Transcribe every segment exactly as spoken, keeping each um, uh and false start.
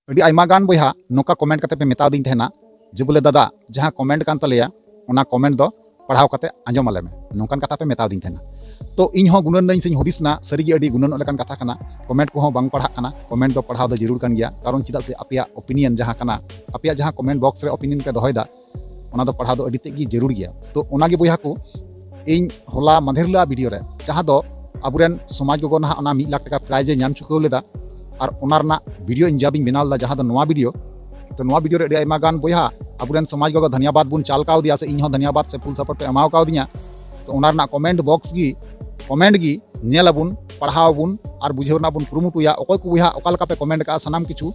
ᱟᱹᱰᱤ ᱟᱭᱢᱟ ᱜᱟᱱ ᱵᱚᱭᱦᱟ ᱱᱚᱝᱠᱟ ᱠᱚᱢᱮᱱᱴ ᱠᱟᱛᱮ ᱯᱮ ᱢᱮᱛᱟᱣᱫᱤᱧ ᱛᱟᱦᱮᱱᱟ ᱡᱮ, ᱵᱚᱞᱮ, ᱫᱟᱫᱟ, ᱡᱟᱦᱟᱸ ᱠᱚᱢᱮᱱᱴ ᱠᱟᱱ ᱛᱟᱞᱮᱭᱟ, ᱚᱱᱟ ᱠᱚᱢᱮᱱᱴ ᱫᱚ ᱯᱟᱲᱦᱟᱣ ᱠᱟᱛᱮ ᱟᱸᱡᱚᱢ ᱟᱞᱮ ᱢᱮ, ᱱᱚᱝᱠᱟᱱ ᱠᱟᱛᱷᱟ ᱯᱮ ᱢᱮᱛᱟᱣᱫᱤᱧ ᱛᱟᱦᱮᱱᱟ᱾ ᱛᱚ, ᱤᱧ ᱦᱚᱸ ᱜᱩᱱᱟᱹᱱ ᱱᱟᱹᱧ ᱥᱮᱧ ᱦᱩᱫᱤᱥ ᱱᱟ, ᱥᱟᱹᱨᱤᱜᱮ ᱟᱹᱰᱤ ᱜᱩᱱᱟᱹᱱᱚᱜ ᱞᱮᱠᱟᱱ ᱠᱟᱛᱷᱟ ᱠᱟᱱᱟ᱾ ᱠᱚᱢᱮᱱᱴ ᱠᱚᱦᱚᱸ ᱵᱟᱝ ᱯᱟᱲᱦᱟᱜ ᱠᱟᱱᱟ᱾ ᱠᱚᱢᱮᱱᱴ ᱫᱚ ᱯᱟᱲᱦᱟᱣ ᱫᱚ ᱡᱟᱹᱨᱩᱲ ᱠᱟᱱ ᱜᱮᱭᱟ, ᱠᱟᱨᱚᱱ ᱪᱮᱫᱟᱜ ᱥᱮ ᱟᱯᱮᱭᱟᱜ ᱚᱯᱤᱱᱤᱭᱚᱱ ᱡᱟᱦᱟᱸ ᱠᱟᱱᱟ, ᱟᱯᱮᱭᱟᱜ ᱡᱟᱦᱟᱸ ᱠᱚᱢᱮᱱᱴ ᱵᱚᱠᱥ ᱨᱮ ᱚᱯᱤᱱᱤᱭᱚᱱ ᱯᱮ ᱫᱚᱦᱚᱭᱮᱫᱟ, ᱚᱱᱟ ᱫᱚ ᱯᱟᱲᱦᱟᱣ ᱫᱚ ᱟᱹᱰᱤ ᱛᱮᱫ ᱜᱮ ᱡᱟᱹᱨᱩᱲ ᱜᱮᱭᱟ᱾ ᱛᱚ, ᱚᱱᱟᱜᱮ ᱵᱚᱭᱦᱟ ᱠᱚ, ᱤᱧ ᱦᱚᱞᱟ ᱢᱟᱫᱷᱮᱨ ᱦᱤᱞᱳᱜ ᱵᱷᱤᱰᱤᱭᱳ ᱨᱮ, ᱡᱟᱦᱟᱸ ᱫᱚ ᱟᱵᱚᱨᱮᱱ ᱥᱚᱢᱟᱡᱽ ᱜᱚᱜᱚ ᱱᱟᱦᱟᱜ ᱚᱱᱟ ᱢᱤᱫ ᱞᱟᱠᱷ ᱴᱟᱠᱟ ᱯᱨᱟᱭᱤᱡᱽ ᱮ ᱧᱟᱢ ᱪᱩᱠᱟᱹᱣ ᱞᱮᱫᱟ, ᱟᱨ ᱚᱱᱟ ᱨᱮᱱᱟᱜ ᱵᱷᱤᱰᱤᱭᱳ ᱤᱧ ᱡᱟ ᱵᱤᱧ ᱵᱮᱱᱟᱣ ᱞᱮᱫᱟ, ᱡᱟᱦᱟᱸ ᱫᱚ ᱱᱚᱣᱟ ᱵᱷᱤᱰᱤᱭᱳ, ᱛᱚ, ᱱᱚᱣᱟ ᱵᱷᱤᱰᱤᱭᱳ ᱨᱮ ᱟᱹᱰᱤ ᱟᱭᱢᱟ ᱜᱟᱱ ᱵᱚᱭᱦᱟ ᱟᱵᱚᱨᱮᱱ ᱥᱚᱢᱟᱡᱽ ᱜᱚᱜᱚ ᱫᱷᱟᱱᱭᱟᱵᱟᱫ ᱵᱚᱱ ᱪᱟᱞ ᱠᱟᱣᱫᱮᱭᱟ, ᱥᱮ ᱤᱧ ᱦᱚᱸ ᱫᱷᱟᱱᱭᱟᱵᱟᱫ ᱥᱮ ᱯᱷᱩᱞ ᱥᱟᱯᱳᱨᱴ ᱯᱮ ᱮᱢᱟᱣ ᱠᱟᱣᱫᱤᱧᱟ᱾ ᱛᱚ, ᱚᱱᱟ ᱨᱮᱱᱟᱜ ᱠᱚᱢᱮᱱᱴ ᱵᱚᱠᱥ ᱜᱮ, ᱠᱚᱢᱮᱱᱴ ᱜᱮ ᱧᱮᱞ ᱟᱵᱚᱱ, ᱯᱟᱲᱦᱟᱣ ᱟᱵᱚᱱ ᱟᱨ ᱵᱩᱡᱷᱟᱹᱣ ᱨᱮᱱᱟᱜ ᱵᱚᱱ ᱠᱩᱨᱩᱢᱩᱴᱩᱭᱟ᱾ ᱚᱠᱚᱭ ᱠᱚ ᱵᱚᱭᱦᱟ ᱚᱠᱟ ᱞᱮᱠᱟ ᱯᱮ ᱠᱚᱢᱮᱱᱴ ᱟᱠᱟᱫᱼᱟ, ᱥᱟᱱᱟᱢ ᱠᱤᱪᱷᱩ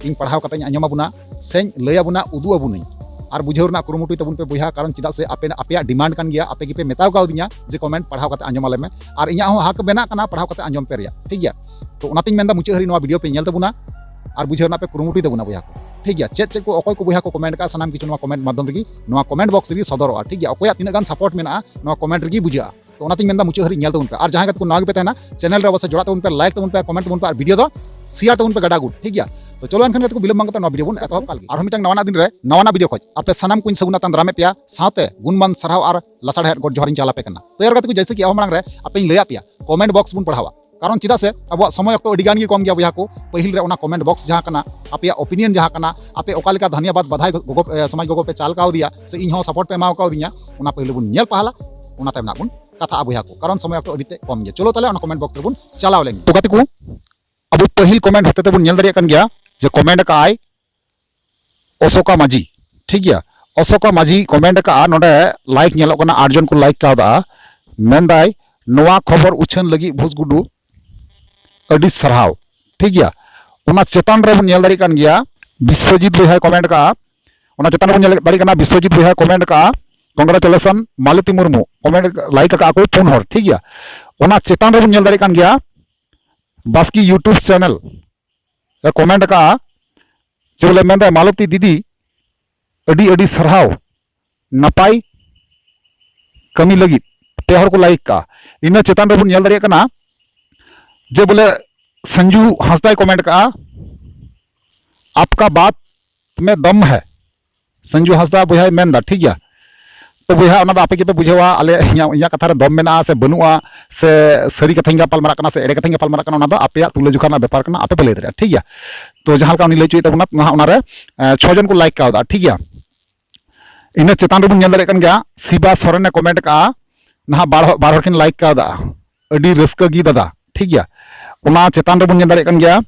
ᱤᱧ ᱯᱟᱲᱦᱟᱣ ᱠᱟᱛᱮᱧ ᱟᱸᱡᱚᱢ ᱟᱵᱚᱱᱟ, ᱥᱮᱧ ᱞᱟᱹᱭ ᱟᱵᱚᱱᱟ, ᱩᱫᱩᱜ ᱟᱵᱚᱱᱟᱹᱧ᱾ ᱟᱨ ᱵᱩᱡᱷᱟᱹᱣ ᱨᱮᱱᱟᱜ ᱠᱩᱨᱩᱢᱩᱴᱩᱭ ᱛᱟᱵᱚᱱ ᱯᱮ ᱵᱚᱭᱦᱟ, ᱠᱟᱨᱚᱱ ᱪᱮᱫᱟᱜ ᱥᱮ ᱟᱯᱮ, ᱟᱯᱮᱭᱟᱜ ᱰᱤᱢᱟᱱᱰ ᱠᱟᱱ ᱜᱮᱭᱟ, ᱟᱯᱮ ᱜᱮᱯᱮ ᱢᱮᱛᱟᱣ ᱠᱟᱣᱫᱤᱧᱟ ᱡᱮ ᱠᱚᱢᱮᱱᱴ ᱯᱟᱲᱦᱟᱣ ᱠᱟᱛᱮ ᱟᱸᱡᱚᱢ ᱟᱞᱮ ᱢᱮ, ᱟᱨ ᱤᱧᱟᱹᱜ ᱦᱚᱸ ᱦᱟᱠ ᱢᱮᱱᱟᱜ ᱠᱟᱱᱟ ᱯᱟᱲᱦᱟᱣ ᱠᱟᱛᱮ ᱟᱸᱡᱚᱢ ᱯᱮ ᱨᱮᱭᱟᱜ, ᱴᱷᱤᱠ ᱜᱮᱭᱟ? ᱛᱚ, ᱚᱱᱟᱛᱤᱧ ᱢᱮᱱᱫᱟ, ᱢᱩᱪᱟᱹᱫ ᱦᱟᱹᱨᱤᱡ ᱱᱚᱣᱟ ᱵᱷᱤᱰᱤᱭᱳ ᱯᱮ ᱧᱮᱞ ᱛᱟᱵᱚᱱᱟ ᱟᱨ ᱵᱩᱡᱷᱟᱹᱣ ᱨᱮᱱᱟᱜ ᱯᱮ ᱠᱩᱨᱩᱢᱩᱴᱩᱭ ᱛᱟᱵᱚᱱᱟ ᱵᱚᱭᱦᱟ ᱠᱚ, ᱴᱷᱤᱠ ᱜᱮᱭᱟ? ᱪᱮᱫ ᱪᱮᱫ ᱠᱚ ᱚᱠᱚᱭ ᱠᱚ ᱵᱚᱭᱦᱟ ᱠᱚ ᱠᱚᱢᱮᱱᱴ ᱟᱠᱟᱫᱼᱟ, ᱥᱟᱱᱟᱢ ᱠᱤᱪᱷᱩ ᱱᱚᱣᱟ ᱠᱚᱢᱮᱱᱴ ᱢᱟᱫᱽᱫᱷᱚᱢ ᱨᱮᱜᱮ, ᱱᱚᱣᱟ ᱠᱚᱢᱮᱱᱴ ᱵᱚᱠᱥ ᱨᱮᱜᱮ ᱥᱚᱫᱚᱨᱚᱜᱼᱟ, ᱴᱷᱤᱠ ᱜᱮᱭᱟ? ᱚᱠᱚᱭᱟᱜ ᱛᱤᱱᱟᱹᱜ ᱜᱟᱱ ᱥᱟᱯᱳᱨᱴ ᱢᱮᱱᱟᱜᱼᱟ, ᱱᱚᱣᱟ ᱠᱚᱢᱮᱱᱴ ᱨᱮᱜᱮ ᱵᱩᱡᱷᱟᱹᱜᱼᱟ᱾ ᱛᱚ, ᱚᱱᱟᱛᱤᱧ ᱢᱮᱱᱫᱟ, ᱢᱩᱪᱟᱹᱫ ᱦᱟᱹᱨᱤᱡ ᱧᱮᱞ ᱛᱟᱵᱚᱱ ᱯᱮ᱾ ᱟᱨ ᱡᱟᱦᱟᱸᱭ ᱜᱟᱛᱮ ᱠᱚ ᱱᱟᱣᱟ ᱜᱮᱯᱮ ᱛᱟᱦᱮᱱᱟ, ᱪᱮᱱᱮᱞ ᱨᱮ ᱚᱵᱚᱥᱥᱳᱭ ᱡᱚᱲᱟᱜ ᱛᱟᱵᱚᱱ ᱯᱮ, ᱞᱟᱭᱤᱠ ᱛᱟᱵᱚᱱ ᱯᱮ, ᱠᱚᱢᱮᱱᱴ ᱛᱟᱵᱚᱱ ᱯᱮ ᱟᱨ ᱵᱷᱤᱰᱤᱭᱳ ᱫᱚ ᱥᱮᱭᱟᱨ ᱛᱟᱵᱚᱱ ᱯᱮ ᱜᱟᱰᱟ ᱜᱩᱴ, ᱴᱷᱤᱠ ᱜᱮᱭᱟ? ᱛᱚ, ᱪᱚᱞᱚ ᱮᱱᱠᱷᱟᱱ ᱜᱟᱛᱮ ᱠᱚ, ᱵᱤᱞᱚᱢ ᱵᱟᱝ ᱠᱟᱛᱮ ᱱᱚᱣᱟ ᱵᱷᱤᱰᱤᱭᱳ ᱵᱚᱱ ᱮᱛᱚᱦᱚᱵ ᱠᱟᱜ ᱞᱮᱜᱮ᱾ ᱟᱨᱦᱚᱸ ᱢᱤᱫᱴᱟᱝ ᱱᱟᱣᱟᱱᱟᱜ ᱫᱤᱱ ᱨᱮ ᱱᱟᱣᱟᱱᱟᱜ ᱵᱷᱤᱰᱤᱭᱳ ᱠᱷᱚᱡ ᱟᱯᱮ ᱥᱟᱱᱟᱢ ᱠᱚᱧ ᱥᱟᱹᱜᱩᱱ ᱟᱛᱟᱝ ᱫᱟᱨᱟᱢᱮᱫ ᱯᱮᱭᱟ, ᱥᱟᱶᱛᱮ ᱜᱩᱱᱢᱟᱱ ᱥᱟᱨᱦᱟᱣ ᱟᱨ ᱞᱟᱥᱟᱲᱦᱮᱫ ᱜᱚᱰ ᱡᱚᱦᱟᱨᱤᱧ ᱪᱟᱞ ᱟᱯᱮ ᱠᱟᱱᱟ᱾ ᱛᱚ, ᱮᱨ ᱜᱟᱛᱮ ᱠᱚ, ᱡᱮᱭᱥᱮ ᱠᱤ ᱟᱵᱚ ᱢᱟᱲᱟᱝ ᱨᱮ ᱟᱯᱮᱧ ᱞᱟᱹᱭᱟᱫ ᱯᱮᱭᱟ, ᱠᱚᱢᱮᱱᱴ ᱵᱚᱠᱥ ᱵᱚᱱ ᱯᱟᱲᱦᱟᱣᱟ, ᱠᱟᱨᱚᱱ ᱪᱮᱫᱟᱜ ᱥᱮ ᱟᱵᱚᱣᱟᱜ ᱥᱚᱢᱚᱭ ᱚᱠᱛᱚ ᱟᱹᱰᱤ ᱜᱟᱱ ᱜᱮ ᱠᱚᱢ ᱜᱮᱭᱟ ᱵᱚᱭᱦᱟ ᱠᱚ᱾ ᱯᱟᱹᱦᱤᱞ ᱨᱮ ᱚᱱᱟ ᱠᱚᱢᱮᱱᱴ ᱵᱚᱠᱥ ᱡᱟᱦᱟᱸ ᱠᱟᱱᱟ, ᱟᱯᱮᱭᱟᱜ ᱚᱯᱤᱱᱤᱭᱚᱱ ᱡᱟᱦᱟᱸ ᱠᱟᱱᱟ, ᱟᱯᱮ ᱚᱠᱟ ᱞᱮᱠᱟ ᱫᱷᱟᱱᱭᱟᱵᱟᱫ ᱵᱟᱫᱷᱟᱭ ᱜᱚᱜᱚ, ᱮ, ᱥᱚᱢᱟᱡᱽ ᱜᱚᱜᱚ ᱯᱮ ᱪᱟᱞ ᱠᱟᱣᱫᱮᱭᱟ, ᱥᱮ ᱤᱧ ᱦᱚᱸ ᱥᱟᱯᱳᱨᱴ ᱯᱮ ᱮᱢᱟᱣ ᱠᱟᱣᱫᱤᱧᱟ, ᱚᱱᱟ ᱯᱟᱹᱦᱤᱞ ᱵᱚᱱ ᱧᱮᱞ ᱯᱟᱦᱞᱟ, ᱚᱱᱟ ᱛᱟᱭᱚᱢ ᱱᱟᱜ ᱵᱚᱱ ᱠᱟᱛᱷᱟᱜᱼᱟ ᱵᱚᱭᱦᱟ ᱠᱚ, ᱠᱟᱨᱚᱱ ᱥᱚᱢᱚᱭ ᱚᱠᱛᱚ ᱟᱹᱰᱤ ᱛᱮᱫ ᱠᱚᱢ ᱜᱮᱭᱟ᱾ ᱪᱚᱞᱚ ᱛᱟᱦᱞᱮ ᱚᱱᱟ ᱠᱚᱢᱮᱱᱴ ᱵᱚᱠᱥ ᱨᱮᱵᱚᱱ ᱪᱟᱞᱟᱣ ᱞᱮᱱ ᱜᱮ᱾ ᱛᱚ ᱜᱟᱛᱮ ᱠᱚ, ᱟᱵᱚ ᱯᱟᱹᱦᱤᱞ ᱠᱚᱢᱮᱱᱴ ᱦᱚᱛᱮ ᱛᱮᱵᱚᱱ ᱧᱮᱞ ᱫᱟᱲᱮᱭᱟᱜ ᱠᱟᱱ ᱜᱮᱭᱟ ᱡᱮ ᱠᱚᱢᱮᱱᱴ ᱟᱠᱟᱫ ᱟᱭ ᱚᱥᱳᱠᱟ ᱢᱟᱹᱡᱷᱤ, ᱴᱷᱤᱠ ᱜᱮᱭᱟ? ᱚᱥᱳᱠᱟ ᱢᱟᱹᱡᱷᱤ ᱠᱚᱢᱮᱱᱴ ᱟᱠᱟᱫᱼᱟ, ᱱᱚᱰᱮ ᱞᱟᱭᱤᱠ ᱧᱮᱞᱚᱜ ᱠᱟᱱᱟ, ᱟᱴ ᱡᱚᱱ ᱠᱚ ᱞᱟᱭᱤᱠ ᱠᱟᱣᱫᱟ᱾ ᱢᱮᱱᱫᱟᱭ, "ᱱᱚᱣᱟ ᱠᱷᱚᱵᱚᱨ ᱩᱪᱷᱟᱹᱱ ᱞᱟᱹᱜᱤᱫ ᱵᱷᱩᱥ ᱜᱩᱰᱩ ᱟᱹᱰᱤ ᱥᱟᱨᱦᱟᱣ", ᱴᱷᱤᱠ ᱜᱮᱭᱟ? ᱚᱱᱟ ᱪᱮᱛᱟᱱ ᱨᱮᱵᱚᱱ ᱧᱮᱞ ᱫᱟᱲᱮᱭᱟᱜ ᱠᱟᱱ ᱜᱮᱭᱟ, ᱵᱤᱥᱥᱚᱡᱤᱛ ᱵᱚᱭᱦᱟᱭ ᱠᱚᱢᱮᱱᱴ ᱟᱠᱟᱫᱼᱟ᱾ ᱚᱱᱟ ᱪᱮᱛᱟᱱ ᱨᱮᱵᱚᱱ ᱧᱮᱞ ᱫᱟᱲᱮᱭᱟᱜ ᱠᱟᱱᱟ, ᱵᱤᱥᱥᱚᱡᱤᱛ ᱵᱚᱭᱦᱟᱭ ᱠᱚᱢᱮᱱᱴ ᱟᱠᱟᱫᱼᱟ, "ᱠᱚᱝᱜᱽᱨᱮᱪᱩᱞᱮᱥᱚᱱ ᱢᱟᱞᱚᱛᱤ ᱢᱩᱨᱢᱩ", ᱠᱚᱢᱮᱱᱴ, ᱞᱟᱭᱤᱠ ᱟᱠᱟᱫᱼᱟ ᱠᱚ ᱯᱩᱱ ᱦᱚᱲ, ᱴᱷᱤᱠ ᱜᱮᱭᱟ? ᱚᱱᱟ ᱪᱮᱛᱟᱱ ᱨᱮᱵᱚᱱ ᱧᱮᱞ ᱫᱟᱲᱮᱭᱟᱜ ᱠᱟᱱ ᱜᱮᱭᱟ, ᱵᱟᱥᱠᱤ YouTube ᱪᱮᱱᱮᱞ ᱨᱮ ᱠᱚᱢᱮᱱᱴ ᱟᱠᱟᱫᱼᱟ, ᱪᱮᱫ ᱵᱚᱞᱮ ᱢᱮᱱᱫᱟᱭ, "ᱢᱟᱞᱚᱛᱤ ᱫᱤᱫᱤ, ᱟᱹᱰᱤ ᱟᱹᱰᱤ ᱥᱟᱨᱦᱟᱣ, ᱱᱟᱯᱟᱭ ᱠᱟᱹᱢᱤ ᱞᱟᱹᱜᱤᱫ", ᱯᱮ ᱦᱚᱲ ᱠᱚ ᱞᱟᱭᱤᱠ ᱠᱟᱜᱼᱟ᱾ ᱤᱱᱟᱹ ᱪᱮᱛᱟᱱ ᱨᱮᱵᱚᱱ ᱧᱮᱞ ᱫᱟᱲᱮᱭᱟᱜ ᱠᱟᱱᱟ ᱡᱮ ᱵᱚᱞᱮ ᱥᱟᱱᱡᱩ ᱦᱟᱸᱥᱫᱟᱭ ᱠᱚᱢᱮᱱᱴ ᱠᱟᱜᱼᱟ, आपका बात में दम है। संजू हंसदा ᱵᱚᱭᱦᱟᱭ ᱢᱮᱱᱫᱟ, ᱴᱷᱤᱠ ᱜᱮᱭᱟ᱾ ᱛᱚ ᱵᱚᱭᱦᱟ, ᱚᱱᱟ ᱫᱚ ᱟᱯᱮ ᱜᱮᱯᱮ ᱵᱩᱡᱷᱟᱹᱣᱟ, ᱟᱞᱮ, ᱤᱧᱟᱹᱜ, ᱤᱧᱟᱹᱜ ᱠᱟᱛᱷᱟ ᱨᱮ ᱫᱚᱢ ᱢᱮᱱᱟᱜᱼᱟ ᱥᱮ ᱵᱟᱹᱱᱩᱜᱼᱟ, ᱥᱮ ᱥᱟᱹᱨᱤ ᱠᱟᱛᱷᱟᱧ ᱜᱟᱯᱟᱞ ᱢᱟᱨᱟᱜ ᱠᱟᱱᱟ ᱥᱮ ᱮᱲᱮ ᱠᱟᱛᱷᱟᱧ ᱜᱟᱯᱟᱞ ᱢᱟᱨᱟᱜ ᱠᱟᱱᱟ, ᱚᱱᱟ ᱫᱚ ᱟᱯᱮᱭᱟᱜ ᱛᱩᱞᱟᱹ ᱡᱚᱠᱷᱟ ᱨᱮᱱᱟᱜ ᱵᱮᱯᱟᱨ ᱠᱟᱱᱟ, ᱟᱯᱮ ᱯᱮ ᱞᱟᱹᱭ ᱫᱟᱲᱮᱭᱟᱜᱼᱟ, ᱴᱷᱤᱠ ᱜᱮᱭᱟ᱾ ᱛᱚ ᱡᱟᱦᱟᱸ ᱞᱮᱠᱟ ᱩᱱᱤ ᱞᱟᱹᱭ ᱦᱚᱪᱚᱭᱮᱫ ᱛᱟᱵᱚᱱᱟ, ᱱᱟᱦᱟᱜ ᱚᱱᱟᱨᱮ, ᱮ, ᱪᱷᱚ ᱡᱚᱱ ᱠᱚ ᱞᱟᱭᱤᱠ ᱠᱟᱣᱫᱟ, ᱴᱷᱤᱠ ᱜᱮᱭᱟ᱾ ᱤᱱᱟᱹ ᱪᱮᱛᱟᱱ ᱨᱮᱵᱚᱱ ᱧᱮᱞ ᱫᱟᱲᱮᱭᱟᱜ ᱠᱟᱱ ᱜᱮᱭᱟ, ᱥᱤᱵᱟ ᱥᱚᱨᱮᱱᱮ ᱠᱚᱢᱮᱱᱴ ᱠᱟᱜᱼᱟ, ᱱᱟᱦᱟᱜ ᱵᱟᱨ, ᱵᱟᱨ ᱦᱚᱲ ᱠᱤᱱ ᱞᱟᱭᱤᱠ ᱠᱟᱣᱫᱟ, ᱟᱹᱰᱤ ᱨᱟᱹᱥᱠᱟᱹ ᱜᱮ ᱫᱟᱫᱟ, ᱴᱷᱤᱠ ᱜᱮᱭᱟ᱾ ᱚᱱᱟ ᱪᱮᱛᱟᱱ ᱨᱮᱵᱚᱱ ᱧᱮᱞ ᱫᱟᱲᱮᱭᱟᱜ ᱠᱟᱱ ᱜᱮᱭᱟ,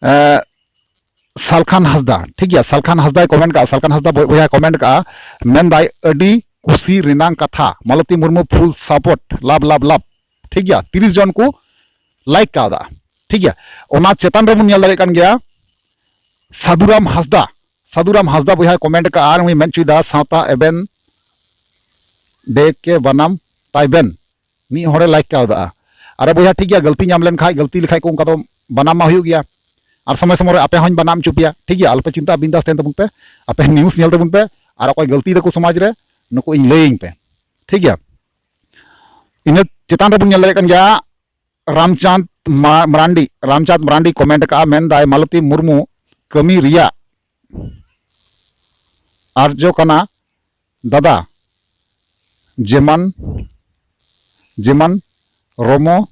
ᱮ, ᱥᱟᱞᱠᱷᱟᱱ ᱦᱟᱸᱥᱫᱟ, ᱴᱷᱤᱠ ᱜᱮᱭᱟ, ᱥᱟᱞᱠᱷᱟᱱ ᱦᱟᱸᱥᱫᱟᱭ ᱠᱚᱢᱮᱱᱴ ᱠᱟᱜᱼᱟ, ᱥᱟᱞᱠᱷᱟᱱ ᱦᱟᱸᱥᱫᱟ ᱵᱚᱭ-, ᱵᱚᱭᱦᱟᱭ ᱠᱚᱢᱮᱱᱴ ᱠᱟᱜᱼᱟ, ᱢᱮᱱᱫᱟᱭ, "ᱟᱹᱰᱤ ᱠᱩᱥᱤ ᱨᱮᱱᱟᱝ ᱠᱟᱛᱷᱟ, ᱢᱟᱞᱚᱛᱤ ᱢᱩᱨᱢᱩ ᱯᱷᱩᱞ ᱥᱟᱯᱳᱨᱴ, ᱞᱟᱵᱷ, ᱞᱟᱵᱷ, ᱞᱟᱵᱷ", ᱴᱷᱤᱠ ᱜᱮᱭᱟ, ᱛᱤᱨᱤᱥ ᱡᱚᱱ ᱠᱚ ᱞᱟᱭᱤᱠ ᱠᱟᱣᱫᱟ, ᱴᱷᱤᱠ ᱜᱮᱭᱟ᱾ ᱚᱱᱟ ᱪᱮᱛᱟᱱ ᱨᱮᱵᱚᱱ ᱧᱮᱞ ᱫᱟᱲᱮᱭᱟᱜ ᱠᱟᱱ ᱜᱮᱭᱟ, ᱥᱟᱫᱷᱩᱨᱟᱢ ᱦᱟᱸᱥᱫᱟ, ᱥᱟᱫᱷᱩᱨᱟᱢ ᱦᱟᱸᱥᱫᱟ ᱵᱚᱭᱦᱟᱭ ᱠᱚᱢᱮᱱᱴ ᱠᱟᱜᱼᱟ, ᱟᱨ ᱩᱱᱤ ᱢᱮᱱ ᱦᱚᱪᱚᱭᱮᱫᱟ, "ᱥᱟᱶᱛᱟ ᱮᱵᱮᱱ ᱰᱮ ᱠᱮ ᱵᱟᱱᱟᱢ ᱛᱟᱭᱵᱮᱱ", ᱢᱤᱫ ᱦᱚᱲᱮ ᱞᱟᱭᱤᱠ ᱠᱟᱣᱫᱟ᱾ ᱟᱨᱮ ᱵᱚᱭᱦᱟ, ᱴᱷᱤᱠ ᱜᱮᱭᱟ, ᱜᱟᱹᱞᱛᱤ ᱧᱟᱢ ᱞᱮᱱᱠᱷᱟᱡ, ᱜᱟᱹᱞᱛᱤ ᱞᱮᱠᱷᱟᱡ ᱠᱚ, ᱚᱱᱠᱟ ᱫᱚ ᱵᱟᱱᱟᱢ ᱢᱟ ᱦᱩᱭᱩᱜ ᱜᱮᱭᱟ, ᱟᱨ ᱥᱚᱢᱚᱭ ᱥᱚᱢᱚᱭ ᱨᱮ ᱟᱯᱮ ᱦᱚᱸᱧ ᱵᱟᱱᱟᱢ ᱦᱚᱪᱚ ᱯᱮᱭᱟ, ᱴᱷᱤᱠ ᱜᱮᱭᱟ᱾ ᱟᱞᱚᱯᱮ ᱪᱤᱱᱛᱟᱹᱜᱼᱟ, ᱵᱤᱱᱫᱟᱥ ᱛᱟᱦᱮᱱ ᱛᱟᱵᱚᱱ ᱯᱮ, ᱟᱯᱮ ᱱᱤᱭᱩᱡᱽ ᱧᱮᱞ ᱛᱟᱵᱚᱱ ᱯᱮ, ᱟᱨ ᱚᱠᱚᱭ ᱜᱟᱹᱞᱛᱤ ᱫᱟᱠᱚ ᱥᱚᱢᱟᱡᱽ ᱨᱮ, ᱱᱩᱠᱩ ᱤᱧ ᱞᱟᱹᱭᱟᱹᱧ ᱯᱮ, ᱴᱷᱤᱠ ᱜᱮᱭᱟ᱾ ᱤᱱᱟᱹ ᱪᱮᱛᱟᱱ ᱨᱮᱵᱚᱱ ᱧᱮᱞ ᱫᱟᱲᱮᱭᱟᱜ ᱠᱟᱱ ᱜᱮᱭᱟ, ᱨᱟᱢᱪᱟᱸᱫᱽ ᱢᱟ-, ᱢᱟᱨᱟᱱᱰᱤ, ᱨᱟᱢᱪᱟᱸᱫᱽ ᱢᱟᱨᱟᱱᱰᱤ ᱠᱚᱢᱮᱱᱴ ᱠᱟᱜᱼᱟ, ᱢᱮᱱᱫᱟᱭ, "ᱢᱟᱞᱚᱛᱤ ᱢᱩᱨᱢᱩ ᱠᱟᱹᱢᱤ ᱨᱮᱭᱟᱜ ᱟᱨᱡᱚ ᱠᱟᱱᱟ ᱫᱟᱫᱟ, ᱡᱮᱢᱟᱱ, ᱡᱮᱢᱟᱱ ᱨᱚᱢᱚ,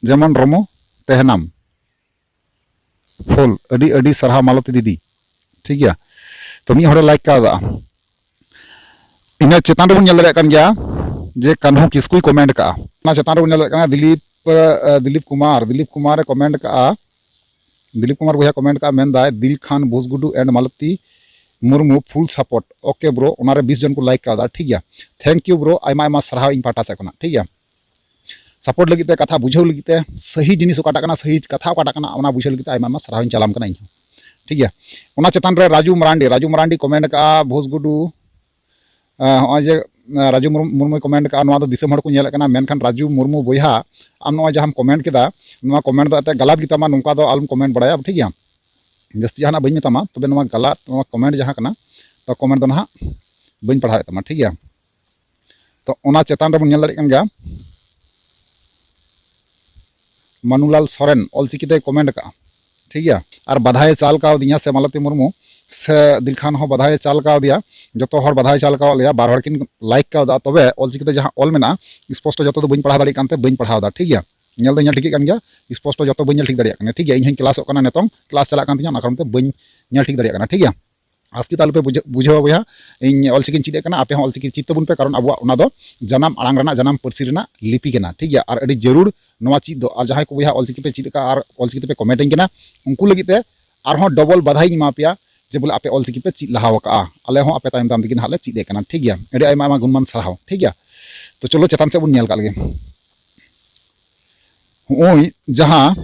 ᱡᱮᱢᱚᱱ ᱨᱚᱢᱚ ᱛᱟᱦᱮᱱᱟᱢ ᱯᱷᱩᱞ᱾ ᱟᱹᱰᱤ ᱟᱹᱰᱤ ᱥᱟᱨᱦᱟᱣ ᱢᱟᱞᱚᱛᱤ ᱫᱤᱫᱤ", ᱴᱷᱤᱠ ᱜᱮᱭᱟ᱾ ᱛᱚ ᱢᱤᱫ ᱦᱚᱲᱮ ᱞᱟᱭᱤᱠ ᱠᱟᱣᱫᱟ᱾ ᱤᱱᱟᱹ ᱪᱮᱛᱟᱱ ᱨᱮᱵᱚᱱ ᱧᱮᱞ ᱫᱟᱲᱮᱭᱟᱜ ᱠᱟᱱ ᱜᱮᱭᱟ ᱡᱮ ᱠᱟᱹᱱᱦᱩ ᱠᱤᱥᱠᱩᱭ ᱠᱚᱢᱮᱱᱴ ᱠᱟᱜᱼᱟ᱾ ᱚᱱᱟ ᱪᱮᱛᱟᱱ ᱨᱮᱵᱚᱱ ᱧᱮᱞ ᱫᱟᱲᱮᱭᱟᱜ ᱠᱟᱱᱟ ᱫᱤᱞᱤᱯ, ᱮ, ᱫᱤᱞᱤᱯ ᱠᱩᱢᱟᱨ, ᱫᱤᱞᱤᱯ ᱠᱩᱢᱟᱨᱮ ᱠᱚᱢᱮᱱᱴ ᱠᱟᱜᱼᱟ, ᱫᱤᱞᱤᱯ ᱠᱩᱢᱟᱨ ᱵᱚᱭᱦᱟ ᱠᱚᱢᱮᱱᱴ ᱠᱟᱜᱼᱟ, ᱢᱮᱱᱫᱟᱭ, "ᱫᱤᱞ ᱠᱷᱟᱱ ᱵᱷᱩᱥᱜᱩᱰᱩ and ᱢᱟᱞᱚᱛᱤ ᱢᱩᱨᱢᱩ ᱯᱷᱩᱞ ᱥᱟᱯᱳᱨᱴ, ᱳᱠᱮ ᱵᱨᱳ", ᱚᱱᱟᱨᱮ ᱵᱤᱥ ᱡᱚᱱ ᱠᱚ ᱞᱟᱭᱤᱠ ᱠᱟᱣᱫᱟ, ᱴᱷᱤᱠ ᱜᱮᱭᱟ᱾ ᱛᱷᱮᱝᱠ ᱭᱩ ᱵᱨᱳ, ᱟᱭᱢᱟ ᱟᱭᱢᱟ ᱥᱟᱨᱦᱟᱣ ᱤᱧ ᱯᱟᱦᱴᱟ ᱥᱮᱫ ᱠᱷᱚᱱᱟᱜ, ᱴᱷᱤᱠ ᱜᱮᱭᱟ᱾ ᱥᱟᱯᱳᱨᱴ ᱞᱟᱹᱜᱤᱫ ᱛᱮ, ᱠᱟᱛᱷᱟ ᱵᱩᱡᱷᱟᱹᱣ ᱞᱟᱹᱜᱤᱫ ᱛᱮ, ᱥᱟᱹᱦᱤ ᱡᱤᱱᱤᱥ ᱚᱠᱟᱴᱟᱜ ᱠᱟᱱᱟ, ᱥᱟᱹᱦᱤ ᱠᱟᱛᱷᱟ ᱚᱠᱟᱴᱟᱜ ᱠᱟᱱᱟ, ᱚᱱᱟ ᱵᱩᱡᱷᱟᱹᱣ ᱞᱟᱹᱜᱤᱫ ᱛᱮ ᱟᱭᱢᱟ ᱟᱭᱢᱟ ᱥᱟᱨᱦᱟᱣ ᱤᱧ ᱪᱟᱞᱟᱢ ᱠᱟᱱᱟ ᱤᱧ ᱦᱚᱸ, ᱴᱷᱤᱠ ᱜᱮᱭᱟ᱾ ᱚᱱᱟ ᱪᱮᱛᱟᱱ ᱨᱮ ᱨᱟᱡᱩ ᱢᱟᱨᱟᱱᱰᱤ, ᱨᱟᱡᱩ ᱢᱟᱨᱟᱱᱰᱤ ᱠᱚᱢᱮᱱᱴ ᱠᱟᱜᱼᱟ, "ᱵᱷᱩᱥᱜᱩᱰᱩ", ᱮ, ᱦᱚᱸᱜᱼᱚᱭ ᱡᱮ, ᱮ, ᱨᱟᱡᱩ ᱢᱩᱨᱢᱩ, ᱢᱩᱨᱢᱩᱭ ᱠᱚᱢᱮᱱᱴ ᱠᱟᱜᱼᱟ, ᱱᱚᱣᱟ ᱫᱚ ᱫᱤᱥᱚᱢ ᱦᱚᱲ ᱠᱚ ᱧᱮᱞᱮᱫ ᱠᱟᱱᱟ, ᱢᱮᱱᱠᱷᱟᱱ ᱨᱟᱡᱩ ᱢᱩᱨᱢᱩ ᱵᱚᱭᱦᱟ, ᱟᱢ ᱱᱚᱜᱼᱚᱭ ᱡᱟᱦᱟᱸᱢ ᱠᱚᱢᱮᱱᱴ ᱠᱮᱫᱟ, ᱱᱚᱣᱟ ᱠᱚᱢᱮᱱᱴ ᱫᱚ ᱮᱱᱛᱮᱫ ᱜᱟᱞᱟᱛ ᱜᱮᱛᱟᱢᱟ, ᱱᱚᱝᱠᱟ ᱫᱚ ᱟᱞᱚᱢ ᱠᱚᱢᱮᱱᱴ ᱵᱟᱲᱟᱭᱟ, ᱴᱷᱤᱠ ᱜᱮᱭᱟ᱾ ᱡᱟᱹᱥᱛᱤ ᱡᱟᱦᱟᱱᱟᱜ ᱵᱟᱹᱧ ᱢᱮᱛᱟᱢᱟ, ᱛᱚᱵᱮ ᱱᱚᱣᱟ ᱜᱟᱞᱟᱛ, ᱱᱚᱣᱟ ᱠᱚᱢᱮᱱᱴ ᱡᱟᱦᱟᱸ ᱠᱟᱱᱟ, ᱱᱚᱣᱟ ᱠᱚᱢᱮᱱᱴ ᱫᱚ ᱱᱟᱦᱟᱜ ᱵᱟᱹᱧ ᱯᱟᱲᱦᱟᱣᱮᱫ ᱛᱟᱢᱟ, ᱴᱷᱤᱠ ᱜᱮᱭᱟ᱾ ᱛᱚ ᱚᱱᱟ ᱪᱮᱛᱟᱱ ᱨᱮᱵᱚᱱ ᱧᱮᱞ ᱫᱟᱲᱮᱭᱟᱜ ᱠᱟᱱ ᱜᱮᱭᱟ, ᱢᱟᱱᱩᱞᱟᱞ ᱥᱚᱨᱮᱱ ᱚᱞᱪᱤᱠᱤ ᱛᱮᱭ ᱠᱚᱢᱮᱱᱴ ᱟᱠᱟᱫᱼᱟ, ᱴᱷᱤᱠ ᱜᱮᱭᱟ᱾ ᱟᱨ ᱵᱟᱫᱷᱟᱭᱮ ᱪᱟᱞ ᱠᱟᱣᱫᱤᱧᱟ ᱥᱮ ᱢᱟᱞᱚᱛᱤ ᱢᱩᱨᱢᱩ ᱥᱮ ᱫᱤᱞᱠᱷᱟᱱ ᱦᱚᱸ ᱵᱟᱫᱷᱟᱭᱮ ᱪᱟᱞ ᱠᱟᱣᱫᱮᱭᱟ, ᱡᱚᱛᱚ ᱦᱚᱲ ᱵᱟᱫᱷᱟᱭᱮ ᱪᱟᱞ ᱠᱟᱣᱫ ᱞᱮᱭᱟ, ᱵᱟᱨ ᱦᱚᱲ ᱠᱤᱱ ᱞᱟᱭᱤᱠ ᱠᱟᱣᱫᱟ᱾ ᱛᱚᱵᱮ ᱚᱞᱪᱤᱠᱤ ᱛᱮ ᱡᱟᱦᱟᱸ ᱚᱞ ᱢᱮᱱᱟᱜᱼᱟ ᱥᱯᱚᱥᱴᱚ ᱡᱚᱛᱚ ᱫᱚ ᱵᱟᱹᱧ ᱯᱟᱲᱦᱟᱣ ᱫᱟᱲᱮᱭᱟᱜ ᱠᱟᱱᱛᱮ ᱵᱟᱹᱧ ᱯᱟᱲᱦᱟᱣ ᱫᱟ᱾ ᱴᱷᱤᱠ ᱜᱮᱭᱟ, ᱧᱮᱞ ᱫᱚᱧ ᱧᱮᱞ ᱴᱷᱤᱠᱮᱫ ᱠᱟᱱ ᱜᱮᱭᱟ, ᱥᱯᱚᱥᱴᱚ ᱡᱚᱛᱚ ᱵᱟᱹᱧ ᱧᱮᱞ ᱴᱷᱤᱠ ᱫᱟᱲᱮᱭᱟᱜ ᱠᱟᱱᱟ᱾ ᱴᱷᱤᱠ ᱜᱮᱭᱟ, ᱤᱧ ᱦᱚᱸᱧ ᱠᱞᱟᱥᱚᱜ ᱠᱟᱱᱟ, ᱱᱤᱛᱚᱝ ᱠᱞᱟᱥ ᱪᱟᱞᱟᱜ ᱠᱟᱱ ᱛᱤᱧᱟ, ᱚᱱᱟ ᱠᱟᱨᱚᱱ ᱛᱮ ᱵᱟᱹᱧ ᱧᱮᱞ ᱴᱷᱤᱠ ᱫᱟᱲᱮᱭᱟᱜ ᱠᱟᱱᱟ᱾ ᱴᱷᱤᱠ ᱜᱮᱭᱟ, ᱟᱥᱠᱮᱛ ᱟᱞᱚᱯᱮ ᱵᱩᱡᱷᱟᱹ- ᱵᱩᱡᱷᱟᱹᱣᱟ ᱵᱚᱭᱦᱟ, ᱤᱧ ᱚᱞᱪᱤᱠᱤᱧ ᱪᱮᱫ ᱮᱫ ᱠᱟᱱᱟ, ᱟᱯᱮ ᱦᱚᱸ ᱚᱞᱪᱤᱠᱤ ᱪᱮᱫ ᱛᱟᱵᱚᱱ ᱯᱮ, ᱠᱟᱨᱚᱱ ᱟᱵᱚᱣᱟᱜ ᱚᱱᱟ ᱫᱚ ᱡᱟᱱᱟᱢ ᱟᱲᱟᱝ ᱨᱮᱱᱟᱜ, ᱡᱟᱱᱟᱢ ᱯᱟᱹᱨᱥᱤ ᱨᱮᱱᱟᱜ ᱞᱤᱯᱤ ᱠᱟᱱᱟ᱾ ᱴᱷᱤᱠ ᱜᱮᱭᱟ, ᱟᱨ ᱟᱹᱰᱤ ᱡᱟᱹᱨᱩᱲ ᱱᱚᱣᱟ ᱪᱮᱫ ᱫᱚ᱾ ᱟᱨ ᱡᱟᱦᱟᱸᱭ ᱠᱚ ᱵᱚᱭᱦᱟ ᱚᱞᱪᱤᱠᱤ ᱯᱮ ᱪᱮᱫ ᱟᱠᱟᱫᱼᱟ ᱟᱨ ᱚᱞᱪᱤᱠᱤ ᱛᱮᱯᱮ ᱠᱚᱢᱮᱱᱴ ᱟᱹᱧ ᱠᱟᱱᱟ, ᱩᱱᱠᱩ ᱞᱟᱹᱜᱤᱫ ᱛᱮ ᱟᱨᱦᱚᱸ ᱰᱚᱵᱚᱞ ᱵᱟᱫᱷᱟᱧ ᱮᱢᱟ ᱯᱮᱭᱟ ᱡᱮ ᱵᱚᱞᱮ ᱟᱯᱮ ᱚᱞᱪᱤᱠᱤ ᱯᱮ ᱪᱮᱫ ᱞᱟᱦᱟᱣ ᱟᱠᱟᱫᱼᱟ, ᱟᱞᱮ ᱦᱚᱸ ᱟᱯᱮ ᱛᱟᱭᱚᱢ ᱛᱟᱭᱚᱢ ᱛᱮᱜᱮ ᱱᱟᱦᱟᱜ ᱞᱮ ᱪᱮᱫ ᱮᱫ ᱠᱟᱱᱟ᱾ ᱴᱷᱤᱠ ᱜᱮᱭᱟ, ᱟᱹᱰᱤ ᱟᱭᱢᱟ ᱟᱭᱢᱟ ᱜᱩᱱᱢᱟᱱ ᱥᱟᱨᱦᱟᱣ᱾ ᱴᱷᱤᱠ ᱜᱮᱭᱟ, ᱛᱚ ᱪᱚᱞᱚ ᱪᱮᱛᱟᱱ ᱥᱮᱫ ᱵᱚᱱ ᱧᱮᱞ ᱠᱟᱜ ᱞᱮᱜᱮ᱾ ᱦᱚᱸᱜᱼᱚᱭ ᱡᱟᱦᱟᱸ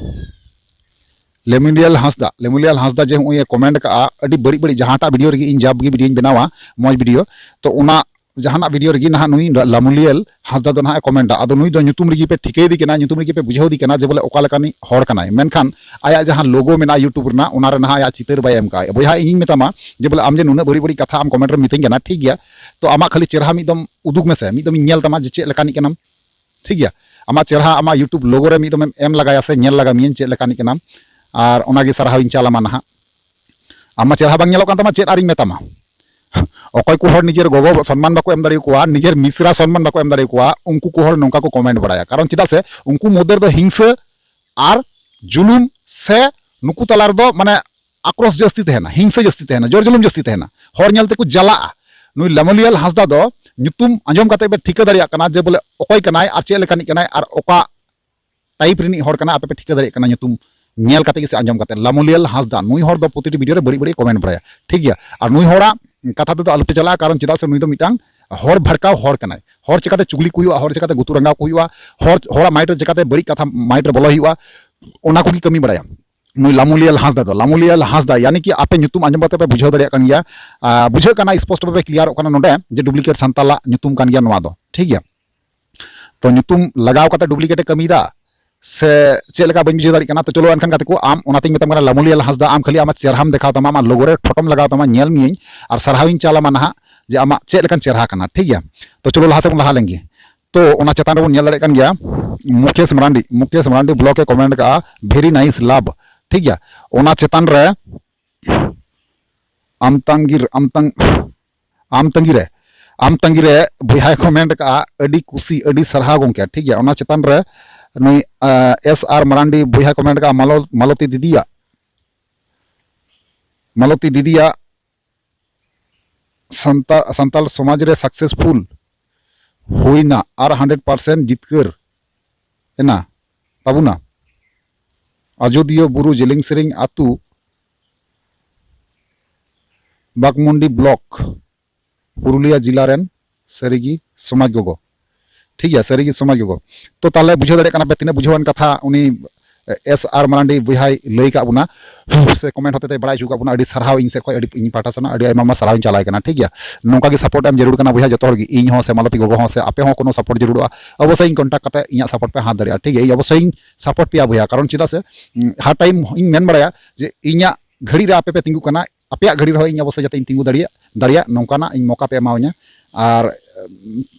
ᱞᱮᱢᱩᱞᱤᱭᱟᱞ ᱦᱟᱸᱥᱫᱟ, ᱞᱮᱢᱩᱞᱤᱭᱟᱞ ᱦᱟᱸᱥᱫᱟ ᱡᱮ ᱦᱚᱸᱜᱼᱚᱭ ᱮ ᱠᱚᱢᱮᱱᱴ ᱠᱟᱜᱼᱟ, ᱟᱹᱰᱤ ᱵᱟᱹᱲᱤᱡ ᱵᱟᱹᱲᱤᱡ, ᱡᱟᱦᱟᱸᱴᱟᱜ ᱵᱷᱤᱰᱤᱭᱳ ᱨᱮᱜᱮ ᱤᱧ ᱡᱟᱵ ᱜᱮ ᱵᱷᱤᱰᱤᱭᱳᱧ ᱵᱮᱱᱟᱣᱟ, ᱢᱚᱡᱽ ᱵᱷᱤᱰᱤᱭᱳ, ᱛᱚ ᱚᱱᱟ ᱡᱟᱦᱟᱱᱟᱜ ᱵᱷᱤᱰᱤᱭᱳ ᱨᱮᱜᱮ ᱱᱟᱦᱟᱜ ᱱᱩᱭ ᱞᱟᱢᱩᱞᱤᱭᱟᱞ ᱦᱟᱸᱥᱫᱟ ᱫᱚ ᱱᱟᱦᱟᱜ ᱮ ᱠᱚᱢᱮᱱᱴᱟ᱾ ᱟᱫᱚ ᱱᱩᱭ ᱫᱚ ᱧᱩᱛᱩᱢ ᱨᱮᱜᱮ ᱯᱮ ᱴᱷᱤᱠᱟᱹᱭᱮᱫᱮ ᱠᱟᱱᱟ, ᱧᱩᱛᱩᱢ ᱨᱮᱜᱮ ᱯᱮ ᱵᱩᱡᱷᱟᱹᱣᱮᱫᱮ ᱠᱟᱱᱟ ᱡᱮ ᱵᱚᱞᱮ ᱚᱠᱟ ᱞᱮᱠᱟᱱᱤᱡ ᱦᱚᱲ ᱠᱟᱱᱟᱭ, ᱢᱮᱱᱠᱷᱟᱱ ᱟᱭᱟᱜ ᱡᱟᱦᱟᱸ ᱞᱳᱜᱳ ᱢᱮᱱᱟᱜᱼᱟ YouTube ᱨᱮᱱᱟᱜ, ᱚᱱᱟ ᱨᱮ ᱱᱟᱦᱟᱜ ᱟᱭᱟᱜ ᱪᱤᱛᱟᱹᱨ ᱵᱟᱭ ᱮᱢ ᱠᱟᱜᱼᱟ᱾ ᱵᱚᱭᱦᱟ, ᱤᱧᱤᱧ ᱢᱮᱛᱟᱢᱟ ᱡᱮ ᱵᱚᱞᱮ ᱟᱢ ᱡᱮ ᱱᱩᱱᱟᱹᱜ ᱵᱟᱹᱲᱤᱡ ᱵᱟᱹᱲᱤᱡ ᱠᱟᱛᱷᱟ ᱟᱢ ᱠᱚᱢᱮᱱᱴ ᱨᱮᱢ ᱢᱤᱛᱟᱹᱧ ᱠᱟᱱᱟ, ᱴᱷᱤᱠ ᱜᱮᱭᱟ, ᱛᱚ ᱟᱢᱟᱜ ᱠᱷᱟᱹᱞᱤ ᱪᱮᱦᱨᱟ ᱢᱤᱫ ᱫᱚᱢ ᱩᱫᱩᱜᱽ ᱢᱮᱥᱮ, ᱢᱤᱫ ᱫᱚᱢ ᱤᱧ ᱧᱮᱞ ᱛᱟᱢᱟ ᱡᱮ ᱪᱮᱫ ᱞᱮᱠᱟᱱᱤᱡ ᱠᱟᱱᱟᱢ᱾ ᱴᱷᱤᱠ ᱜᱮᱭᱟ, ᱟᱢᱟᱜ ᱪᱮᱦᱨᱟ ᱟᱢᱟᱜ YouTube ᱞᱳᱜᱳ ᱨᱮ ᱢᱤᱫ ᱫᱚᱢᱮᱢ ᱮᱢ ᱞᱟᱜᱟᱭᱟ ᱥᱮ ᱧᱮᱞ ᱞᱟᱜᱟ ᱢᱤᱭᱟᱹᱧ ᱪᱮᱫ ᱞᱮᱠᱟᱱᱤᱡ ᱠᱟᱱᱟᱢ, ᱟᱨ ᱚᱱᱟᱜᱮ ᱥᱟᱨᱦᱟᱣ ᱤᱧ ᱪᱟᱞ ᱟᱢᱟ ᱱᱟᱦᱟᱜ᱾ ᱟᱢ ᱢᱟ ᱪᱮᱦᱨᱟ ᱵᱟᱝ ᱧᱮᱞᱚᱜ ᱠᱟᱱ ᱛᱟᱢᱟ, ᱪᱮᱫ ᱟᱨᱤᱧ ᱢᱮᱛᱟᱢᱟ? ᱚᱠᱚᱭ ᱠᱚ ᱦᱚᱲ ᱱᱤᱡᱮᱨ ᱜᱚᱜᱚ ᱥᱚᱱᱢᱟᱱ ᱵᱟᱠᱚ ᱮᱢ ᱫᱟᱲᱮᱭᱟᱠᱚᱣᱟ, ᱱᱤᱡᱮᱨ ᱢᱤᱥᱨᱟ ᱥᱚᱱᱢᱟᱱ ᱵᱟᱠᱚ ᱮᱢ ᱫᱟᱲᱮᱭᱟᱠᱚᱣᱟ, ᱩᱱᱠᱩ ᱠᱚ ᱦᱚᱲ ᱱᱚᱝᱠᱟ ᱠᱚ ᱠᱚᱢᱮᱱᱴ ᱵᱟᱲᱟᱭᱟ᱾ ᱠᱟᱨᱚᱱ ᱪᱮᱫᱟᱜ ᱥᱮ ᱩᱱᱠᱩ ᱢᱚᱫᱽᱫᱷᱮ ᱨᱮᱫᱚ ᱦᱤᱝᱥᱟᱹ ᱟᱨ ᱡᱩᱞᱩᱢ ᱥᱮ ᱱᱩᱠᱩ ᱛᱟᱞᱟ ᱨᱮᱫᱚ ᱢᱟᱱᱮ ᱟᱠᱨᱳᱥ ᱡᱟᱹᱥᱛᱤ ᱛᱟᱦᱮᱱᱟ, ᱦᱤᱝᱥᱟᱹ ᱡᱟᱹᱥᱛᱤ ᱛᱟᱦᱮᱱᱟ, ᱡᱳᱨ ᱡᱩᱞᱩᱢ ᱡᱟᱹᱥᱛᱤ ᱛᱟᱦᱮᱱᱟ, ᱦᱚᱲ ᱧᱮᱞ ᱛᱮᱠᱚ ᱡᱟᱞᱟᱜᱼᱟ᱾ ᱱᱩᱭ ᱞᱟᱢᱩᱞᱤᱭᱟᱞ ᱦᱟᱸᱥᱫᱟ ᱫᱚ ᱧᱩᱛᱩᱢ ᱟᱸᱡᱚᱢ ᱠᱟᱛᱮ ᱯᱮ ᱴᱷᱤᱠᱟᱹ ᱫᱟᱲᱮᱭᱟᱜ ᱠᱟᱱᱟ ᱡᱮ ᱵᱚᱞᱮ ᱚᱠᱚᱭ ᱠᱟᱱᱟᱭ ᱟᱨ ᱪᱮᱫ ᱞᱮᱠᱟᱱᱤᱡ ᱠᱟᱱᱟᱭ ᱟᱨ ᱚᱠᱟ ᱴᱟᱭᱤᱯ ᱨᱤᱱᱤᱡ ᱦᱚᱲ ᱠᱟᱱᱟ, ᱟᱯᱮ ᱯᱮ ᱴᱷᱤᱠᱟᱹ ᱫᱟᱲᱮᱭᱟᱜ ᱠᱟᱱᱟ ᱧᱩᱛᱩᱢ ᱧᱮᱞ ᱠᱟᱛᱮ ᱜᱮ ᱥᱮ ᱟᱸᱡᱚᱢ ᱠᱟᱛᱮ᱾ ᱞᱟᱢᱩᱞᱤᱭᱟᱞ ᱦᱟᱸᱥᱫᱟ, ᱱᱩᱭ ᱦᱚᱲ ᱫᱚ ᱯᱨᱚᱛᱤᱴᱤ ᱵᱷᱤᱰᱤᱭᱳ ᱨᱮ ᱵᱟᱹᱲᱤᱡ ᱵᱟᱹᱲᱤᱡ ᱠᱚᱢᱮᱱᱴ ᱵᱟᱲᱟᱭᱟ, ᱴᱷᱤᱠ ᱜᱮᱭᱟ? ᱟᱨ ᱱᱩᱭ ᱦᱚᱲᱟᱜ ᱠᱟᱛᱷᱟ ᱛᱮᱫᱚ ᱟᱞᱚᱯᱮ ᱪᱟᱞᱟᱜᱼᱟ, ᱠᱟᱨᱚᱱ ᱪᱮᱫᱟᱜ ᱥᱮ ᱱᱩᱭ ᱫᱚ ᱢᱤᱫᱴᱟᱝ ᱦᱚᱲ ᱵᱷᱟᱲᱠᱟᱣ ᱦᱚᱲ ᱠᱟᱱᱟᱭ᱾ ᱦᱚᱲ ᱪᱤᱠᱟᱛᱮ ᱪᱩᱜᱽᱞᱤ ᱠᱚ ᱦᱩᱭᱩᱜᱼᱟ, ᱦᱚᱲ ᱪᱤᱠᱟᱛᱮ ᱜᱩᱛᱩ ᱨᱟᱸᱜᱟᱣ ᱠᱚ ᱦᱩᱭᱩᱜᱼᱟ, ᱦᱚᱲ, ᱦᱚᱲᱟᱜ ᱢᱟᱭᱤᱱᱰ ᱨᱮ ᱪᱤᱠᱟᱛᱮ ᱵᱟᱹᱲᱤᱡ ᱠᱟᱛᱷᱟ ᱢᱟᱭᱤᱱᱰ ᱨᱮ ᱵᱚᱞᱚ ᱦᱩᱭᱩᱜᱼᱟ, ᱚᱱᱟ ᱠᱚᱜᱮ ᱠᱟᱹᱢᱤ ᱵᱟᱲᱟᱭᱟ ᱱᱩᱭ ᱞᱟᱢᱩᱞᱤᱭᱟᱞ ᱦᱟᱸᱥᱫᱟ ᱫᱚ᱾ ᱞᱟᱢᱩᱞᱤᱭᱟᱞ ᱦᱟᱸᱥᱫᱟ, ᱭᱟᱱᱤ ᱠᱤ ᱟᱯᱮ ᱧᱩᱛᱩᱢ ᱟᱸᱡᱚᱢ ᱠᱟᱛᱮ ᱯᱮ ᱵᱩᱡᱷᱟᱹᱣ ᱫᱟᱲᱮᱭᱟᱜ ᱠᱟᱱ ᱜᱮᱭᱟ, ᱟᱨ ᱵᱩᱡᱷᱟᱹᱜ ᱠᱟᱱᱟ, ᱥᱯᱚᱥᱴᱚ ᱵᱷᱟᱵᱮ ᱠᱞᱤᱭᱟᱨᱚᱜ ᱠᱟᱱᱟ ᱱᱚᱰᱮ ᱡᱮ ᱰᱩᱯᱞᱤᱠᱮᱴ ᱥᱟᱱᱛᱟᱞᱟᱜ ᱧᱩᱛᱩᱢ ᱠᱟᱱ ᱜᱮᱭᱟ ᱱᱚᱣᱟ ᱫᱚ, ᱴᱷᱤᱠ ᱜᱮᱭᱟ? ᱛᱚ ᱧᱩᱛᱩᱢ ᱞᱟᱜᱟᱣ ᱠᱟᱛᱮ ᱰᱩᱯᱞᱤᱠᱮᱴ ᱮ ᱠᱟᱹᱢᱤᱭᱮᱫᱟ ᱥᱮ ᱪᱮᱫ ᱞᱮᱠᱟ, ᱵᱟᱹᱧ ᱵᱩᱡᱷᱟᱹᱣ ᱫᱟᱲᱮᱭᱟᱜ ᱠᱟᱱᱟ᱾ ᱛᱚ ᱪᱚᱞᱚ ᱮᱱᱠᱷᱟᱱ ᱜᱟᱛᱮ ᱠᱚ, ᱟᱢ ᱚᱱᱟᱛᱤᱧ ᱢᱮᱛᱟᱢ ᱠᱟᱱᱟ, ᱞᱟᱢᱩᱞᱤᱭᱟᱞ ᱦᱟᱸᱥᱫᱟ, ᱟᱢ ᱠᱷᱟᱹᱞᱤ ᱟᱢᱟᱜ ᱪᱮᱦᱨᱟᱢ ᱫᱮᱠᱷᱟᱣ ᱛᱟᱢᱟ, ᱟᱢᱟᱜ ᱞᱳᱜᱳ ᱨᱮ ᱯᱷᱳᱴᱳᱢ ᱞᱟᱜᱟᱣ ᱛᱟᱢᱟ, ᱧᱮᱞ ᱢᱤᱭᱟᱹᱧ ᱟᱨ ᱥᱟᱨᱦᱟᱣᱤᱧ ᱪᱟᱞ ᱟᱢᱟ ᱱᱟᱦᱟᱜ ᱡᱮ ᱟᱢᱟᱜ ᱪᱮᱫ ᱞᱮᱠᱟᱱ ᱪᱮᱦᱨᱟ ᱠᱟᱱᱟ, ᱴᱷᱤᱠ ᱜᱮᱭᱟ? ᱛᱚ ᱪᱚᱞᱚ ᱞᱟᱦᱟ ᱥᱮᱫ ᱵᱚᱱ ᱞᱟᱦᱟ ᱞᱮᱱ ᱜᱮ᱾ ᱛᱚ ᱚᱱᱟ ᱪᱮᱛᱟᱱ ᱨᱮᱵᱚᱱ ᱧᱮᱞ ᱫᱟᱲᱮᱭᱟᱜ ᱠᱟᱱ ᱜᱮᱭᱟ, ᱢᱩᱠᱮᱥ ᱢᱟᱨᱟᱱᱰᱤ, ᱢᱩᱠᱮᱥ ᱢᱟᱨᱟᱱᱰᱤ ᱵᱞᱚᱜ ᱮ ᱠᱚᱢᱮᱱᱴ ᱠᱟᱜᱼᱟ, "ᱵᱷᱮᱨᱤ ᱱᱟᱭᱤᱥ ᱞᱟᱵᱷ", ᱴᱷᱤᱠ ᱜᱮᱭᱟ? ᱚᱱᱟ ᱪᱮᱛᱟᱱ ᱨᱮ ᱟᱢ ᱛᱟᱝᱜᱤᱨ ᱟᱢ ᱛᱟᱝ ᱟᱢ ᱛᱟᱝᱜᱤ ᱨᱮ ᱟᱢ ᱛᱟᱝᱜᱤ ᱨᱮ ᱵᱚᱭᱦᱟᱭ ᱠᱚᱢᱮᱱᱴ ᱠᱟᱜᱼᱟ, ᱟᱹᱰᱤ ᱠᱩᱥᱤ, ᱟᱹᱰᱤ ᱥᱟᱨᱦᱟᱣ ᱜᱚᱢᱠᱮ᱾ ᱴᱷᱤᱠ ᱜᱮᱭᱟ, ᱚᱱᱟ ᱪᱮᱛᱟᱱ ᱨᱮ ᱱᱩᱭ ᱮᱥ ᱟᱨ ᱢᱟᱨᱟᱱᱰᱤ ᱵᱚᱭᱦᱟᱭ ᱠᱚᱢᱮᱱᱴ ᱠᱟᱜᱼᱟ, ᱢᱟᱞᱚ- ᱢᱟᱞᱚᱛᱤ ᱫᱤᱫᱤᱭᱟᱜ ᱢᱟᱞᱚᱛᱤ ᱫᱤᱫᱤᱭᱟᱜ ᱥᱟᱱᱛᱟ- ᱥᱟᱱᱛᱟᱲ ᱥᱚᱢᱟᱡᱽ ᱨᱮ ᱥᱟᱠᱥᱮᱥᱯᱷᱩᱞ ᱦᱩᱭᱱᱟ ᱟᱨ ᱦᱟᱱᱰᱨᱮᱰ ᱯᱟᱨᱥᱮᱱᱴ ᱡᱤᱛᱠᱟᱹᱨ ᱮᱱᱟ ᱛᱟᱵᱚᱱᱟ᱾ ᱟᱡᱚᱫᱤᱭᱟᱹ ᱵᱩᱨᱩ ᱡᱮᱞᱮᱧ ᱥᱮᱨᱮᱧ ᱟᱹᱛᱩ, ᱵᱟᱜᱽᱢᱩᱱᱰᱤ ᱵᱞᱚᱠ, ᱯᱩᱨᱩᱞᱤᱭᱟᱹ ᱡᱮᱞᱟ ᱨᱮᱱ ᱥᱟᱹᱨᱤᱜᱮ ᱥᱚᱢᱟᱡᱽ ᱜᱚᱜᱚ᱾ ᱴᱷᱤᱠ ᱜᱮᱭᱟ, ᱥᱟᱹᱨᱤᱜᱮ ᱥᱚᱢᱟᱡᱽ ᱜᱚᱜᱚ᱾ ᱛᱚ ᱛᱟᱦᱚᱞᱮ ᱵᱩᱡᱷᱟᱹᱣ ᱫᱟᱲᱮᱭᱟᱜ ᱠᱟᱱᱟ ᱯᱮ ᱛᱤᱱᱟᱹᱜ ᱵᱩᱡᱷᱟᱹᱣᱟᱱ ᱠᱟᱛᱷᱟ ᱩᱱᱤ ᱮᱥ ᱟᱨ ᱢᱟᱨᱟᱱᱰᱤ ᱵᱚᱭᱦᱟᱭ ᱞᱟᱹᱭ ᱠᱟᱜ ᱵᱚᱱᱟ, ᱥᱮ ᱠᱚᱢᱮᱱᱴ ᱦᱚᱛᱮᱛᱮ ᱵᱟᱲᱟᱭ ᱦᱚᱪᱚ ᱠᱟᱜ ᱵᱚᱱᱟ᱾ ᱟᱹᱰᱤ ᱥᱟᱨᱦᱟᱣ ᱤᱧ ᱥᱮᱫ ᱠᱷᱚᱱ, ᱟᱹᱰᱤ ᱤᱧ ᱯᱟᱦᱴᱟ ᱥᱮᱱᱟᱜ ᱟᱹᱰᱤ ᱟᱭᱢᱟ ᱟᱭᱢᱟ ᱥᱟᱨᱦᱟᱣ ᱤᱧ ᱪᱟᱞᱟᱭ ᱠᱟᱱᱟ᱾ ᱴᱷᱤᱠ ᱜᱮᱭᱟ, ᱱᱚᱝᱠᱟ ᱜᱮ ᱥᱟᱯᱳᱨᱴ ᱮᱢ ᱡᱟᱹᱨᱩᱲ ᱠᱟᱱᱟ ᱵᱚᱭᱦᱟ, ᱡᱚᱛᱚ ᱦᱚᱲ ᱜᱮ, ᱤᱧ ᱦᱚᱸ ᱥᱮ ᱢᱟᱞᱚᱛᱤ ᱜᱚᱜᱚ ᱦᱚᱸ ᱥᱮ ᱟᱯᱮ ᱦᱚᱸ ᱠᱳᱱᱳ ᱥᱟᱯᱳᱨᱴ ᱡᱟᱹᱨᱩᱲᱚᱜᱼᱟ, ᱚᱵᱚᱥᱥᱳᱭ ᱤᱧ ᱠᱚᱱᱴᱟᱠᱴ ᱠᱟᱛᱮ ᱤᱧᱟᱹᱜ ᱥᱟᱯᱳᱨᱴ ᱯᱮ ᱦᱟᱛ ᱫᱟᱲᱮᱭᱟᱜᱼᱟ᱾ ᱴᱷᱤᱠ ᱜᱮᱭᱟ, ᱤᱧ ᱚᱵᱚᱥᱥᱳᱭ ᱤᱧ ᱥᱟᱯᱳᱨᱴ ᱯᱮᱭᱟ ᱵᱚᱭᱦᱟ, ᱠᱟᱨᱚᱱ ᱪᱮᱫᱟᱜ ᱥᱮ ᱦᱟᱨ ᱴᱟᱭᱤᱢ ᱤᱧ ᱢᱮᱱ ᱵᱟᱲᱟᱭᱟ ᱡᱮ ᱤᱧᱟᱹᱜ ᱜᱷᱟᱹᱲᱤ ᱨᱮ ᱟᱯᱮ ᱯᱮ ᱛᱤᱸᱜᱩ ᱠᱟᱱᱟ, ᱟᱯᱮᱭᱟᱜ ᱜᱷᱟᱹᱲᱤ ᱨᱮᱦᱚᱸ ᱤᱧ ᱚᱵᱚᱥᱥᱳᱭ ᱡᱟᱛᱮ ᱤᱧ ᱛᱤᱸᱜᱩ ᱫᱟᱲᱮᱭᱟᱜ ᱫᱟᱲᱮᱭᱟᱜ ᱱᱚᱝᱠᱟᱱᱟᱜ ᱤᱧ ᱢᱚᱠᱟ ᱯᱮ ᱮᱢᱟᱣᱟᱹᱧᱟ᱾ ᱟᱨ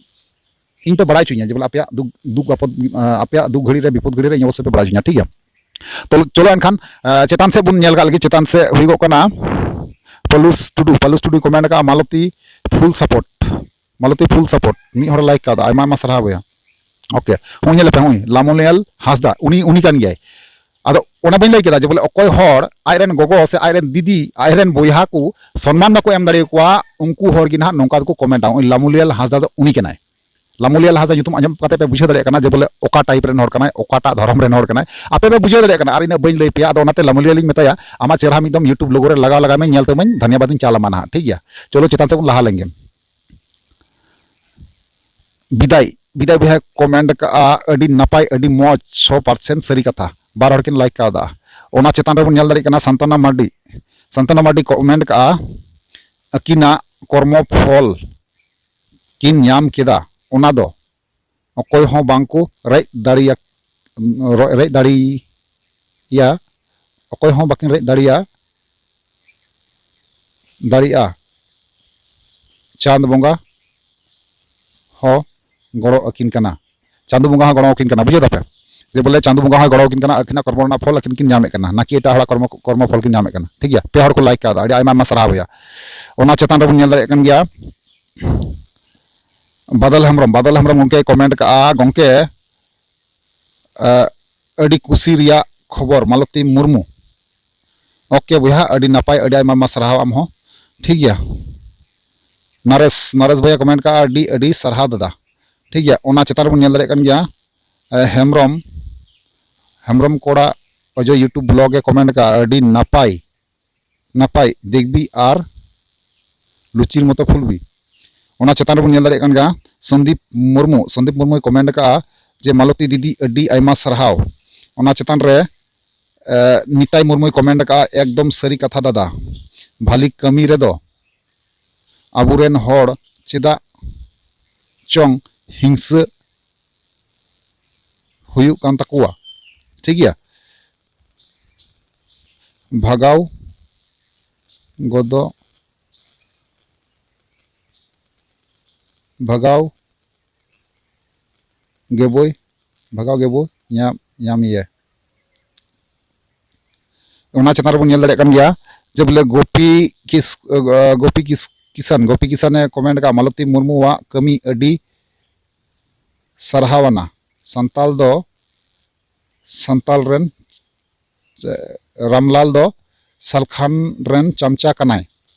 ᱤᱧ ᱯᱮ ᱵᱟᱲᱟᱭ ᱦᱚᱪᱚᱧᱟ ᱡᱮ ᱵᱚᱞᱮ ᱟᱯᱮᱭᱟᱜ ᱫᱩᱠ ᱫᱩᱠ ᱟᱯᱚᱫ ᱟᱯᱮᱭᱟᱜ ᱫᱩᱠ ᱜᱷᱟᱹᱲᱤ ᱨᱮ ᱵᱤᱯᱚᱫ ᱜᱷᱟᱹᱲᱤ ᱨᱮ ᱤᱧ ᱚᱵᱚᱥᱥᱳᱭ ᱯᱮ ᱵᱟᱲᱟᱭ ᱦᱚᱪᱚᱧᱟ᱾ ᱴᱷᱤᱠ ᱜᱮᱭᱟ, ᱛᱚ ᱪᱚᱞᱚ ᱮᱱᱠᱷᱟᱱ ᱪᱮᱛᱟᱱ ᱥᱮᱫ ᱵᱚᱱ ᱧᱮᱞ ᱠᱟᱜ ᱞᱮᱜᱮ᱾ ᱪᱮᱛᱟᱱ ᱥᱮᱫ ᱦᱩᱭᱩᱜᱚᱜ ᱠᱟᱱᱟ ᱯᱟᱞᱩᱥ ᱴᱩᱰᱩ᱾ ᱯᱟᱞᱩᱥ ᱴᱩᱰᱩᱭ ᱠᱚᱢᱮᱱᱴ ᱟᱠᱟᱫᱼᱟ, ᱢᱟᱞᱚᱛᱤ ᱯᱷᱩᱞ ᱥᱟᱯᱳᱨᱴ, ᱢᱟᱞᱚᱛᱤ ᱯᱷᱩᱞ ᱥᱟᱯᱳᱨᱴ, ᱢᱤᱫ ᱦᱚᱲᱮ ᱞᱟᱭᱤᱠ ᱠᱟᱣᱫᱟ᱾ ᱟᱭᱢᱟ ᱟᱭᱢᱟ ᱥᱟᱨᱦᱟᱣ ᱵᱚᱭᱦᱟ᱾ ᱳᱠᱮ, ᱦᱚᱸᱜᱼᱚᱭ ᱧᱮᱞ ᱯᱮ, ᱦᱚᱸᱜᱼᱚᱭ ᱞᱟᱢᱩᱞᱤᱭᱟᱞ ᱦᱟᱸᱥᱫᱟ, ᱩᱱᱤ ᱩᱱᱤ ᱠᱟᱱ ᱜᱮᱭᱟᱭ᱾ ᱟᱫᱚ ᱚᱱᱟ ᱵᱟᱹᱧ ᱞᱟᱹᱭ ᱠᱮᱫᱟ ᱡᱮ ᱵᱚᱞᱮ ᱚᱠᱚᱭ ᱦᱚᱲ ᱟᱡᱨᱮᱱ ᱜᱚᱜᱚ ᱥᱮ ᱟᱡᱨᱮᱱ ᱫᱤᱫᱤ, ᱟᱡᱨᱮᱱ ᱵᱚᱭᱦᱟ ᱠᱚ ᱥᱚᱱᱢᱟᱱ ᱵᱟᱠᱚ ᱮᱢ ᱫᱟᱲᱮᱭᱟᱠᱚᱣᱟ, ᱩᱱᱠᱩ ᱦᱚᱲ ᱜᱮ ᱱᱟᱦᱟᱜ ᱱᱚᱝᱠᱟ ᱫᱚᱠᱚ ᱠᱚᱢᱮᱱᱴᱟ᱾ ᱩᱱᱤ ᱞᱟᱢᱩᱞᱤᱭᱟᱞ ᱦᱟᱸᱥᱫᱟ ᱫᱚ ᱩᱱᱤ ᱠᱟᱱᱟᱭ᱾ ᱞᱟᱢᱩᱞᱤᱭᱟᱞ ᱦᱟᱸᱥᱫᱟ ᱧᱩᱛᱩᱢ ᱟᱸᱡᱚᱢ ᱠᱟᱛᱮ ᱯᱮ ᱵᱩᱡᱷᱟᱹᱣ ᱫᱟᱲᱮᱭᱟᱜ ᱠᱟᱱᱟ ᱡᱮ ᱵᱚᱞᱮ ᱚᱠᱟ ᱴᱟᱭᱤᱯ ᱨᱮᱱ ᱦᱚᱲ ᱠᱟᱱᱟᱭ, ᱚᱠᱟᱴᱟᱜ ᱫᱷᱚᱨᱚᱢ ᱨᱮᱱ ᱦᱚᱲ ᱠᱟᱱᱟᱭ᱾ ᱟᱯᱮ ᱯᱮ ᱵᱩᱡᱷᱟᱹᱣ ᱫᱟᱲᱮᱭᱟᱜ ᱠᱟᱱᱟ, ᱟᱨ ᱤᱱᱟᱹᱜ ᱵᱟᱹᱧ ᱞᱟᱹᱭ ᱯᱮᱭᱟ᱾ ᱟᱫᱚ ᱚᱱᱟᱛᱮ ᱞᱟᱢᱩᱞᱤᱭᱟᱞᱤᱧ ᱢᱮᱛᱟᱭᱟ, ᱟᱢᱟᱜ ᱪᱮᱦᱨᱟ ᱢᱤᱫ ᱫᱚᱢ YouTube logo ᱨᱮ ᱞᱟᱜᱟᱣ ᱞᱟᱜᱟᱭ ᱢᱮ, ᱧᱮᱞ ᱛᱟᱢᱟᱹᱧ, ᱫᱷᱟᱱᱭᱟᱵᱟᱫ ᱤᱧ ᱪᱟᱞ ᱟᱢᱟ ᱱᱟᱦᱟᱜ᱾ ᱴᱷᱤᱠ ᱜᱮᱭᱟ, ᱪᱚᱞᱚ ᱪᱮᱛᱟᱱ ᱥᱮᱫ ᱵᱚᱱ ᱞᱟᱦᱟ ᱞᱮᱱ ᱜᱮ᱾ ᱵᱤᱫᱟᱭ, ᱵᱤᱫᱟᱭ ᱵᱚᱭᱦᱟ ᱠᱚᱢᱮᱱᱴ ᱠᱟᱜᱼᱟ, "ᱟᱹᱰᱤ ᱱᱟᱯᱟᱭ, ᱟᱹᱰᱤ ᱢᱚᱡᱽ, ᱥᱚ ᱯᱟᱨᱥᱮᱱᱴ ᱥᱟᱹᱨᱤ ᱠᱟᱛᱷᱟ᱾" ᱵᱟᱨ ᱦᱚᱲ ᱠᱤᱱ ᱞᱟᱭᱤᱠ ᱠᱟᱣᱫᱟ᱾ ᱚᱱᱟ ᱪᱮᱛᱟᱱ ᱨᱮᱵᱚᱱ ᱧᱮᱞ ᱫᱟᱲᱮᱭᱟᱜ ᱠᱟᱱᱟ ᱥᱟᱱᱛᱟᱱᱟ ᱢᱟᱨᱰᱤ᱾ ᱥᱟᱱᱛᱟᱱᱟ ᱢᱟᱨᱰᱤ ᱠᱚᱢᱮᱱᱴ ᱠᱟᱜᱼᱟ, "ᱟᱹᱠᱤᱱᱟᱜ ᱠᱚᱨᱢᱚ ᱯᱷᱚᱞ ᱠᱤᱱ ᱧᱟᱢ ᱠᱮᱫᱟ, ᱚᱱᱟ ᱫᱚ ᱚᱠᱚᱭ ᱦᱚᱸ ᱵᱟᱝ ᱠᱚ ᱨᱮᱡ ᱫᱟᱲᱮᱭᱟ ᱨᱮᱡ ᱫᱟᱲᱮᱭᱟ ᱚᱠᱚᱭ ᱦᱚᱸ ᱵᱟᱹᱠᱤᱱ ᱨᱮᱡ ᱫᱟᱲᱮᱭᱟ ᱫᱟᱲᱮᱭᱟᱜᱼᱟ᱾ ᱪᱟᱸᱫ ᱵᱚᱸᱜᱟ ᱦᱚᱸ ᱜᱚᱲᱚ ᱟᱹᱠᱤᱱ ᱠᱟᱱᱟ᱾" ᱪᱟᱸᱫᱚ ᱵᱚᱸᱜᱟ ᱦᱚᱸ ᱜᱚᱲᱚ ᱟᱹᱠᱤᱱ ᱠᱟᱱᱟ, ᱵᱩᱡᱷᱟᱹᱣ ᱫᱟᱯᱮ? ᱡᱮ ᱵᱚᱞᱮ ᱪᱟᱸᱫᱚ ᱵᱚᱸᱜᱟ ᱦᱚᱸᱭ ᱜᱚᱲᱚ ᱟᱹᱠᱤᱱ ᱠᱟᱱᱟ, ᱟᱹᱠᱤᱱᱟᱜ ᱠᱚᱨᱢᱚ ᱨᱮᱱᱟᱜ ᱯᱷᱚᱞ ᱟᱹᱠᱤᱱ ᱠᱤᱱ ᱧᱟᱢᱮᱫ ᱠᱟᱱᱟ, ᱱᱟᱠᱤ ᱮᱴᱟᱜ ᱦᱚᱲᱟᱜ ᱠᱚᱨᱢᱚ, ᱠᱚᱨᱢᱚ ᱯᱷᱚᱞ ᱠᱤᱱ ᱧᱟᱢᱮᱫ ᱠᱟᱱᱟ᱾ ᱴᱷᱤᱠ ᱜᱮᱭᱟ, ᱯᱮ ᱦᱚᱲ ᱠᱚ ᱞᱟᱭᱤᱠ ᱠᱟᱣᱫᱟ, ᱟᱹᱰᱤ ᱟᱭᱢᱟ ᱟᱭᱢᱟ ᱥᱟᱨᱦᱟᱣ ᱵᱚᱭᱦᱟ᱾ ᱚᱱᱟ ᱪᱮᱛᱟᱱ ᱨᱮᱵᱚᱱ ᱧᱮᱞ ᱫᱟᱲᱮᱭᱟᱜ ᱠᱟᱱ ᱜᱮᱭᱟ, ᱵᱟᱫᱚᱞ ᱦᱮᱢᱵᱨᱚᱢ, ᱵᱟᱫᱚᱞ ᱦᱮᱢᱵᱨᱚᱢ ᱜᱚᱢᱠᱮᱭ ᱠᱚᱢᱮᱱᱴ ᱠᱟᱜᱼᱟ, ᱜᱚᱢᱠᱮ, ᱟᱹᱰᱤ ᱠᱩᱥᱤ ᱨᱮᱭᱟᱜ ᱠᱷᱚᱵᱚᱨ, ᱢᱟᱞᱚᱛᱤ ᱢᱩᱨᱢᱩ᱾ ᱳᱠᱮ ᱵᱚᱭᱦᱟ, ᱟᱹᱰᱤ ᱱᱟᱯᱟᱭ, ᱟᱹᱰᱤ ᱟᱭᱢᱟ ᱟᱭᱢᱟ ᱥᱟᱨᱦᱟᱣ ᱟᱢ ᱦᱚᱸ᱾ ᱴᱷᱤᱠ ᱜᱮᱭᱟ, ᱱᱟᱨᱮᱥ, ᱱᱟᱨᱮᱥ ᱵᱷᱟᱭᱟ ᱠᱚᱢᱮᱱᱴ ᱠᱟᱜᱼᱟ, ᱟᱹᱰᱤ ᱟᱹᱰᱤ ᱥᱟᱨᱦᱟᱣ ᱫᱟᱫᱟ᱾ ᱴᱷᱤᱠ ᱜᱮᱭᱟ, ᱚᱱᱟ ᱪᱮᱛᱟᱱ ᱨᱮᱵᱚᱱ ᱧᱮᱞ ᱫᱟᱲᱮᱭᱟᱜ ᱠᱟᱱ ᱜᱮᱭᱟ, ᱮ, ᱦᱮᱢᱵᱨᱚᱢ, ᱦᱮᱢᱵᱨᱚᱢ ᱠᱚᱲᱟ ᱚᱡᱚᱭ YouTube blog ᱮ ᱠᱚᱢᱮᱱᱴ ᱠᱟᱜᱼᱟ, ᱟᱹᱰᱤ ᱱᱟᱯᱟᱭ, ᱱᱟᱯᱟᱭ ᱫᱮᱜᱽᱵᱤ ᱟᱨ ᱞᱩᱪᱤᱨ ᱢᱚᱛᱚ ᱯᱷᱩᱞᱵᱤ᱾ ᱚᱱᱟ ᱪᱮᱛᱟᱱ ᱨᱮᱵᱚᱱ ᱧᱮᱞ ᱫᱟᱲᱮᱭᱟᱜ ᱠᱟᱱ ᱜᱮᱭᱟ, ᱥᱚᱱᱫᱤᱯ ᱢᱩᱨᱢᱩ, ᱥᱚᱱᱫᱤᱯ ᱢᱩᱨᱢᱩᱭ ᱠᱚᱢᱮᱱᱴ ᱠᱟᱜᱼᱟ ᱡᱮ, "ᱢᱟᱞᱚᱛᱤ ᱫᱤᱫᱤ, ᱟᱹᱰᱤ ᱟᱭᱢᱟ ᱥᱟᱨᱦᱟᱣ᱾" ᱚᱱᱟ ᱪᱮᱛᱟᱱ ᱨᱮ, ᱮ, ᱱᱤᱛᱟᱭ ᱢᱩᱨᱢᱩᱭ ᱠᱚᱢᱮᱱᱴ ᱠᱟᱜᱼᱟ, "ᱮᱠᱫᱚᱢ ᱥᱟᱹᱨᱤ ᱠᱟᱛᱷᱟ ᱫᱟᱫᱟ, ᱵᱷᱟᱞᱤ ᱠᱟᱹᱢᱤ ᱨᱮᱫᱚ ᱟᱵᱚᱨᱮᱱ ᱦᱚᱲ ᱪᱮᱫᱟᱜ ᱪᱚᱝ ᱦᱤᱝᱥᱟᱹ ᱦᱩᱭᱩᱜ ᱠᱟᱱ ᱛᱟᱠᱚᱣᱟ᱾" ᱴᱷᱤᱠ ᱜᱮᱭᱟ, ᱵᱷᱟᱜᱟᱣ ᱜᱚᱫᱚᱜ, ᱵᱷᱟᱜᱟᱣ ᱜᱮᱵᱚᱭ, ᱵᱷᱟᱜᱟᱣ ᱜᱮᱵᱚ ᱧᱟᱢ, ᱧᱟᱢᱮᱭᱟ᱾ ᱚᱱᱟ ᱪᱮᱛᱟᱱ ᱨᱮᱵᱚᱱ ᱧᱮᱞ ᱫᱟᱲᱮᱭᱟᱜ ᱠᱟᱱ ᱜᱮᱭᱟ ᱡᱮ ᱵᱚᱞᱮ ᱜᱳᱯᱤ ᱠᱤᱥ-, ᱜᱳᱯᱤ ᱠᱤᱥ-, ᱠᱤᱥᱟᱱ, ᱜᱳᱯᱤ ᱠᱤᱥᱟᱱᱮ ᱠᱚᱢᱮᱱᱴ ᱠᱟᱜᱼᱟ, "ᱢᱟᱞᱚᱛᱤ ᱢᱩᱨᱢᱩᱣᱟᱜ ᱠᱟᱹᱢᱤ ᱟᱹᱰᱤ ᱥᱟᱨᱦᱟᱣᱟᱱᱟ᱾ ᱥᱟᱱᱛᱟᱞ ᱫᱚ, ᱥᱟᱱᱛᱟᱞ ᱨᱮᱱ, ᱨᱟᱢᱞᱟᱞ ᱫᱚ ᱥᱟᱞᱠᱷᱟᱱ ᱨᱮᱱ ᱪᱟᱢᱪᱟ ᱠᱟᱱᱟᱭ᱾"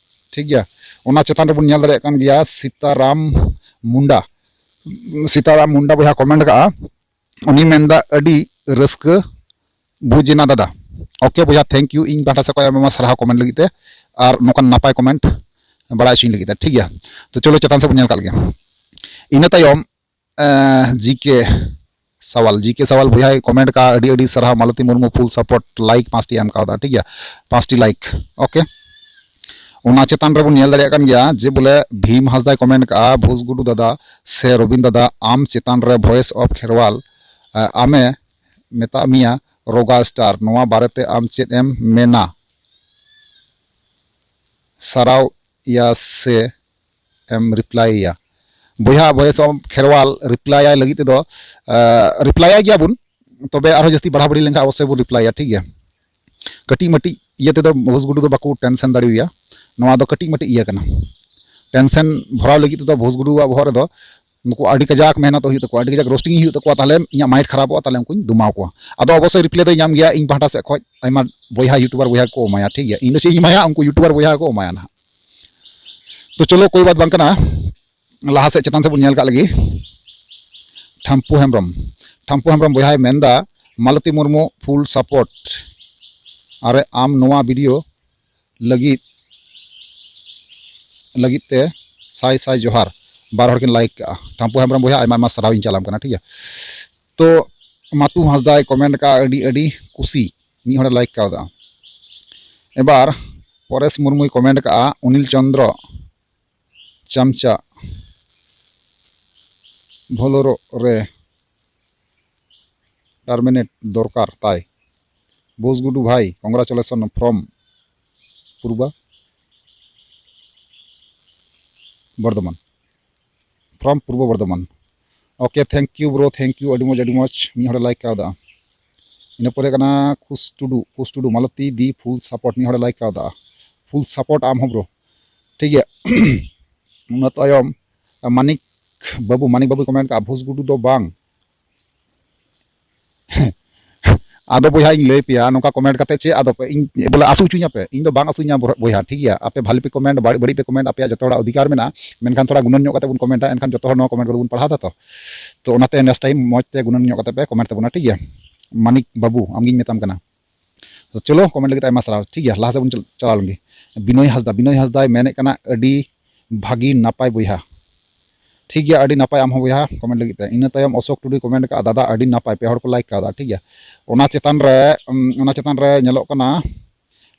ᱴᱷᱤᱠ ᱜᱮᱭᱟ, ᱚᱱᱟ ᱪᱮᱛᱟᱱ ᱨᱮᱵᱚᱱ ᱧᱮᱞ ᱫᱟᱲᱮᱭᱟᱜ ᱠᱟᱱ ᱜᱮᱭᱟ ᱥᱤᱛᱟᱨᱟᱢ ᱢᱩᱱᱰᱟ, ᱥᱤᱛᱟᱨᱟᱢ ᱢᱩᱱᱰᱟ ᱵᱚᱭᱦᱟ ᱠᱚᱢᱮᱱᱴ ᱠᱟᱜᱼᱟ, ᱩᱱᱤ ᱢᱮᱱᱫᱟ, "ᱟᱹᱰᱤ ᱨᱟᱹᱥᱠᱟᱹ ᱵᱩᱡᱽ ᱮᱱᱟ ᱫᱟᱫᱟ᱾" ᱳᱠᱮ ᱵᱚᱭᱦᱟ, thank you, ᱤᱧ ᱯᱟᱦᱴᱟ ᱥᱮᱫ ᱠᱷᱚᱱ ᱟᱭᱢᱟ ᱟᱭᱢᱟ ᱥᱟᱨᱦᱟᱣ ᱠᱚᱢᱮᱱᱴ ᱞᱟᱹᱜᱤᱫ ᱛᱮ ᱟᱨ ᱱᱚᱝᱠᱟᱱ ᱱᱟᱯᱟᱭ ᱠᱚᱢᱮᱱᱴ ᱵᱟᱲᱟᱭ ᱦᱚᱪᱚᱧ ᱞᱟᱹᱜᱤᱫ ᱛᱮ᱾ ᱴᱷᱤᱠ ᱜᱮᱭᱟ, ᱛᱚ ᱪᱚᱞᱚ ᱪᱮᱛᱟᱱ ᱥᱮᱫ ᱵᱚᱱ ᱧᱮᱞ ᱠᱟᱜ ᱞᱮᱜᱮ᱾ ᱤᱱᱟᱹ ᱛᱟᱭᱚᱢ, ᱮᱸ, ᱡᱤ ᱠᱮ ᱥᱟᱣᱟᱞ, ᱡᱤ ᱠᱮ ᱥᱟᱣᱟᱞ ᱵᱚᱭᱦᱟᱭ ᱠᱚᱢᱮᱱᱴ ᱠᱟᱜᱼᱟ, "ᱟᱹᱰᱤ ᱟᱹᱰᱤ ᱥᱟᱨᱦᱟᱣ ᱢᱟᱞᱚᱛᱤ ᱢᱩᱨᱢᱩ, ᱯᱷᱩᱞ ᱥᱟᱯᱳᱨᱴ, ᱞᱟᱭᱤᱠ ᱯᱟᱸᱪᱴᱤ ᱮᱢ ᱠᱟᱣᱫᱟ᱾" ᱴᱷᱤᱠ ᱜᱮᱭᱟ, ᱯᱟᱸᱪᱴᱤ ᱞᱟᱭᱤᱠ᱾ ᱳᱠᱮ, ᱚᱱᱟ ᱪᱮᱛᱟᱱ ᱨᱮᱵᱚᱱ ᱧᱮᱞ ᱫᱟᱲᱮᱭᱟᱜ ᱠᱟᱱ ᱜᱮᱭᱟ ᱡᱮ ᱵᱚᱞᱮ ᱵᱷᱤᱢ ᱦᱟᱸᱥᱫᱟᱭ ᱠᱚᱢᱮᱱᱴ ᱠᱟᱜᱼᱟ, "ᱵᱷᱩᱥ ᱜᱩᱰᱩ ᱫᱟᱫᱟ ᱥᱮ ᱨᱚᱵᱤᱱ ᱫᱟᱫᱟ, ᱟᱢ ᱪᱮᱛᱟᱱ ᱨᱮ ᱵᱷᱚᱭᱮᱥ ᱚᱯᱷ ᱠᱷᱮᱨᱣᱟᱞ, ᱮ, ᱟᱢᱮ ᱢᱮᱛᱟᱜ ᱢᱮᱭᱟ ᱨᱚᱜᱟ ᱥᱴᱟᱨ, ᱱᱚᱣᱟ ᱵᱟᱨᱮᱛᱮ ᱟᱢ ᱪᱮᱫ ᱮᱢ ᱢᱮᱱᱟ?" ᱥᱟᱨᱟᱣ ᱮᱭᱟ ᱥᱮ ᱮᱢ ᱨᱤᱯᱞᱟᱭ ᱮᱭᱟ? ᱵᱚᱭᱦᱟ, ᱵᱷᱚᱭᱮᱥ ᱚᱯᱷ ᱠᱷᱮᱨᱣᱟᱞ ᱨᱤᱯᱞᱟᱭ ᱟᱭ ᱞᱟᱹᱜᱤᱫ ᱛᱮᱫᱚ, ᱮ, ᱨᱤᱯᱞᱟᱭ ᱟᱭ ᱜᱮᱭᱟᱵᱚᱱ, ᱛᱚᱵᱮ ᱟᱨᱦᱚᱸ ᱡᱟᱹᱥᱛᱤ ᱵᱟᱲᱦᱟᱣ ᱵᱟᱹᱲᱤ ᱞᱮᱱᱠᱷᱟᱱ ᱚᱵᱚᱥᱥᱳᱭ ᱵᱚᱱ ᱨᱤᱯᱞᱟᱭᱟ, ᱴᱷᱤᱠ ᱜᱮᱭᱟ᱾ ᱠᱟᱹᱴᱤᱡ ᱢᱟᱹᱴᱤᱡ ᱤᱭᱟᱹ ᱛᱮᱫᱚ ᱵᱷᱩᱥ ᱜᱩᱰᱩ ᱫᱚ ᱵᱟᱠᱚ ᱴᱮᱱᱥᱮᱱ ᱫᱟᱲᱮᱣᱟᱭᱟ᱾ ᱱᱚᱣᱟ ᱫᱚ ᱠᱟᱹᱴᱤᱡ ᱢᱟᱹᱴᱤᱡ ᱤᱭᱟᱹ ᱠᱟᱱᱟ᱾ ᱴᱮᱱᱥᱮᱱ ᱵᱷᱚᱨᱟᱣ ᱞᱟᱹᱜᱤᱫ ᱛᱮᱫᱚ ᱵᱷᱩᱥ ᱜᱩᱰᱩᱣᱟᱜ ᱵᱚᱦᱚᱜ ᱨᱮᱫᱚ ᱱᱩᱠᱩ ᱟᱹᱰᱤ ᱠᱟᱡᱟᱠ ᱢᱮᱦᱱᱚᱛ ᱦᱩᱭᱩᱜ ᱛᱟᱠᱚᱣᱟ, ᱟᱹᱰᱤ ᱠᱟᱡᱟᱠ ᱨᱳᱥᱴᱤᱝ ᱦᱩᱭᱩᱜ ᱛᱟᱠᱚᱣᱟ, ᱛᱟᱦᱞᱮ ᱤᱧᱟᱹᱜ ᱢᱟᱭᱤᱱᱰ ᱠᱷᱟᱨᱟᱯᱚᱜᱼᱟ, ᱛᱟᱦᱞᱮ ᱩᱱᱠᱩᱧ ᱫᱩᱢᱟᱣ ᱠᱚᱣᱟ᱾ ᱟᱫᱚ ᱚᱵᱚᱥᱥᱳᱭ ᱨᱤᱯᱞᱟᱭ ᱫᱚᱭ ᱧᱟᱢ ᱜᱮᱭᱟ, ᱤᱧ ᱯᱟᱦᱴᱟ ᱥᱮᱫ ᱠᱷᱚᱱ ᱟᱭᱢᱟ ᱵᱚᱭᱦᱟ ᱤᱭᱩᱴᱩᱵᱟᱨ ᱵᱚᱭᱦᱟ ᱠᱚ ᱮᱢᱟᱭᱟ, ᱴᱷᱤᱠ ᱜᱮᱭᱟ᱾ ᱤᱧ ᱫᱚ ᱪᱮᱫ ᱤᱧ ᱮᱢᱟᱭᱟ, ᱩᱱᱠᱩ ᱤᱭᱩᱴᱩᱵᱟᱨ ᱵᱚᱭᱦᱟ ᱠᱚ ᱮᱢᱟᱭᱟ ᱱᱟᱦᱟᱜ᱾ ᱛᱚ ᱪᱚᱞᱚ, ᱠᱳᱭ ᱵᱟᱛ ᱵᱟᱝ ᱠᱟᱱᱟ, ᱞᱟᱦᱟ ᱥᱮᱫ ᱪᱮᱛᱟᱱ ᱥᱮᱫ ᱵᱚᱱ ᱧᱮᱞ ᱠᱟᱜ ᱞᱮᱜᱮ᱾ ᱴᱷᱟᱢᱯᱩ ᱦᱮᱢᱵᱨᱚᱢ, ᱴᱷᱟᱢᱯᱩ ᱦᱮᱢᱵᱨᱚᱢ ᱵᱚᱭᱦᱟᱭ ᱢᱮᱱᱫᱟ, ᱢᱟᱞᱚᱛᱤ ᱢᱩᱨᱢᱩ ᱯᱷᱩᱞ ᱥᱟᱯᱳᱨᱴ᱾ ᱟᱨᱮ ᱟᱢ ᱱᱚᱣᱟ ᱵᱷᱤᱰᱤᱭᱳ ᱞᱟᱹᱜᱤᱫ, ᱞᱟᱹᱜᱤᱫ ᱛᱮ ᱥᱟᱭ ᱥᱟᱭ ᱡᱚᱦᱟᱨ᱾ ᱵᱟᱨ ᱦᱚᱲ ᱠᱤᱱ ᱞᱟᱭᱤᱠ ᱠᱟᱜᱼᱟ᱾ ᱴᱷᱟᱢᱯᱩ ᱦᱮᱢᱵᱨᱚᱢ ᱵᱚᱭᱦᱟ, ᱟᱭᱢᱟ ᱟᱭᱢᱟ ᱥᱟᱨᱦᱟᱣ ᱤᱧ ᱪᱟᱞᱟᱢ ᱠᱟᱱᱟ, ᱴᱷᱤᱠ ᱜᱮᱭᱟ᱾ ᱛᱚ ᱢᱟᱛᱩ ᱦᱟᱸᱥᱫᱟᱭ ᱠᱚᱢᱮᱱᱴ ᱠᱟᱜᱼᱟ, ᱟᱹᱰᱤ ᱟᱹᱰᱤ ᱠᱩᱥᱤ, ᱢᱤᱫ ᱦᱚᱲᱮ ᱞᱟᱭᱤᱠ ᱠᱟᱣᱫᱟ᱾ ᱮᱵᱟᱨ ᱯᱚᱨᱮᱥ ᱢᱩᱨᱢᱩᱭ ᱠᱚᱢᱮᱱᱴ ᱠᱟᱜᱼᱟ, ᱚᱱᱤᱞ ᱪᱚᱸᱫᱽᱨᱚ ᱪᱟᱢᱪᱟ ᱵᱷᱳᱞᱳᱨᱳ ᱨᱮ ᱴᱟᱨᱢᱤᱱᱮᱴ ᱫᱚᱨᱠᱟᱨ ᱛᱟᱭ᱾ ᱵᱳᱥ ᱜᱩᱰᱩ ᱵᱷᱟᱭ, congratulation from Purba Bardhaman, from Purba Bardhaman. Okay, thank you bro, thank you, ᱟᱹᱰᱤ ᱢᱚᱡᱽ, ᱟᱹᱰᱤ ᱢᱚᱡᱽ᱾ ᱢᱤᱫ ᱦᱚᱲᱮ ᱞᱟᱭᱤᱠ ᱠᱟᱣᱫᱟ᱾ ᱤᱱᱟᱹ ᱯᱚᱨᱮ ᱠᱟᱱᱟ ᱠᱷᱩᱥ ᱴᱩᱰᱩ, ᱠᱷᱩᱥ ᱴᱩᱰᱩ, ᱢᱟᱞᱚᱛᱤ ᱫᱤ ᱯᱷᱩᱞ ᱥᱟᱯᱳᱨᱴ, ᱢᱤᱫ ᱦᱚᱲᱮ ᱞᱟᱭᱤᱠ ᱠᱟᱣᱫᱟ᱾ ᱯᱷᱩᱞ ᱥᱟᱯᱳᱨᱴ ᱟᱢ ᱦᱚᱸ ᱵᱨᱳ, ᱴᱷᱤᱠ ᱜᱮᱭᱟ᱾ ᱚᱱᱟ ᱛᱟᱭᱚᱢ ᱢᱟᱱᱤᱠ ᱵᱟᱹᱵᱩ, ᱢᱟᱱᱤᱠ ᱵᱟᱹᱵᱩᱭ ᱠᱚᱢᱮᱱᱴ ᱠᱟᱜᱼᱟ, ᱵᱷᱩᱥ ᱜᱩᱰᱩ ᱫᱚ ᱵᱟᱝ᱾ ᱟᱫᱚ ᱵᱚᱭᱦᱟ, ᱤᱧ ᱞᱟᱹᱭ ᱯᱮᱭᱟ, ᱱᱚᱝᱠᱟ ᱠᱚᱢᱮᱱᱴ ᱠᱟᱛᱮ ᱪᱮᱫ ᱟᱫᱚ ᱯᱮ? ᱤᱧ ᱵᱚᱞᱮ ᱟᱹᱥᱩ ᱦᱚᱪᱚᱧᱟ ᱯᱮ? ᱤᱧ ᱫᱚ ᱵᱟᱝ ᱟᱹᱥᱩᱧᱟ ᱵᱚᱭᱦᱟ, ᱴᱷᱤᱠ ᱜᱮᱭᱟ? ᱟᱯᱮ ᱵᱷᱟᱞᱤ ᱯᱮ ᱠᱚᱢᱮᱱᱴ, ᱵᱟᱹᱲᱤᱡ ᱵᱟᱹᱲᱤᱡ ᱯᱮ ᱠᱚᱢᱮᱱᱴ, ᱟᱯᱮᱭᱟᱜ ᱡᱚᱛᱚ ᱦᱚᱲᱟᱜ ᱚᱫᱷᱤᱠᱟᱨ ᱢᱮᱱᱟᱜᱼᱟ, ᱢᱮᱱᱠᱷᱟᱱ ᱛᱷᱚᱲᱟ ᱜᱩᱱᱟᱹᱱ ᱧᱚᱜ ᱠᱟᱛᱮ ᱵᱚᱱ ᱠᱚᱢᱮᱱᱴᱟ, ᱮᱱᱠᱷᱟᱱ ᱡᱚᱛᱚ ᱦᱚᱲ ᱱᱚᱣᱟ ᱠᱚᱢᱮᱱᱴ ᱠᱚᱫᱚ ᱵᱚᱱ ᱯᱟᱲᱦᱟᱣ ᱫᱟ ᱛᱚ᱾ ᱛᱚ ᱚᱱᱟᱛᱮ ᱱᱮᱠᱥᱴ ᱴᱟᱭᱤᱢ ᱢᱚᱡᱽ ᱛᱮ ᱜᱩᱱᱟᱹᱱ ᱧᱚᱜ ᱠᱟᱛᱮ ᱯᱮ ᱠᱚᱢᱮᱱᱴ ᱛᱟᱵᱚᱱᱟ, ᱴᱷᱤᱠ ᱜᱮᱭᱟ? ᱢᱟᱱᱤᱠ ᱵᱟᱹᱵᱩ, ᱟᱢᱜᱤᱧ ᱢᱮᱛᱟᱢ ᱠᱟᱱᱟ᱾ ᱛᱚ ᱪᱚᱞᱚ, ᱠᱚᱢᱮᱱᱴ ᱞᱟᱹᱜᱤᱫ ᱟᱭᱢᱟ ᱥᱟᱨᱦᱟᱣ, ᱴᱷᱤᱠ ᱜᱮᱭᱟ? ᱞᱟᱦᱟ ᱥᱮᱫ ᱵᱚᱱ ᱪᱟᱞ-, ᱪᱟᱞᱟᱣ ᱞᱮᱱᱜᱮ᱾ ᱵᱤᱱᱚᱭ ᱦᱟᱸᱥᱫᱟ, ᱵᱤᱱᱚᱭ ᱦᱟᱸᱥᱫᱟᱭ ᱢᱮᱱᱮᱫ ᱠᱟᱱᱟ, ᱟᱹᱰᱤ ᱵᱷᱟᱹᱜᱤ ᱱᱟᱯᱟᱭ ᱵᱚᱭᱦᱟ᱾ ᱴᱷᱤᱠ ᱜᱮᱭᱟ, ᱟᱹᱰᱤ ᱱᱟᱯᱟᱭ ᱟᱢ ᱦᱚᱸ ᱵᱚᱭᱦᱟ ᱠᱚᱢᱮᱱᱴ ᱞᱟᱹᱜᱤᱫ ᱛᱮ᱾ ᱤᱱᱟᱹ ᱛᱟᱭᱚᱢ ᱚᱥᱳᱠ ᱴᱩᱰᱩᱭ ᱠᱚᱢᱮᱱᱴ ᱠᱟᱜᱼᱟ, ᱫᱟᱫᱟ ᱟᱹᱰᱤ ᱱᱟᱯᱟᱭ, ᱯᱮ ᱦᱚᱲ ᱠᱚ ᱞᱟᱭᱤᱠ ᱠᱟᱣᱫᱟ, ᱴᱷᱤᱠ ᱜᱮᱭᱟ᱾ ᱚᱱᱟ ᱪᱮᱛᱟᱱ ᱨᱮ, ᱩᱢ, ᱚᱱᱟ ᱪᱮᱛᱟᱱ ᱨᱮ ᱧᱮᱞᱚᱜ ᱠᱟᱱᱟ,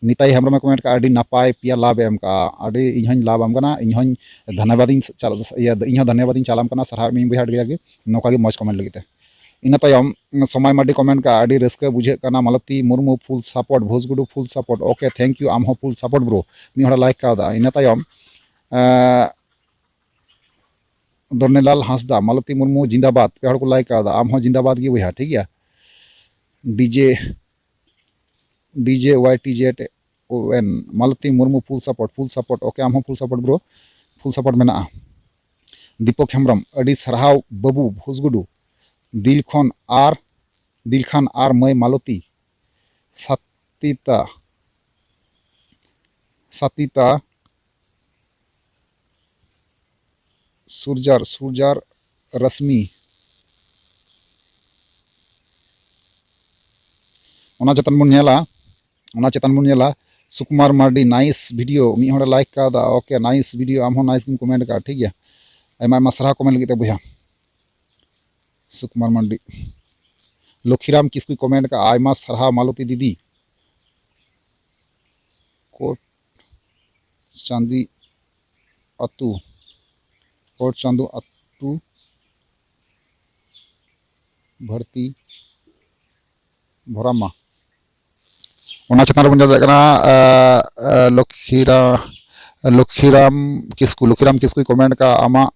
ᱱᱤᱛᱟᱭ ᱦᱮᱢᱵᱨᱚᱢᱮ ᱠᱚᱢᱮᱱᱴ ᱠᱟᱜᱼᱟ, ᱟᱹᱰᱤ ᱱᱟᱯᱟᱭ ᱯᱮᱭᱟ ᱞᱟᱵᱷ ᱮ ᱮᱢ ᱠᱟᱜᱼᱟ, ᱟᱹᱰᱤ ᱤᱧ ᱦᱚᱸᱧ ᱞᱟᱵᱷ ᱟᱢ ᱠᱟᱱᱟ, ᱤᱧ ᱦᱚᱸᱧ ᱫᱷᱟᱱᱮᱵᱟᱫᱤᱧ ᱪᱟᱞ-, ᱤᱭᱟᱹ, ᱤᱧ ᱦᱚᱸ ᱫᱷᱟᱱᱮᱵᱟᱫᱤᱧ ᱪᱟᱞᱟᱢ ᱠᱟᱱᱟ, ᱥᱟᱨᱦᱟᱣ ᱮᱢᱤᱧ ᱵᱚᱭᱦᱟ ᱟᱹᱰᱤ ᱠᱟᱡᱟᱠ ᱜᱮ ᱱᱚᱝᱠᱟ ᱜᱮ ᱢᱚᱡᱽ ᱠᱚᱢᱮᱱᱴ ᱞᱟᱹᱜᱤᱫ ᱛᱮ᱾ ᱤᱱᱟᱹ ᱛᱟᱭᱚᱢ ᱥᱚᱢᱟᱭ ᱢᱟᱨᱰᱤ ᱠᱚᱢᱮᱱᱴ ᱠᱟᱜᱼᱟ, ᱟᱹᱰᱤ ᱨᱟᱹᱥᱠᱟᱹ ᱵᱩᱡᱷᱟᱹᱜ ᱠᱟᱱᱟ, ᱢᱟᱞᱚᱛᱤ ᱢᱩᱨᱢᱩ ᱯᱷᱩᱞ ᱥᱟᱯᱳᱨᱴ, ᱵᱷᱩᱥᱜᱩᱰᱩ ᱯᱷᱩᱞ ᱥᱟᱯᱳᱨᱴ, ᱳᱠᱮ, ᱛᱷᱮᱝᱠ ᱭᱩ, ᱟᱢ ᱦᱚᱸ ᱯᱷᱩᱞ ᱥᱟᱯᱳᱨᱴ ᱵᱨᱳ, ᱢᱤᱫ ᱦᱚᱲᱮ ᱞᱟᱭᱤᱠ ᱠᱟᱣᱫᱟ᱾ ᱤᱱᱟᱹ ᱛᱟᱭᱚᱢ, ᱮᱸ, ᱫᱚᱨᱱᱮᱞᱟᱞ ᱦᱟᱸᱥᱫᱟ, ᱢᱟᱞᱚᱛᱤ ᱢᱩᱨᱢᱩ ᱡᱤᱱᱫᱟᱵᱟᱫ, ᱯᱮ ᱦᱚᱲ ᱠᱚ ᱞᱟᱭᱤᱠ ᱠᱟᱣᱫᱟ, ᱟᱢ ᱦᱚᱸ ᱡᱤᱱᱫᱟᱵᱟᱫ ᱜᱮ ᱵᱚᱭᱦᱟ, ᱴᱷᱤᱠ ᱜᱮᱭᱟ᱾ DJ, DJ YTZON, ᱢᱟᱞᱚᱛᱤ Murmu, full support, full support. OK, ᱟᱢ ᱦᱚᱸ full support bro, full support ᱢᱮᱱᱟᱜᱼᱟ᱾ ᱫᱤᱯᱚᱠ ᱦᱮᱢᱵᱨᱚᱢ, ᱟᱹᱰᱤ ᱥᱟᱨᱦᱟᱣ ᱵᱟᱹᱵᱩ ᱵᱷᱩᱥᱜᱩᱰᱩ, ᱫᱤᱞ ᱠᱷᱚᱱ ᱟᱨ, ᱫᱤᱞ ᱠᱷᱟᱱ ᱟᱨ ᱢᱟᱹᱭ ᱢᱟᱞᱚᱛᱤ, ᱥᱟᱛᱤᱛᱟ, ᱥᱟᱛᱤᱛᱟ, ᱥᱩᱨᱡᱟᱨ, ᱥᱩᱨᱡᱟᱨ ᱨᱟᱥᱢᱤ᱾ ᱚᱱᱟ ᱪᱮᱛᱟᱱ ᱵᱚᱱ ᱧᱮᱞᱟ, ᱚᱱᱟ ᱪᱮᱛᱟᱱ ᱵᱚᱱ ᱧᱮᱞᱟ᱾ ᱥᱩᱠᱩᱢᱟᱨ ᱢᱟᱨᱰᱤ, nice video, ᱢᱤᱫ ᱦᱚᱲᱮ like ᱠᱟᱣᱫᱟ᱾ OK, nice video, ᱟᱢ ᱦᱚᱸ nice ᱜᱮᱢ comment ᱠᱟᱜᱼᱟ, ᱴᱷᱤᱠ ᱜᱮᱭᱟ᱾ ᱟᱭᱢᱟ ᱟᱭᱢᱟ ᱥᱟᱨᱦᱟᱣ comment ᱞᱟᱹᱜᱤᱫ ᱛᱮ ᱵᱚᱭᱦᱟ᱾ ᱥᱩᱠᱩᱢᱟᱨ ᱢᱟᱨᱰᱤ, ᱞᱚᱠᱷᱤᱨᱟᱢ ᱠᱤᱥᱠᱩᱭ comment ᱠᱟᱜᱼᱟ, ᱟᱭᱢᱟ ᱥᱟᱨᱦᱟᱣ ᱢᱟᱞᱚᱛᱤ ᱫᱤᱫᱤ᱾ ᱠᱳᱴ ᱪᱟᱸᱫᱤ ᱟᱹᱛᱩ, ᱠᱳᱴ ᱪᱟᱸᱫᱩ ᱟᱹᱛᱩ, ᱵᱷᱟᱨᱛᱤ ᱵᱷᱚᱨᱟᱢᱟ᱾ ᱚᱱᱟ ᱪᱮᱛᱟᱱ ᱨᱮᱵᱚᱱ ᱧᱮᱞ ᱫᱟᱲᱮᱭᱟᱜ ᱠᱟᱱᱟ, ᱟ, ᱟ, ᱞᱚᱠᱷᱤᱨᱟ-, ᱞᱚᱠᱷᱤᱨᱟᱢ ᱠᱤᱥᱠᱩ, ᱞᱚᱠᱷᱤᱨᱟᱢ ᱠᱤᱥᱠᱩᱭ comment ᱠᱟᱜᱼᱟ, ᱟᱢᱟᱜ,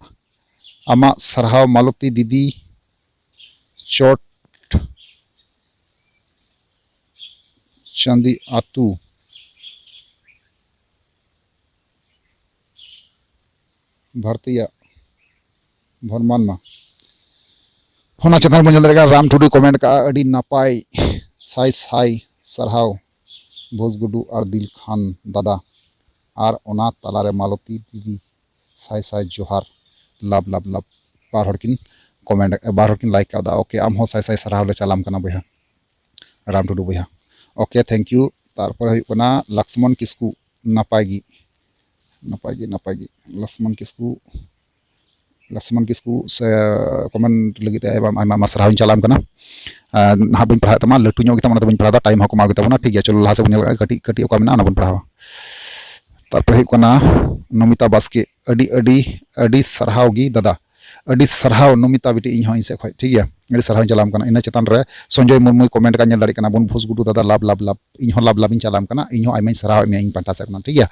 ᱟᱢᱟᱜ ᱥᱟᱨᱦᱟᱣ ᱢᱟᱞᱚᱛᱤ ᱫᱤᱫᱤ, ᱪᱚᱴ ᱪᱟᱸᱫᱤ ᱟᱹᱛᱩ, ᱵᱷᱟᱨᱛᱤᱭᱟᱜ ᱵᱷᱚᱨᱢᱟᱱ ᱢᱟ᱾ ᱚᱱᱟ ᱪᱮᱛᱟᱱ ᱵᱚᱱ ᱧᱮᱞ ᱫᱟᱲᱮᱭᱟᱜ ᱠᱟᱱᱟ, ᱨᱟᱢ ᱴᱩᱰᱩ comment ᱠᱟᱜᱼᱟ, ᱟᱹᱰᱤ ᱱᱟᱯᱟᱭ, ᱥᱟᱭ ᱥᱟᱭ ᱥᱟᱨᱦᱟᱣ ᱵᱷᱳᱡᱽ ᱜᱩᱰᱩ ᱟᱨ ᱫᱤᱞ ᱠᱷᱟᱱ ᱫᱟᱫᱟ, ᱟᱨ ᱚᱱᱟ ᱛᱟᱞᱟᱨᱮ ᱢᱟᱞᱚᱛᱤ ᱫᱤᱫᱤ, ᱥᱟᱭ ᱥᱟᱭ ᱡᱚᱦᱟᱨ, love love love᱾ ᱵᱟᱨ ᱦᱚᱲ ᱠᱤᱱ comment, ᱵᱟᱨ ᱦᱚᱲ ᱠᱤᱱ like ᱠᱟᱣᱫᱟ᱾ OK, ᱟᱢ ᱦᱚᱸ ᱥᱟᱭ ᱥᱟᱭ ᱥᱟᱨᱦᱟᱣ ᱞᱮ ᱪᱟᱞᱟᱢ ᱠᱟᱱᱟ ᱵᱚᱭᱦᱟ, ᱨᱟᱢ ᱴᱩᱰᱩ ᱵᱚᱭᱦᱟ᱾ OK, thank you᱾ ᱛᱟᱨᱯᱚᱨᱮ ᱦᱩᱭᱩᱜ ᱠᱟᱱᱟ ᱞᱟᱠᱥᱢᱚᱱ ᱠᱤᱥᱠᱩ, ᱱᱟᱯᱟᱭ ᱜᱮ, ᱱᱟᱯᱟᱭ ᱜᱮ, ᱱᱟᱯᱟᱭ ᱜᱮ᱾ ᱞᱟᱠᱥᱢᱚᱱ ᱠᱤᱥᱠᱩ, ᱞᱟᱠᱥᱢᱚᱱ ᱠᱤᱥᱠᱩ ᱥᱮ comment ᱞᱟᱹᱜᱤᱫ ᱛᱮ ᱟᱭᱢᱟ, ᱟᱭᱢᱟ, ᱟᱭᱢᱟ ᱥᱟᱨᱦᱟᱣ ᱤᱧ ᱪᱟᱞᱟᱢ ᱠᱟᱱᱟ᱾ ᱟᱨ ᱱᱟᱦᱟᱜ ᱵᱟᱹᱧ ᱯᱟᱲᱦᱟᱣᱮᱫ ᱛᱟᱢᱟ, ᱞᱟᱹᱴᱩ ᱧᱚᱜ ᱜᱮᱛᱟᱢ, ᱚᱱᱟᱛᱮ ᱵᱟᱹᱧ ᱯᱟᱲᱦᱟᱣ ᱮᱫᱟ, time ᱦᱚᱸ ᱠᱚ ᱮᱢᱟ ᱜᱮᱛᱟ ᱵᱚᱱᱟ᱾ ᱴᱷᱤᱠ ᱜᱮᱭᱟ, ᱪᱚᱞᱚ ᱞᱟᱦᱟ ᱥᱮᱫ ᱵᱚᱱ ᱧᱮᱞ ᱞᱮᱜᱟ, ᱠᱟᱹᱴᱤᱡ, ᱠᱟᱹᱴᱤᱡ ᱚᱠᱟ ᱢᱮᱱᱟᱜᱼᱟ, ᱚᱱᱟ ᱵᱚᱱ ᱯᱟᱲᱦᱟᱣᱟ᱾ ᱛᱟᱨᱯᱚᱨᱮ ᱦᱩᱭᱩᱜ ᱠᱟᱱᱟ ᱱᱚᱢᱤᱛᱟ ᱵᱟᱥᱠᱮ, ᱟᱹᱰᱤ, ᱟᱹᱰᱤ, ᱟᱹᱰᱤ ᱥᱟᱨᱦᱟᱣ ᱜᱮ ᱫᱟᱫᱟ, ᱟᱹᱰᱤ ᱥᱟᱨᱦᱟᱣ ᱱᱚᱢᱤᱛᱟ ᱵᱤᱴᱤ, ᱤᱧ ᱦᱚᱸ ᱤᱧ ᱥᱮᱫ ᱠᱷᱚᱱ, ᱴᱷᱤᱠ ᱜᱮᱭᱟ, ᱟᱹᱰᱤ ᱥᱟᱨᱦᱟᱣ ᱤᱧ ᱪᱟᱞᱟᱢ ᱠᱟᱱᱟ᱾ ᱤᱱᱟᱹ ᱪᱮᱛᱟᱱ ᱨᱮ ᱥᱚᱧᱡᱚᱭ ᱢᱩᱨᱢᱩᱭ comment ᱠᱟᱜᱼᱟ, ᱧᱮᱞ ᱫᱟᱲᱮᱭᱟᱜ ᱠᱟᱱᱟ ᱵᱚᱱ, ᱵᱷᱩᱥ ᱜᱩᱰᱩ ᱫᱟᱫᱟ, love love love, ᱤᱧ ᱦᱚᱸ love love ᱤᱧ ᱪᱟᱞᱟᱢ ᱠᱟᱱᱟ, ᱤᱧ ᱦᱚᱸ ᱟᱭᱢᱟᱧ ᱥᱟᱨᱦᱟᱣᱮᱫ ᱢᱮᱭᱟ ᱤᱧ ᱯᱟᱦᱴᱟ ᱥᱮᱫ ᱠᱷᱚᱱᱟᱜ, ᱴᱷᱤᱠ ᱜᱮᱭᱟ,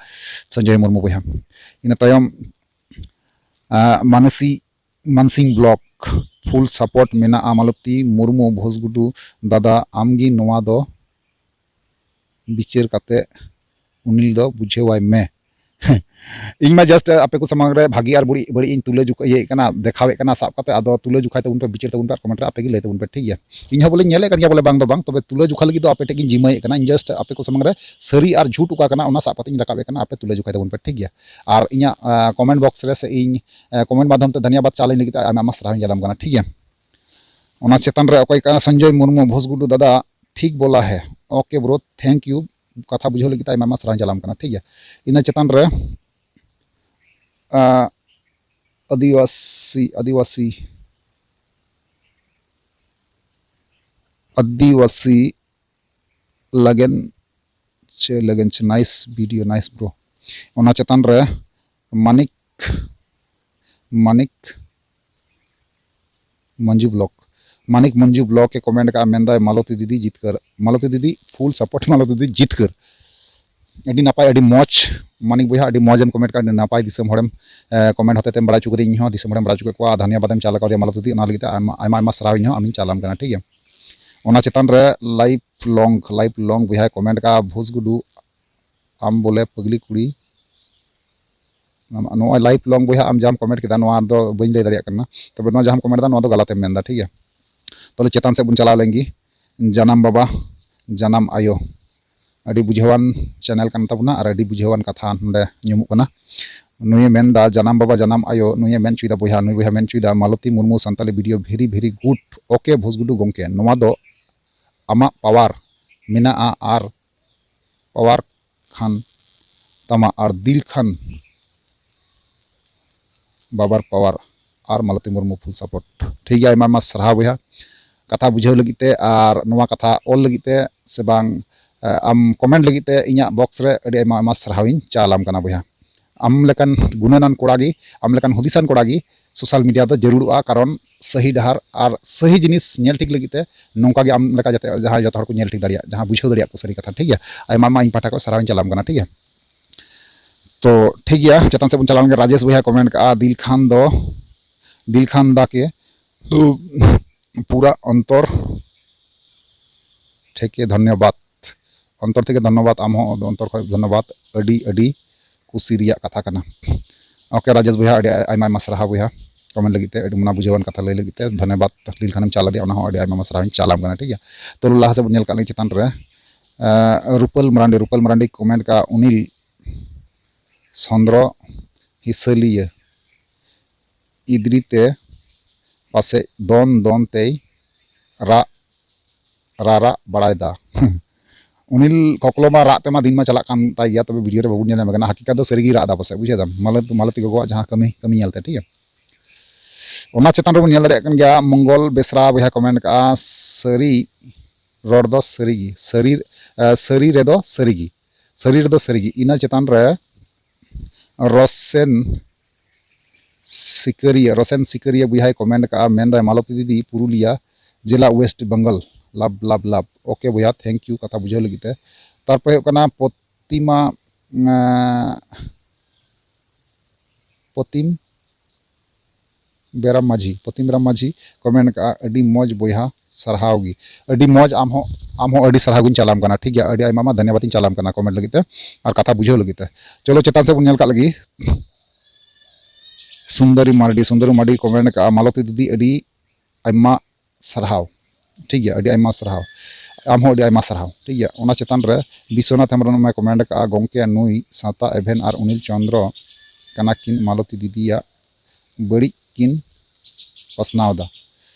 ᱥᱚᱧᱡᱚᱭ ᱢᱩᱨᱢᱩ ᱵᱚᱭᱦᱟ᱾ ᱤᱱᱟᱹ ᱛᱟᱭᱚᱢ, ᱟᱸ, Manoshi, Mansingh block, full support ᱢᱮᱱᱟᱜᱼᱟ ᱢᱟᱞᱚᱛᱤ ᱢᱩᱨᱢᱩ ᱵᱷᱳᱡᱽᱜᱩᱰᱩ ᱫᱟᱫᱟ, ᱟᱢᱜᱮ ᱱᱚᱣᱟ ᱫᱚ ᱵᱤᱪᱟᱹᱨ ᱠᱟᱛᱮ ᱩᱱᱤ ᱫᱚ ᱵᱩᱡᱷᱟᱹᱣᱟᱭ ᱢᱮ᱾ ᱤᱧ ᱢᱟ just ᱟᱯᱮ ᱠᱚ ᱥᱟᱢᱟᱝ ᱨᱮ ᱵᱷᱟᱹᱜᱤ ᱟᱨ ᱵᱟᱹᱲᱤᱡ, ᱵᱟᱹᱲᱤᱡ ᱤᱧ ᱛᱩᱞᱟᱹ ᱡᱚᱠᱷᱟ ᱤᱭᱟᱹᱭᱮᱫ ᱠᱟᱱᱟ, ᱫᱮᱠᱷᱟᱣᱮᱫ ᱠᱟᱱᱟ ᱥᱟᱵ ᱠᱟᱛᱮ᱾ ᱟᱫᱚ ᱛᱩᱞᱟᱹ ᱡᱚᱠᱷᱟᱭ ᱛᱟᱵᱚᱱ ᱯᱮ, ᱵᱤᱪᱟᱹᱨ ᱛᱟᱵᱚᱱ ᱯᱮ ᱟᱨ comment ᱨᱮ ᱟᱯᱮ ᱜᱮ ᱞᱟᱹᱭ ᱛᱟᱵᱚᱱ ᱯᱮ, ᱴᱷᱤᱠ ᱜᱮᱭᱟ? ᱤᱧ ᱦᱚᱸ ᱵᱚᱞᱮᱧ ᱧᱮᱞᱮᱫ ᱠᱟᱱ ᱜᱮᱭᱟ ᱵᱚᱞᱮ, ᱵᱟᱝ ᱫᱚ ᱵᱟᱝ, ᱛᱚᱵᱮ ᱛᱩᱞᱟᱹ ᱡᱚᱠᱷᱟ ᱞᱟᱹᱜᱤᱫ ᱫᱚ ᱟᱯᱮ ᱴᱷᱮᱱ ᱜᱤᱧ ᱡᱤᱢᱟᱹᱭᱮᱫ ᱠᱟᱱᱟ᱾ ᱤᱧ just ᱟᱯᱮ ᱠᱚ ᱥᱟᱢᱟᱝ ᱨᱮ ᱥᱟᱹᱨᱤ ᱟᱨ ᱡᱷᱩᱴ ᱚᱠᱟ ᱠᱟᱱᱟ ᱚᱱᱟ ᱥᱟᱵ ᱠᱟᱛᱮ ᱤᱧ ᱨᱟᱠᱟᱵᱮᱫ ᱠᱟᱱᱟ, ᱟᱯᱮ ᱛᱩᱞᱟᱹ ᱡᱚᱠᱷᱟᱭ ᱛᱟᱵᱚᱱ ᱯᱮ, ᱴᱷᱤᱠ ᱜᱮᱭᱟ? ᱟᱨ ᱤᱧᱟᱹᱜ comment box ᱨᱮ ᱥᱮ ᱤᱧ comment ᱢᱟᱫᱽᱫᱷᱚᱢ ᱛᱮ ᱫᱷᱟᱱᱭᱟᱵᱟᱫ ᱪᱟᱞ ᱟᱹᱧ ᱞᱟᱹᱜᱤᱫ ᱛᱮ ᱟᱭᱢᱟ ᱟᱭᱢᱟ ᱥᱟᱨᱦᱟᱣ ᱤᱧ ᱪᱟᱞᱟᱢ ᱠᱟᱱᱟ, ᱴᱷᱤᱠ ᱜᱮᱭᱟ? ᱚᱱᱟ ᱪᱮᱛᱟᱱ ᱨᱮ ᱚᱠᱚᱭ ᱠᱟᱱᱟ ᱥᱚᱧᱡᱚᱭ ᱢᱩᱨᱢᱩ, ᱵᱷᱳᱡᱽᱜᱩᱰᱩ ᱫᱟᱫᱟ, ᱴᱷᱤᱠ ᱵᱚᱞᱟ ᱦᱮ, OK bro, thank you, ᱠᱟᱛᱷᱟ ᱵᱩᱡᱷᱟᱹᱣ ᱞᱟᱹᱜᱤᱫ ᱛᱮ ᱟᱭᱢᱟ ᱟᱭᱢᱟ ᱥᱟᱨᱦᱟᱣ ᱪᱟᱞᱟᱢ ᱠᱟᱱᱟ, ᱴᱷᱤᱠ ᱜᱮᱭᱟ? ᱤᱱᱟᱹ ᱪᱮᱛᱟᱱ ᱨᱮ ᱟᱸ, ᱟᱹᱫᱤᱵᱟᱹᱥᱤ ᱟᱹᱫᱤᱵᱟᱹᱥᱤ ᱟᱹᱫᱤᱵᱟᱹᱥᱤ ᱞᱟᱜᱮᱱ ᱪᱮ ᱞᱟᱜᱮᱱ ᱪᱮ, nice video, nice bro᱾ ᱚᱱᱟ ᱪᱮᱛᱟᱱ ᱨᱮ ᱢᱟᱱᱤᱠ ᱢᱟᱱᱤᱠ ᱢᱚᱧᱡᱩ ᱵᱞᱚᱠ ᱢᱟᱱᱤᱠ ᱢᱚᱧᱡᱩ ᱵᱞᱚᱠ ᱮ comment ᱠᱟᱜᱼᱟ, ᱢᱮᱱᱫᱟᱭ ᱢᱟᱞᱚᱛᱤ ᱫᱤᱫᱤ ᱡᱤᱛᱠᱟᱹᱨ, ᱢᱟᱞᱚᱛᱤ ᱫᱤᱫᱤ full support, ᱢᱟᱞᱚᱛᱤ ᱫᱤᱫᱤ ᱡᱤᱛᱠᱟᱹᱨ᱾ ᱟᱹᱰᱤ ᱱᱟᱯᱟᱭ, ᱟᱹᱰᱤ ᱢᱚᱡᱽ ᱢᱟᱱᱤᱠ ᱵᱚᱭᱦᱟ, ᱟᱹᱰᱤ ᱢᱚᱡᱽ ᱮᱢ comment ᱠᱟᱜᱼᱟ, ᱟᱹᱰᱤ ᱱᱟᱯᱟᱭ ᱫᱤᱥᱚᱢ ᱦᱚᱲᱮᱢ comment ᱦᱚᱛᱮᱛᱮᱢ ᱵᱟᱲᱟᱭ ᱦᱚᱪᱚ ᱠᱟᱫᱤᱧ, ᱤᱧ ᱦᱚᱸ ᱫᱤᱥᱚᱢ ᱦᱚᱲᱮᱢ ᱵᱟᱲᱟᱭ ᱦᱚᱪᱚ ᱠᱮᱫ ᱠᱚᱣᱟ, ᱫᱷᱟᱱᱭᱟᱵᱟᱫ ᱮᱢ ᱪᱟᱞ ᱠᱟᱣᱫᱮᱭᱟ ᱢᱟᱞᱚᱛᱤ ᱫᱤᱫᱤ, ᱚᱱᱟ ᱞᱟᱹᱜᱤᱫ ᱛᱮ ᱟᱭᱢᱟ ᱟᱭᱢᱟ ᱟᱭᱢᱟ ᱥᱟᱨᱦᱟᱣ ᱤᱧ ᱦᱚᱸ ᱟᱢᱤᱧ ᱪᱟᱞᱟᱢ ᱠᱟᱱᱟ, ᱴᱷᱤᱠ ᱜᱮᱭᱟ? ᱚᱱᱟ ᱪᱮᱛᱟᱱ ᱨᱮ life long life long ᱵᱚᱭᱦᱟᱭ comment ᱠᱟᱜᱼᱟ, ᱵᱷᱩᱥ ᱜᱩᱰᱩ ᱟᱢ ᱵᱚᱞᱮ ᱯᱟᱹᱜᱽᱞᱤ ᱠᱩᱲᱤ᱾ ᱱᱚᱜᱼᱚᱭ life long ᱵᱚᱭᱦᱟ ᱟᱢ ᱡᱟᱦᱟᱸᱢ comment ᱠᱮᱫᱟ, ᱱᱚᱣᱟ ᱫᱚ ᱵᱟᱹᱧ ᱞᱟᱹᱭ ᱫᱟᱲᱮᱭᱟᱜ ᱠᱟᱱᱟ, ᱛᱚᱵᱮ ᱱᱚᱣᱟ ᱡᱟᱦᱟᱸᱢ comment ᱮᱫᱟ, ᱱᱚᱣᱟ ᱫᱚ ᱜᱟᱞᱟᱛ ᱮᱢ ᱢᱮᱱᱫᱟ, ᱴᱷᱤᱠ ᱜᱮᱭᱟ? ᱛᱟᱦᱚᱞᱮ ᱪᱮᱛᱟᱱ ᱥᱮᱫ ᱵᱚᱱ ᱪᱟᱞᱟᱣ ᱞᱮᱱ ᱜᱮ᱾ ᱡᱟᱱᱟᱢ ᱵᱟᱵᱟ ᱡᱟᱱᱟᱢ ᱟᱭᱳ, ᱟᱹᱰᱤ ᱵᱩᱡᱷᱟᱹᱣᱟᱱ channel ᱠᱟᱱ ᱛᱟᱵᱚᱱᱟ ᱟᱨ ᱟᱹᱰᱤ ᱵᱩᱡᱷᱟᱹᱣᱟᱱ ᱠᱟᱛᱷᱟ ᱱᱚᱰᱮ ᱧᱟᱢᱚᱜ ᱠᱟᱱᱟ᱾ ᱱᱩᱭᱮ ᱢᱮᱱᱫᱟ ᱡᱟᱱᱟᱢ ᱵᱟᱵᱟ ᱡᱟᱱᱟᱢ ᱟᱭᱳ, ᱱᱩᱭᱮ ᱢᱮᱱ ᱦᱚᱪᱚᱭᱮᱫᱟ ᱵᱚᱭᱦᱟ, ᱱᱩᱭ ᱵᱚᱭᱦᱟ ᱢᱮᱱ ᱦᱚᱪᱚᱭᱮᱫᱟ ᱢᱟᱞᱚᱛᱤ Murmu Santali video very very good, OK ᱵᱷᱩᱥᱜᱩᱰᱩ ᱜᱚᱢᱠᱮ, ᱱᱚᱣᱟ ᱫᱚ ᱟᱢᱟᱜ power ᱢᱮᱱᱟᱜᱼᱟ ᱟᱨ power ᱠᱷᱟᱱ ᱛᱟᱢᱟ ᱟᱨ ᱫᱤᱞ ᱠᱷᱟᱱ ᱵᱟᱵᱟᱨ power ᱟᱨ ᱢᱟᱞᱚᱛᱤ ᱢᱩᱨᱢᱩ full support᱾ ᱴᱷᱤᱠ ᱜᱮᱭᱟ, ᱟᱭᱢᱟ ᱟᱭᱢᱟ ᱥᱟᱨᱦᱟᱣ ᱵᱚᱭᱦᱟ, ᱠᱟᱛᱷᱟ ᱵᱩᱡᱷᱟᱹᱣ ᱞᱟᱹᱜᱤᱫ ᱛᱮ ᱟᱨ ᱱᱚᱣᱟ ᱠᱟᱛᱷᱟ ᱚᱞ ᱞᱟᱹᱜᱤᱫ ᱛᱮ ᱥᱮ ᱵᱟᱝ, ᱮ, ᱟᱢ comment ᱞᱟᱹᱜᱤᱫ ᱛᱮ ᱤᱧᱟᱹᱜ box ᱨᱮ ᱟᱹᱰᱤ ᱟᱭᱢᱟ ᱟᱭᱢᱟ ᱥᱟᱨᱦᱟᱣ ᱤᱧ ᱪᱟᱞᱟᱢ ᱠᱟᱱᱟ ᱵᱚᱭᱦᱟ᱾ ᱟᱢ ᱞᱮᱠᱟᱱ ᱜᱩᱱᱟᱹᱱᱟᱱ ᱠᱚᱲᱟ ᱜᱮ, ᱟᱢ ᱞᱮᱠᱟᱱ ᱦᱩᱫᱤᱥᱟᱱ ᱠᱚᱲᱟ ᱜᱮ social media ᱫᱚ ᱡᱟᱹᱨᱩᱲᱚᱜᱼᱟ, ᱠᱟᱨᱚᱱ ᱥᱟᱹᱦᱤ ᱰᱟᱦᱟᱨ ᱟᱨ ᱥᱟᱹᱦᱤ ᱡᱤᱱᱤᱥ ᱧᱮᱞ ᱴᱷᱤᱠ ᱞᱟᱹᱜᱤᱫ ᱛᱮ ᱱᱚᱝᱠᱟ ᱜᱮ ᱟᱢ ᱞᱮᱠᱟ ᱡᱟᱛᱮ ᱡᱟᱦᱟᱸᱭ ᱡᱚᱛᱚ ᱦᱚᱲ ᱠᱚ ᱧᱮᱞ ᱴᱷᱤᱠ ᱫᱟᱲᱮᱭᱟᱜ, ᱡᱟᱦᱟᱸ ᱵᱩᱡᱷᱟᱹᱣ ᱫᱟᱲᱮᱭᱟᱜ ᱠᱚ ᱥᱟᱹᱨᱤ ᱠᱟᱛᱷᱟ, ᱴᱷᱤᱠ ᱜᱮᱭᱟ? ᱟᱭᱢᱟ ᱟᱭᱢᱟ ᱤᱧ ᱯᱟᱦᱴᱟ ᱠᱷᱚᱱ ᱥᱟᱨᱦᱟᱣ ᱤᱧ ᱪᱟᱞᱟᱢ ᱠᱟᱱᱟ, ᱴᱷᱤᱠ ᱜᱮᱭᱟ? ᱛᱚ ᱴᱷᱤᱠ ᱜᱮᱭᱟ, ᱪᱮᱛᱟᱱ ᱥᱮᱫ ᱵᱚᱱ ᱪᱟᱞᱟᱣ ᱞᱮᱱ ᱜᱮ᱾ ᱨᱟᱡᱮᱥ ᱵᱚᱭᱦᱟ comment ᱠᱟᱜᱼᱟ, ᱫᱤᱞ ᱠᱷᱟᱱ ᱫᱚ, ᱫᱤᱞ ᱠᱷᱟᱱ ᱫᱟ ᱠᱮ ᱯᱩᱨᱟ ᱚᱱᱛᱚᱨ ᱛᱷᱮᱠᱮ ᱫᱷᱚᱱᱭᱚᱵᱟᱫ᱾ ᱚᱱᱛᱚᱨ ᱛᱷᱮᱠᱮ ᱫᱷᱚᱱᱭᱚᱵᱟᱫ, ᱟᱢ ᱦᱚᱸ ᱚᱱᱛᱚᱨ ᱠᱷᱚᱱ ᱫᱷᱚᱱᱭᱚᱵᱟᱫ᱾ ᱟᱹᱰᱤ ᱟᱹᱰᱤ ᱠᱩᱥᱤ ᱨᱮᱭᱟᱜ ᱠᱟᱛᱷᱟ ᱠᱟᱱᱟ᱾ ᱳᱠᱮ ᱨᱟᱡᱮᱥ ᱵᱚᱭᱦᱟ, ᱟᱹᱰᱤ ᱟᱭᱢᱟ ᱟᱭᱢᱟ ᱥᱟᱨᱦᱟᱣ ᱵᱚᱭᱦᱟ, ᱠᱚᱢᱮᱱᱴ ᱞᱟᱹᱜᱤᱫ ᱛᱮ, ᱟᱹᱰᱤ ᱢᱚᱱᱟ ᱵᱩᱡᱷᱟᱹᱣᱟᱱ ᱠᱟᱛᱷᱟ ᱞᱟᱹᱭ ᱞᱟᱹᱜᱤᱫ ᱛᱮ ᱫᱷᱚᱱᱭᱚᱵᱟᱫ᱾ ᱞᱤᱞ ᱠᱷᱟᱱᱮᱢ ᱪᱟᱞ ᱟᱫᱮᱭᱟ, ᱚᱱᱟ ᱦᱚᱸ ᱟᱹᱰᱤ ᱟᱭᱢᱟ ᱟᱭᱢᱟ ᱥᱟᱨᱦᱟᱣ ᱤᱧ ᱪᱟᱞᱟᱢ ᱠᱟᱱᱟ, ᱴᱷᱤᱠ ᱜᱮᱭᱟ᱾ ᱛᱚ ᱞᱟᱦᱟ ᱥᱮᱫ ᱵᱚᱱ ᱧᱮᱞ ᱠᱟᱜ ᱞᱮᱜᱮ ᱪᱮᱛᱟᱱ ᱨᱮ, ᱮᱸ, ᱨᱩᱯᱟᱹᱞ ᱢᱟᱨᱟᱱᱰᱤ, ᱨᱩᱯᱟᱹᱞ ᱢᱟᱨᱟᱱᱰᱤ ᱠᱚᱢᱮᱱᱴ ᱠᱟᱜᱼᱟ, ᱩᱱᱤᱞ ᱥᱚᱸᱫᱽᱨᱚ ᱦᱤᱥᱟᱹᱞᱤᱭᱟᱹ ᱤᱫᱽᱨᱤ ᱛᱮ ᱯᱟᱥᱮᱡ ᱫᱚᱱ ᱫᱚᱱ ᱛᱮᱭ ᱨᱟᱜ ᱨᱟᱨᱟᱜ ᱵᱟᱲᱟᱭᱮᱫᱟ᱾ ᱩᱱᱤᱞ ᱠᱚᱠᱞᱚ ᱢᱟ ᱨᱟᱜ ᱛᱮᱢᱟ ᱫᱤᱱ ᱢᱟ ᱪᱟᱞᱟᱜ ᱠᱟᱱ ᱛᱟᱭ ᱜᱮᱭᱟ, ᱛᱚᱵᱮ ᱵᱷᱤᱰᱤᱭᱳ ᱨᱮ ᱵᱟᱵᱚᱱ ᱧᱮᱞ ᱧᱟᱢᱮ ᱠᱟᱱᱟ᱾ ᱦᱟᱹᱠᱤᱠᱟᱛ ᱫᱚ ᱥᱟᱹᱨᱤᱜᱮᱭ ᱨᱟᱜ ᱮᱫᱟ ᱯᱟᱥᱮᱡ, ᱵᱩᱡᱷᱟᱹᱣ ᱫᱟᱢ, ᱢᱟᱞᱚᱛ-, ᱢᱟᱞᱚᱛᱤ ᱜᱚᱜᱚᱣᱟᱜ ᱡᱟᱦᱟᱸ ᱠᱟᱹᱢᱤ, ᱠᱟᱹᱢᱤ ᱧᱮᱞᱛᱮ, ᱴᱷᱤᱠ ᱜᱮᱭᱟ᱾ ᱚᱱᱟ ᱪᱮᱛᱟᱱ ᱨᱮᱵᱚᱱ ᱧᱮᱞ ᱫᱟᱲᱮᱭᱟᱜ ᱠᱟᱱ ᱜᱮᱭᱟ, ᱢᱚᱝᱜᱚᱞ ᱵᱮᱥᱨᱟ ᱵᱚᱭᱦᱟ ᱠᱚᱢᱮᱱᱴ ᱠᱟᱜᱼᱟ, ᱥᱟᱹᱨᱤ ᱨᱚᱲ ᱫᱚ ᱥᱟᱹᱨᱤ ᱜᱮ, ᱥᱟᱹᱨᱤ, ᱮ, ᱥᱟᱹᱨᱤ ᱨᱮᱫᱚ ᱥᱟᱹᱨᱤ ᱜᱮ, ᱥᱟᱹᱨᱤ ᱨᱮᱫᱚ ᱥᱟᱹᱨᱤ ᱜᱮ᱾ ᱤᱱᱟᱹ ᱪᱮᱛᱟᱱ ᱨᱮ ᱨᱚᱥᱮᱱ ᱥᱤᱠᱟᱹᱨᱤᱭᱟᱹ, ᱨᱚᱥᱮᱱ ᱥᱤᱠᱟᱹᱨᱤᱭᱟᱹ ᱵᱚᱭᱦᱟᱭ ᱠᱚᱢᱮᱱᱴ ᱠᱟᱜᱼᱟ, ᱢᱮᱱᱫᱟᱭ, "ᱢᱟᱞᱚᱛᱤ ᱫᱤᱫᱤ, ᱯᱩᱨᱩᱞᱤᱭᱟ ᱡᱮᱞᱟ, ᱳᱭᱮᱥᱴ ᱵᱮᱝᱜᱚᱞ, ᱞᱟᱵᱷ, ᱞᱟᱵᱷ, ᱞᱟᱵᱷ᱾" ᱳᱠᱮ ᱵᱚᱭᱦᱟ, ᱛᱷᱮᱝᱠ ᱭᱩ ᱠᱟᱛᱷᱟ ᱵᱩᱡᱷᱟᱹᱣ ᱞᱟᱹᱜᱤᱫ ᱛᱮ᱾ ᱛᱟᱨᱯᱚᱨᱮ ᱦᱩᱭᱩᱜ ᱠᱟᱱᱟ ᱯᱨᱚᱛᱤᱢᱟ, ᱮᱸ, ᱯᱨᱚᱛᱤᱢ ᱵᱮᱨᱟᱢ ᱢᱟᱹᱡᱷᱤ, ᱯᱨᱚᱛᱤᱢ ᱵᱮᱨᱟᱢ ᱢᱟᱹᱡᱷᱤ ᱠᱚᱢᱮᱱᱴ ᱠᱟᱜᱼᱟ, "ᱟᱹᱰᱤ ᱢᱚᱡᱽ ᱵᱚᱭᱦᱟ, ᱥᱟᱨᱦᱟᱣ ᱜᱮ᱾" ᱟᱹᱰᱤ ᱢᱚᱡᱽ, ᱟᱢ ᱦᱚᱸ, ᱟᱢ ᱦᱚᱸ ᱟᱹᱰᱤ ᱥᱟᱨᱦᱟᱣ ᱜᱤᱧ ᱪᱟᱞᱟᱢ ᱠᱟᱱᱟ, ᱴᱷᱤᱠ ᱜᱮᱭᱟ, ᱟᱹᱰᱤ ᱟᱭᱢᱟ ᱟᱭᱢᱟ ᱫᱷᱚᱱᱭᱚᱵᱟᱫ ᱤᱧ ᱪᱟᱞᱟᱢ ᱠᱟᱱᱟ ᱠᱚᱢᱮᱱᱴ ᱞᱟᱹᱜᱤᱫ ᱛᱮ ᱟᱨ ᱠᱟᱛᱷᱟ ᱵᱩᱡᱷᱟᱹᱣ ᱞᱟᱹᱜᱤᱫ ᱛᱮ᱾ ᱪᱚᱞᱚ ᱪᱮᱛᱟᱱ ᱥᱮᱫ ᱵᱚᱱ ᱧᱮᱞ ᱠᱟᱜ ᱞᱮᱜᱮ᱾ ᱥᱩᱱᱫᱚᱨᱤ ᱢᱟᱨᱰᱤ, ᱥᱩᱱᱫᱚᱨᱤ ᱢᱟᱨᱰᱤ ᱠᱚᱢᱮᱱᱴ ᱠᱟᱜᱼᱟ, "ᱢᱟᱞᱚᱛᱤ ᱫᱤᱫᱤ ᱟᱹᱰᱤ ᱟᱭᱢᱟ ᱥᱟᱨᱦᱟᱣ", ᱴᱷᱤᱠ ᱜᱮᱭᱟ, ᱟᱹᱰᱤ ᱟᱭᱢᱟ ᱥᱟᱨᱦᱟᱣ, ᱟᱢ ᱦᱚᱸ ᱟᱹᱰᱤ ᱟᱭᱢᱟ ᱥᱟᱨᱦᱟᱣ, ᱴᱷᱤᱠ ᱜᱮᱭᱟ᱾ ᱚᱱᱟ ᱪᱮᱛᱟᱱ ᱨᱮ ᱵᱤᱥᱥᱚᱱᱟᱛᱷ ᱦᱮᱢᱵᱨᱚᱢ ᱮ ᱠᱚᱢᱮᱱᱴ ᱠᱟᱜᱼᱟ, "ᱜᱚᱢᱠᱮ, ᱱᱩᱭ ᱥᱟᱶᱛᱟ ᱮᱵᱷᱮᱱ ᱟᱨ ᱚᱱᱤᱞ ᱪᱚᱸᱫᱽᱨᱚ ᱠᱟᱱᱟ ᱠᱤᱱ, ᱢᱟᱞᱚᱛᱤ ᱫᱤᱫᱤᱭᱟᱜ ᱵᱟᱹᱲᱤᱡ ᱠᱤᱱ ᱯᱟᱥᱱᱟᱣ ᱮᱫᱟ᱾"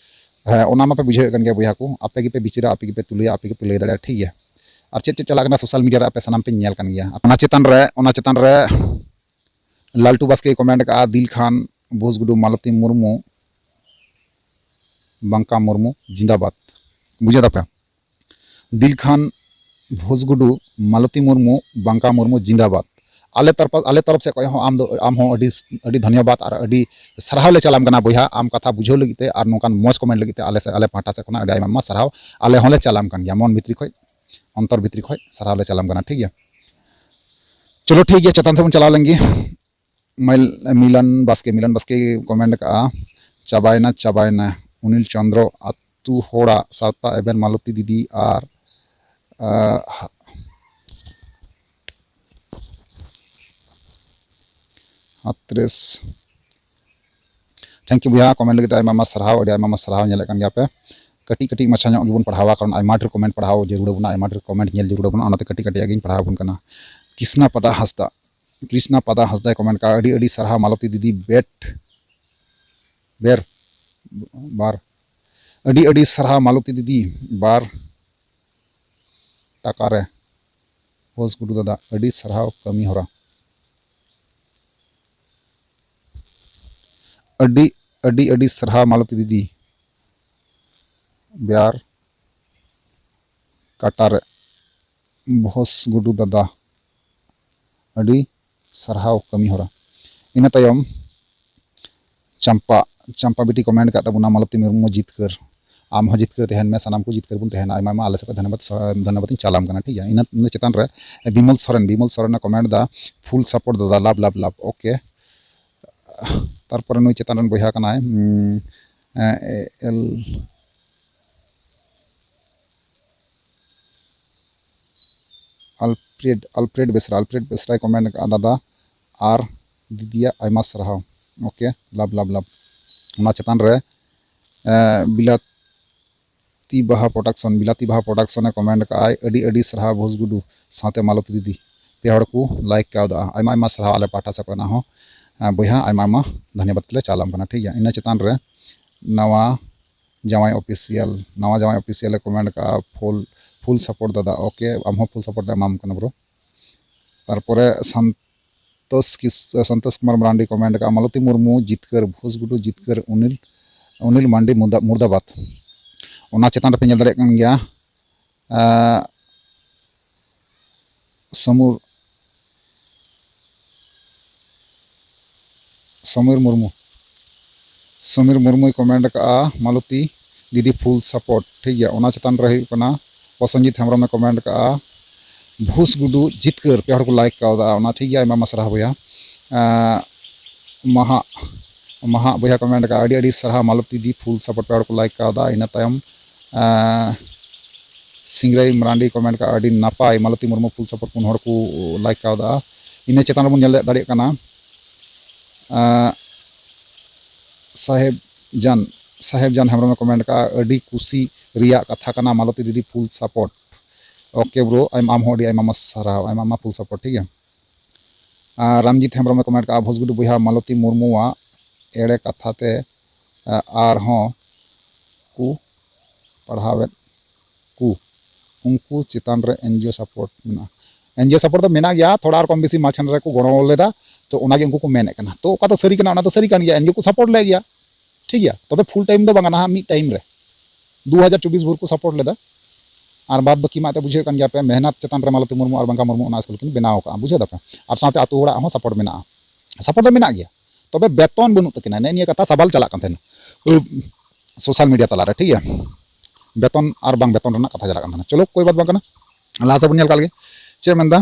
ᱦᱮᱸ, ᱚᱱᱟ ᱢᱟᱯᱮ ᱵᱩᱡᱷᱟᱹᱣᱮᱫ ᱠᱟᱱ ᱜᱮᱭᱟ ᱵᱚᱭᱦᱟ ᱠᱚ, ᱟᱯᱮ ᱜᱮᱯᱮ ᱵᱤᱪᱟᱹᱨᱟ, ᱟᱯᱮ ᱜᱮᱯᱮ ᱛᱩᱞᱟᱹᱭᱟ, ᱟᱯᱮ ᱜᱮᱯᱮ ᱞᱟᱹᱭ ᱫᱟᱲᱮᱭᱟᱜᱼᱟ, ᱴᱷᱤᱠ ᱜᱮᱭᱟ᱾ ᱟᱨ ᱪᱮᱫ ᱪᱮᱫ ᱪᱟᱞᱟᱜ ᱠᱟᱱᱟ ᱥᱳᱥᱟᱞ ᱢᱤᱰᱤᱭᱟ ᱨᱮ, ᱟᱯᱮ ᱥᱟᱱᱟᱢ ᱯᱮ ᱧᱮᱞ ᱠᱟᱱ ᱜᱮᱭᱟ᱾ ᱚᱱᱟ ᱪᱮᱛᱟᱱ ᱨᱮ, ᱚᱱᱟ ᱪᱮᱛᱟᱱ ᱨᱮ ᱞᱟᱞᱴᱩ ᱵᱟᱥᱠᱮᱭ ᱠᱚᱢᱮᱱᱴ ᱠᱟᱜᱼᱟ, "ᱫᱤᱞ ᱠᱷᱟᱱ ᱵᱷᱩᱥᱜᱩᱰᱩ ᱢᱟᱞᱚᱛᱤ ᱢᱩᱨᱢᱩ ᱵᱟᱝᱠᱟ ᱢᱩᱨᱢᱩ ᱡᱤᱱᱫᱟᱵᱟᱫ᱾" ᱵᱩᱡᱷᱟᱹᱣ ᱫᱟᱯᱮ? ᱫᱤᱞ ᱠᱷᱟᱱ ᱵᱷᱩᱥᱜᱩᱰᱩ ᱢᱟᱞᱚᱛᱤ ᱢᱩᱨᱢᱩ ᱵᱟᱝᱠᱟ ᱢᱩᱨᱢᱩ ᱡᱤᱱᱫᱟᱵᱟᱫ᱾ ᱟᱞᱮ ᱛᱚᱨᱯ-, ᱟᱞᱮ ᱛᱚᱨᱚᱯ ᱥᱮᱫ ᱠᱷᱚᱱ ᱦᱚᱸ ᱟᱢ ᱫᱚ, ᱟᱢ ᱦᱚᱸ ᱟᱹᱰᱤ, ᱟᱹᱰᱤ ᱫᱷᱚᱱᱭᱚᱵᱟᱫ ᱟᱨ ᱟᱹᱰᱤ ᱥᱟᱨᱦᱟᱣ ᱞᱮ ᱪᱟᱞᱟᱢ ᱠᱟᱱᱟ ᱵᱚᱭᱦᱟ, ᱟᱢ ᱠᱟᱛᱷᱟ ᱵᱩᱡᱷᱟᱹᱣ ᱞᱟᱹᱜᱤᱫ ᱛᱮ ᱟᱨ ᱱᱚᱝᱠᱟᱱ ᱢᱚᱡᱽ ᱠᱚᱢᱮᱱᱴ ᱞᱟᱹᱜᱤᱫ ᱛᱮ ᱟᱞᱮ ᱥᱮᱫ, ᱟᱞᱮ ᱯᱟᱦᱴᱟ ᱥᱮᱫ ᱠᱷᱚᱱᱟᱜ ᱟᱹᱰᱤ ᱟᱭᱢᱟ ᱟᱭᱢᱟ ᱥᱟᱨᱦᱟᱣ᱾ ᱟᱞᱮ ᱦᱚᱸᱞᱮ ᱪᱟᱞᱟᱢ ᱠᱟᱱ ᱜᱮᱭᱟ ᱢᱚᱱ ᱵᱷᱤᱛᱨᱤ ᱠᱷᱚᱱ, ᱚᱱᱛᱚᱨ ᱵᱷᱤᱛᱨᱤ ᱠᱷᱚᱱ ᱥᱟᱨᱦᱟᱣ ᱞᱮ ᱪᱟᱞᱟᱢ ᱠᱟᱱᱟ, ᱴᱷᱤᱠ ᱜᱮᱭᱟ᱾ ᱪᱚᱞᱚ ᱴᱷᱤᱠ ᱜᱮᱭᱟ, ᱪᱮᱛᱟᱱ ᱥᱮᱫ ᱵᱚᱱ ᱪᱟᱞᱟᱣ ᱞᱮᱱ ᱜᱮ᱾ ᱢᱟᱹᱭ-, ᱢᱤᱞᱚᱱ ᱵᱟᱥᱠᱮ, ᱢᱤᱞᱚᱱ ᱵᱟᱥᱠᱮ ᱠᱚᱢᱮᱱᱴ ᱠᱟᱜᱼᱟ, ᱪᱟᱵᱟᱭᱮᱱᱟ, ᱪᱟᱵᱟᱭᱮᱱᱟ᱾ ᱚᱱᱤᱞ ᱪᱚᱸᱫᱽᱨᱚ ᱟᱛᱩ ᱦᱚᱲᱟᱜ ᱥᱟᱶᱛᱟ ᱮᱵᱷᱮᱱ ᱢᱟᱞᱚᱛᱤ ᱫᱤᱫᱤ ᱟᱨ, ᱟᱦ, ᱦᱟᱛᱨᱮᱥ᱾ Thank you ᱵᱚᱭᱦᱟ, comment ᱞᱟᱹᱜᱤᱫ ᱛᱮ ᱟᱭᱢᱟ ᱟᱭᱢᱟ ᱥᱟᱨᱦᱟᱣ, ᱟᱹᱰᱤ ᱟᱭᱢᱟ ᱟᱭᱢᱟ ᱥᱟᱨᱦᱟᱣ᱾ ᱧᱮᱞᱮᱫ ᱠᱟᱱ ᱜᱮᱭᱟ ᱯᱮ, ᱠᱟᱹᱴᱤᱡ ᱠᱟᱹᱴᱤᱡ ᱢᱟᱪᱷᱟ ᱧᱚᱜ ᱜᱮᱵᱚᱱ ᱯᱟᱲᱦᱟᱣᱟ, ᱠᱟᱨᱚᱱ ᱟᱭᱢᱟ ᱰᱷᱮᱨ comment ᱯᱟᱲᱦᱟᱣ ᱡᱟᱹᱨᱩᱲ ᱟᱵᱚᱱᱟ, ᱟᱭᱢᱟ ᱰᱷᱮᱨ comment ᱧᱮᱞ ᱡᱟᱹᱨᱩᱲ ᱟᱵᱚᱱᱟ, ᱚᱱᱟᱛᱮ ᱠᱟᱹᱴᱤᱡ ᱠᱟᱹᱴᱤᱡ ᱟᱜ ᱜᱤᱧ ᱯᱟᱲᱦᱟᱣ ᱟᱵᱚᱱ ᱠᱟᱱᱟ᱾ ᱠᱨᱤᱥᱱᱟ ᱯᱟᱫᱟ ᱦᱟᱸᱥᱫᱟ, ᱠᱨᱤᱥᱱᱟ ᱯᱟᱫᱟ ᱦᱟᱸᱥᱫᱟᱭ comment ᱠᱟᱜᱼᱟ, ᱟᱹᱰᱤ ᱟᱹᱰᱤ ᱥᱟᱨᱦᱟᱣ ᱢᱟᱞᱚᱛᱤ ᱫᱤᱫᱤ, ᱵᱮᱴ ᱵᱮᱨ ᱵᱟᱨ, ᱟᱹᱰᱤ ᱟᱹᱰᱤ ᱥᱟᱨᱦᱟᱣ ᱢᱟᱞᱚᱛᱤ ᱫᱤᱫᱤ, ᱵᱟᱨ ᱴᱟᱠᱟ ᱨᱮ᱾ ᱵᱚᱥ ᱜᱩᱰᱩ ᱫᱟᱫᱟ, ᱟᱹᱰᱤ ᱥᱟᱨᱦᱟᱣ ᱠᱟᱹᱢᱤ ᱦᱚᱨᱟ᱾ ᱟᱹᱰᱤ ᱟᱹᱰᱤ ᱟᱹᱰᱤ ᱥᱟᱨᱦᱟᱣ ᱢᱟᱞᱚᱛᱤ ᱫᱤᱫᱤ, ᱵᱮᱭᱟᱨ ᱠᱟᱴᱟ ᱨᱮ᱾ ᱵᱚᱥ ᱜᱩᱰᱩ ᱫᱟᱫᱟ, ᱟᱹᱰᱤ ᱥᱟᱨᱦᱟᱣ ᱠᱟᱹᱢᱤ ᱦᱚᱨᱟ᱾ ᱤᱱᱟᱹ ᱛᱟᱭᱚᱢ ᱪᱟᱢᱯᱟ, ᱪᱟᱢᱯᱟ ᱵᱤᱴᱤ comment ᱟᱠᱟᱫ ᱛᱟᱵᱚᱱᱟ, ᱢᱟᱞᱚᱛᱤ ᱢᱩᱨᱢᱩ ᱡᱤᱛᱠᱟᱹᱨ, ᱟᱢ ᱦᱚᱸ ᱡᱤᱛᱠᱟᱹᱨ ᱛᱟᱦᱮᱱ ᱢᱮ, ᱥᱟᱱᱟᱢ ᱠᱚ ᱡᱤᱛᱠᱟᱹᱨ ᱵᱚᱱ ᱛᱟᱦᱮᱱᱟ᱾ ᱟᱭᱢᱟ ᱟᱭᱢᱟ ᱟᱞᱮ ᱥᱮᱫ ᱠᱷᱚᱱ ᱫᱷᱚᱱᱭᱚᱵᱟᱫ, ᱫᱷᱚᱱᱭᱚᱵᱟᱫ ᱤᱧ ᱪᱟᱞᱟᱢ ᱠᱟᱱᱟ, ᱴᱷᱤᱠ ᱜᱮᱭᱟ᱾ ᱤᱱᱟᱹ, ᱤᱱᱟᱹ ᱪᱮᱛᱟᱱ ᱨᱮ ᱵᱤᱢᱚᱞ ᱥᱚᱨᱮᱱ, ᱵᱤᱢᱚᱞ ᱥᱚᱨᱮᱱ ᱮ comment ᱮᱫᱟ, full support ᱫᱟᱫᱟ, love love love, okay᱾ ᱛᱟᱨᱯᱚᱨᱮ ᱱᱩᱭ ᱪᱮᱛᱟᱱ ᱨᱮᱱ ᱵᱚᱭᱦᱟ ᱠᱟᱱᱟᱭ, ᱩᱢ, ᱮ, ᱮᱞ, ᱟᱞᱯᱷᱨᱮᱰ, ᱟᱞᱯᱷᱨᱮᱰ ᱵᱮᱥᱨᱟ, ᱟᱞᱯᱷᱨᱮᱰ ᱵᱮᱥᱨᱟᱭ comment ᱟᱠᱟᱫᱼᱟ, ᱫᱟᱫᱟ ᱟᱨ ᱫᱤᱫᱤᱭᱟᱜ ᱟᱭᱢᱟ ᱥᱟᱨᱦᱟᱣ, okay, love love love᱾ ᱚᱱᱟ ᱪᱮᱛᱟᱱ ᱨᱮ, ᱮ, ᱵᱤᱞᱟᱹᱛᱤ ᱵᱟᱦᱟ production, ᱵᱤᱞᱟᱹᱛᱤ ᱵᱟᱦᱟ production ᱮ comment ᱟᱠᱟᱫᱼᱟᱭ, ᱟᱹᱰᱤ ᱟᱹᱰᱤ ᱥᱟᱨᱦᱟᱣ ᱵᱷᱳᱡᱽ ᱜᱩᱰᱩ ᱥᱟᱶᱛᱮ ᱢᱟᱞᱚᱛᱤ ᱫᱤᱫᱤ, ᱯᱮ ᱦᱚᱲ ᱠᱚ like ᱠᱟᱣᱫᱟ᱾ ᱟᱭᱢᱟ ᱟᱭᱢᱟ ᱥᱟᱨᱦᱟᱣ ᱟᱞᱮ ᱯᱟᱦᱴᱟ ᱥᱮᱫ ᱠᱷᱚᱱᱟᱜ ᱦᱚᱸ, ᱮ, ᱵᱚᱭᱦᱟ, ᱟᱭᱢᱟ ᱟᱭᱢᱟ ᱫᱷᱚᱱᱭᱚᱵᱟᱫ ᱞᱮ ᱪᱟᱞᱟᱢ ᱠᱟᱱᱟ, ᱴᱷᱤᱠ ᱜᱮᱭᱟ᱾ ᱤᱱᱟᱹ ᱪᱮᱛᱟᱱ ᱨᱮ ᱱᱟᱣᱟ ᱡᱟᱶᱟᱭ official, ᱱᱟᱣᱟ ᱡᱟᱶᱟᱭ official ᱮ comment ᱟᱠᱟᱫᱼᱟ, full, full support ᱫᱟᱫᱟ, okay, ᱟᱢ ᱦᱚᱸ full support ᱞᱮ ᱮᱢᱟᱢ ᱠᱟᱱᱟ bro᱾ ᱛᱟᱨᱯᱚᱨᱮ ᱥᱟᱱᱛᱳᱥ ᱠᱤᱥ-, ᱥᱟᱱᱛᱳᱥ ᱠᱩᱢᱟᱨ ᱢᱟᱨᱟᱱᱰᱤ comment ᱟᱠᱟᱫᱼᱟ, ᱢᱟᱞᱚᱛᱤ ᱢᱩᱨᱢᱩ ᱡᱤᱛᱠᱟᱹᱨ, ᱵᱷᱳᱡᱽ ᱜᱩᱰᱩ ᱡᱤᱛᱠᱟᱹᱨ, ᱚᱱᱤᱞ, ᱚᱱᱤᱞ ᱢᱟᱱᱰᱤ ᱢᱩᱨᱫᱟ-, ᱢᱩᱨᱫᱟᱵᱟᱫᱽ᱾ ᱚᱱᱟ ᱪᱮᱛᱟᱱ ᱨᱮᱯᱮ ᱧᱮᱞ ᱫᱟᱲᱮᱭᱟᱜ ᱠᱟᱱ ᱜᱮᱭᱟ, ᱮᱸ, ᱥᱚᱢᱩᱨ-, ᱥᱚᱢᱤᱨ ᱢᱩᱨᱢᱩ, ᱥᱚᱢᱤᱨ ᱢᱩᱨᱢᱩᱭ comment ᱟᱠᱟᱫᱼᱟ, ᱢᱟᱞᱚᱛᱤ ᱫᱤᱫᱤ full support, ᱴᱷᱤᱠ ᱜᱮᱭᱟ᱾ ᱚᱱᱟ ᱪᱮᱛᱟᱱ ᱨᱮ ᱦᱩᱭᱩᱜ ᱠᱟᱱᱟ ᱯᱨᱚᱥᱚᱱᱡᱤᱛ ᱦᱮᱢᱵᱨᱚᱢᱮ comment ᱟᱠᱟᱫᱼᱟ, ᱵᱷᱩᱥ ᱜᱩᱰᱩ ᱡᱤᱛᱠᱟᱹᱨ, ᱯᱮ ᱦᱚᱲ ᱠᱚ like ᱠᱟᱣᱫᱟ, ᱚᱱᱟ ᱴᱷᱤᱠ ᱜᱮᱭᱟ, ᱟᱭᱢᱟ ᱟᱭᱢᱟ ᱥᱟᱨᱦᱟᱣ ᱵᱚᱭᱦᱟ᱾ ᱮᱸ, ᱢᱟᱦᱟ, ᱢᱟᱦᱟᱜ ᱵᱚᱭᱦᱟ ᱠᱚᱢᱮᱱᱴ ᱠᱟᱜᱼᱟ, "ᱟᱹᱰᱤ ᱟᱹᱰᱤ ᱥᱟᱨᱦᱟᱣ ᱢᱟᱞᱚᱛᱤ ᱫᱤ", ᱯᱷᱩᱞ ᱥᱟᱯᱳᱨᱴ ᱯᱮ ᱦᱚᱲ ᱠᱚ ᱞᱟᱭᱤᱠ ᱠᱟᱣᱫᱟ᱾ ᱤᱱᱟᱹ ᱛᱟᱭᱚᱢ ᱟᱸ, ᱥᱤᱝᱨᱟᱹᱭ ᱢᱟᱨᱟᱱᱰᱤ ᱠᱚᱢᱮᱱᱴ ᱠᱟᱜᱼᱟ, "ᱟᱹᱰᱤ ᱱᱟᱯᱟᱭ ᱢᱟᱞᱚᱛᱤ ᱢᱩᱨᱢᱩ", ᱯᱷᱩᱞ ᱥᱟᱯᱳᱨᱴ ᱯᱩᱱ ᱦᱚᱲ ᱠᱚ ᱞᱟᱭᱤᱠ ᱠᱟᱣᱫᱟ᱾ ᱤᱱᱟᱹ ᱪᱮᱛᱟᱱ ᱨᱮᱵᱚᱱ ᱧᱮᱞ ᱫᱟᱲᱮᱭᱟᱜ ᱠᱟᱱᱟ, ᱟᱸ, ᱥᱟᱦᱮᱵ ᱡᱟᱱ, ᱥᱟᱦᱮᱵ ᱡᱟᱱ ᱦᱮᱢᱵᱨᱚᱢᱮ ᱠᱚᱢᱮᱱᱴ ᱠᱟᱜᱼᱟ, "ᱟᱹᱰᱤ ᱠᱩᱥᱤ ᱨᱮᱭᱟᱜ ᱠᱟᱛᱷᱟ ᱠᱟᱱᱟ ᱢᱟᱞᱚᱛᱤ ᱫᱤᱫᱤ, ᱯᱷᱩᱞ ᱥᱟᱯᱳᱨᱴ᱾" ᱳᱠᱮ ᱵᱨᱳ, ᱟᱭᱢᱟ, ᱟᱢ ᱦᱚᱸ ᱟᱹᱰᱤ ᱟᱭᱢᱟ ᱟᱭᱢᱟ ᱥᱟᱨᱦᱟᱣ, ᱟᱭᱢᱟ ᱟᱭᱢᱟ ᱯᱷᱩᱞ ᱥᱟᱯᱳᱨᱴ, ᱴᱷᱤᱠ ᱜᱮᱭᱟ᱾ ᱟᱨ ᱨᱟᱢᱡᱤᱛ ᱦᱮᱢᱵᱨᱚᱢᱮ ᱠᱚᱢᱮᱱᱴ ᱠᱟᱜᱼᱟ, "ᱵᱷᱚᱥᱜᱩᱰᱩ ᱵᱚᱭᱦᱟ, ᱢᱟᱞᱚᱛᱤ ᱢᱩᱨᱢᱩᱣᱟᱜ ᱮᱲᱮ ᱠᱟᱛᱷᱟ ᱛᱮ, ᱟ, ᱟᱨᱦᱚᱸ ᱠᱚ ᱯᱟᱲᱦᱟᱣᱮᱫ ᱠᱚ, ᱩᱱᱠᱩ ᱪᱮᱛᱟᱱ ᱨᱮ ᱮᱱᱡᱤᱭᱳ ᱥᱟᱯᱳᱨᱴ ᱢᱮᱱᱟᱜᱼᱟ?" ᱮᱱᱡᱤᱭᱳ ᱥᱟᱯᱳᱨᱴ ᱫᱚ ᱢᱮᱱᱟᱜ ᱜᱮᱭᱟ, ᱛᱷᱚᱲᱟ ᱟᱨ ᱠᱚᱢ ᱵᱮᱥᱤ ᱢᱟᱪᱷᱟᱱ ᱨᱮᱠᱚ ᱜᱚᱲᱚ ᱞᱮᱫᱟ, ᱛᱚ ᱚᱱᱟᱜᱮ ᱩᱱᱠᱩ ᱠᱚ ᱢᱮᱱᱮᱫ ᱠᱟᱱᱟ᱾ ᱛᱚ ᱚᱠᱟ ᱫᱚ ᱥᱟᱹᱨᱤ ᱠᱟᱱᱟ? ᱚᱱᱟ ᱫᱚ ᱥᱟᱹᱨᱤ ᱠᱟᱱ ᱜᱮᱭᱟ, ᱮᱱᱡᱤᱭᱳ ᱠᱚ ᱥᱟᱯᱳᱨᱴ ᱞᱮᱫ ᱜᱮᱭᱟ, ᱴᱷᱤᱠ ᱜᱮᱭᱟ, ᱛᱚᱵᱮ ᱯᱷᱩᱞ ᱴᱟᱭᱤᱢ ᱫᱚ ᱵᱟᱝᱟ ᱱᱟᱦᱟᱜ, ᱢᱤᱫ ᱴᱟᱭᱤᱢ ᱨᱮ᱾ ᱫᱩ ᱦᱟᱡᱟᱨ ᱪᱚᱵᱵᱤᱥ ᱵᱷᱳᱨ ᱠᱚ ᱥᱟᱯᱳᱨᱴ ᱞᱮᱫᱟ, ᱟᱨ ᱵᱟᱫ ᱵᱟᱹᱠᱤ ᱢᱟ ᱮᱱᱛᱮ ᱵᱩᱡᱷᱟᱹᱣ ᱠᱟᱱ ᱜᱮᱭᱟ ᱯᱮ, ᱢᱮᱦᱱᱟᱛ ᱪᱮᱛᱟᱱ ᱨᱮ ᱢᱟᱞᱚᱛᱤ ᱢᱩᱨᱢᱩ ᱟᱨ ᱵᱟᱝᱠᱟ ᱢᱩᱨᱢᱩ ᱚᱱᱟ ᱥᱠᱩᱞ ᱠᱤᱱ ᱵᱮᱱᱟᱣ ᱟᱠᱟᱫᱼᱟ, ᱵᱩᱡᱷᱟᱹᱣ ᱫᱟᱯᱮ, ᱟᱨ ᱥᱟᱶᱛᱮ ᱟᱹᱛᱩ ᱦᱚᱲᱟᱜ ᱦᱚᱸ ᱥᱟᱯᱳᱨᱴ ᱢᱮᱱᱟᱜᱼᱟ᱾ ᱥᱟᱯᱳᱨᱴ ᱫᱚ ᱢᱮᱱᱟᱜ ᱜᱮᱭᱟ, ᱛᱚᱵᱮ ᱵᱮᱛᱚᱱ ᱵᱟᱹᱱᱩᱜ ᱛᱟᱹᱠᱤᱱᱟ, ᱱᱮᱜᱼᱮ ᱱᱤᱭᱟᱹ ᱠᱟᱛᱷᱟ ᱥᱟᱵᱟᱞ ᱪᱟᱞᱟᱜ ᱠᱟᱱ ᱛᱟᱦᱮᱱᱟ ᱥᱳᱥᱟᱞ ᱢᱤᱰᱤᱭᱟ ᱛᱟᱞᱟᱨᱮ, ᱴᱷᱤᱠ ᱜᱮᱭᱟ? ᱵᱮᱛᱚᱱ ᱟᱨ ᱵᱟᱝ ᱵᱮᱛᱚᱱ ᱨᱮᱱᱟᱜ ᱠᱟᱛᱷᱟ ᱪᱟᱞᱟᱜ ᱠᱟᱱ ᱛᱟᱦᱮᱱᱟ᱾ ᱪᱚᱞᱚ, ᱠᱳᱭ ᱵᱟᱛ ᱵᱟᱝ ᱠᱟᱱᱟ, ᱞᱟᱦᱟ ᱥᱮᱫ ᱵᱚᱱ ᱧᱮᱞ ᱠᱟᱜ ᱞᱮᱜᱮ ᱪᱮᱫ ᱮ ᱢᱮᱱᱫᱟ᱾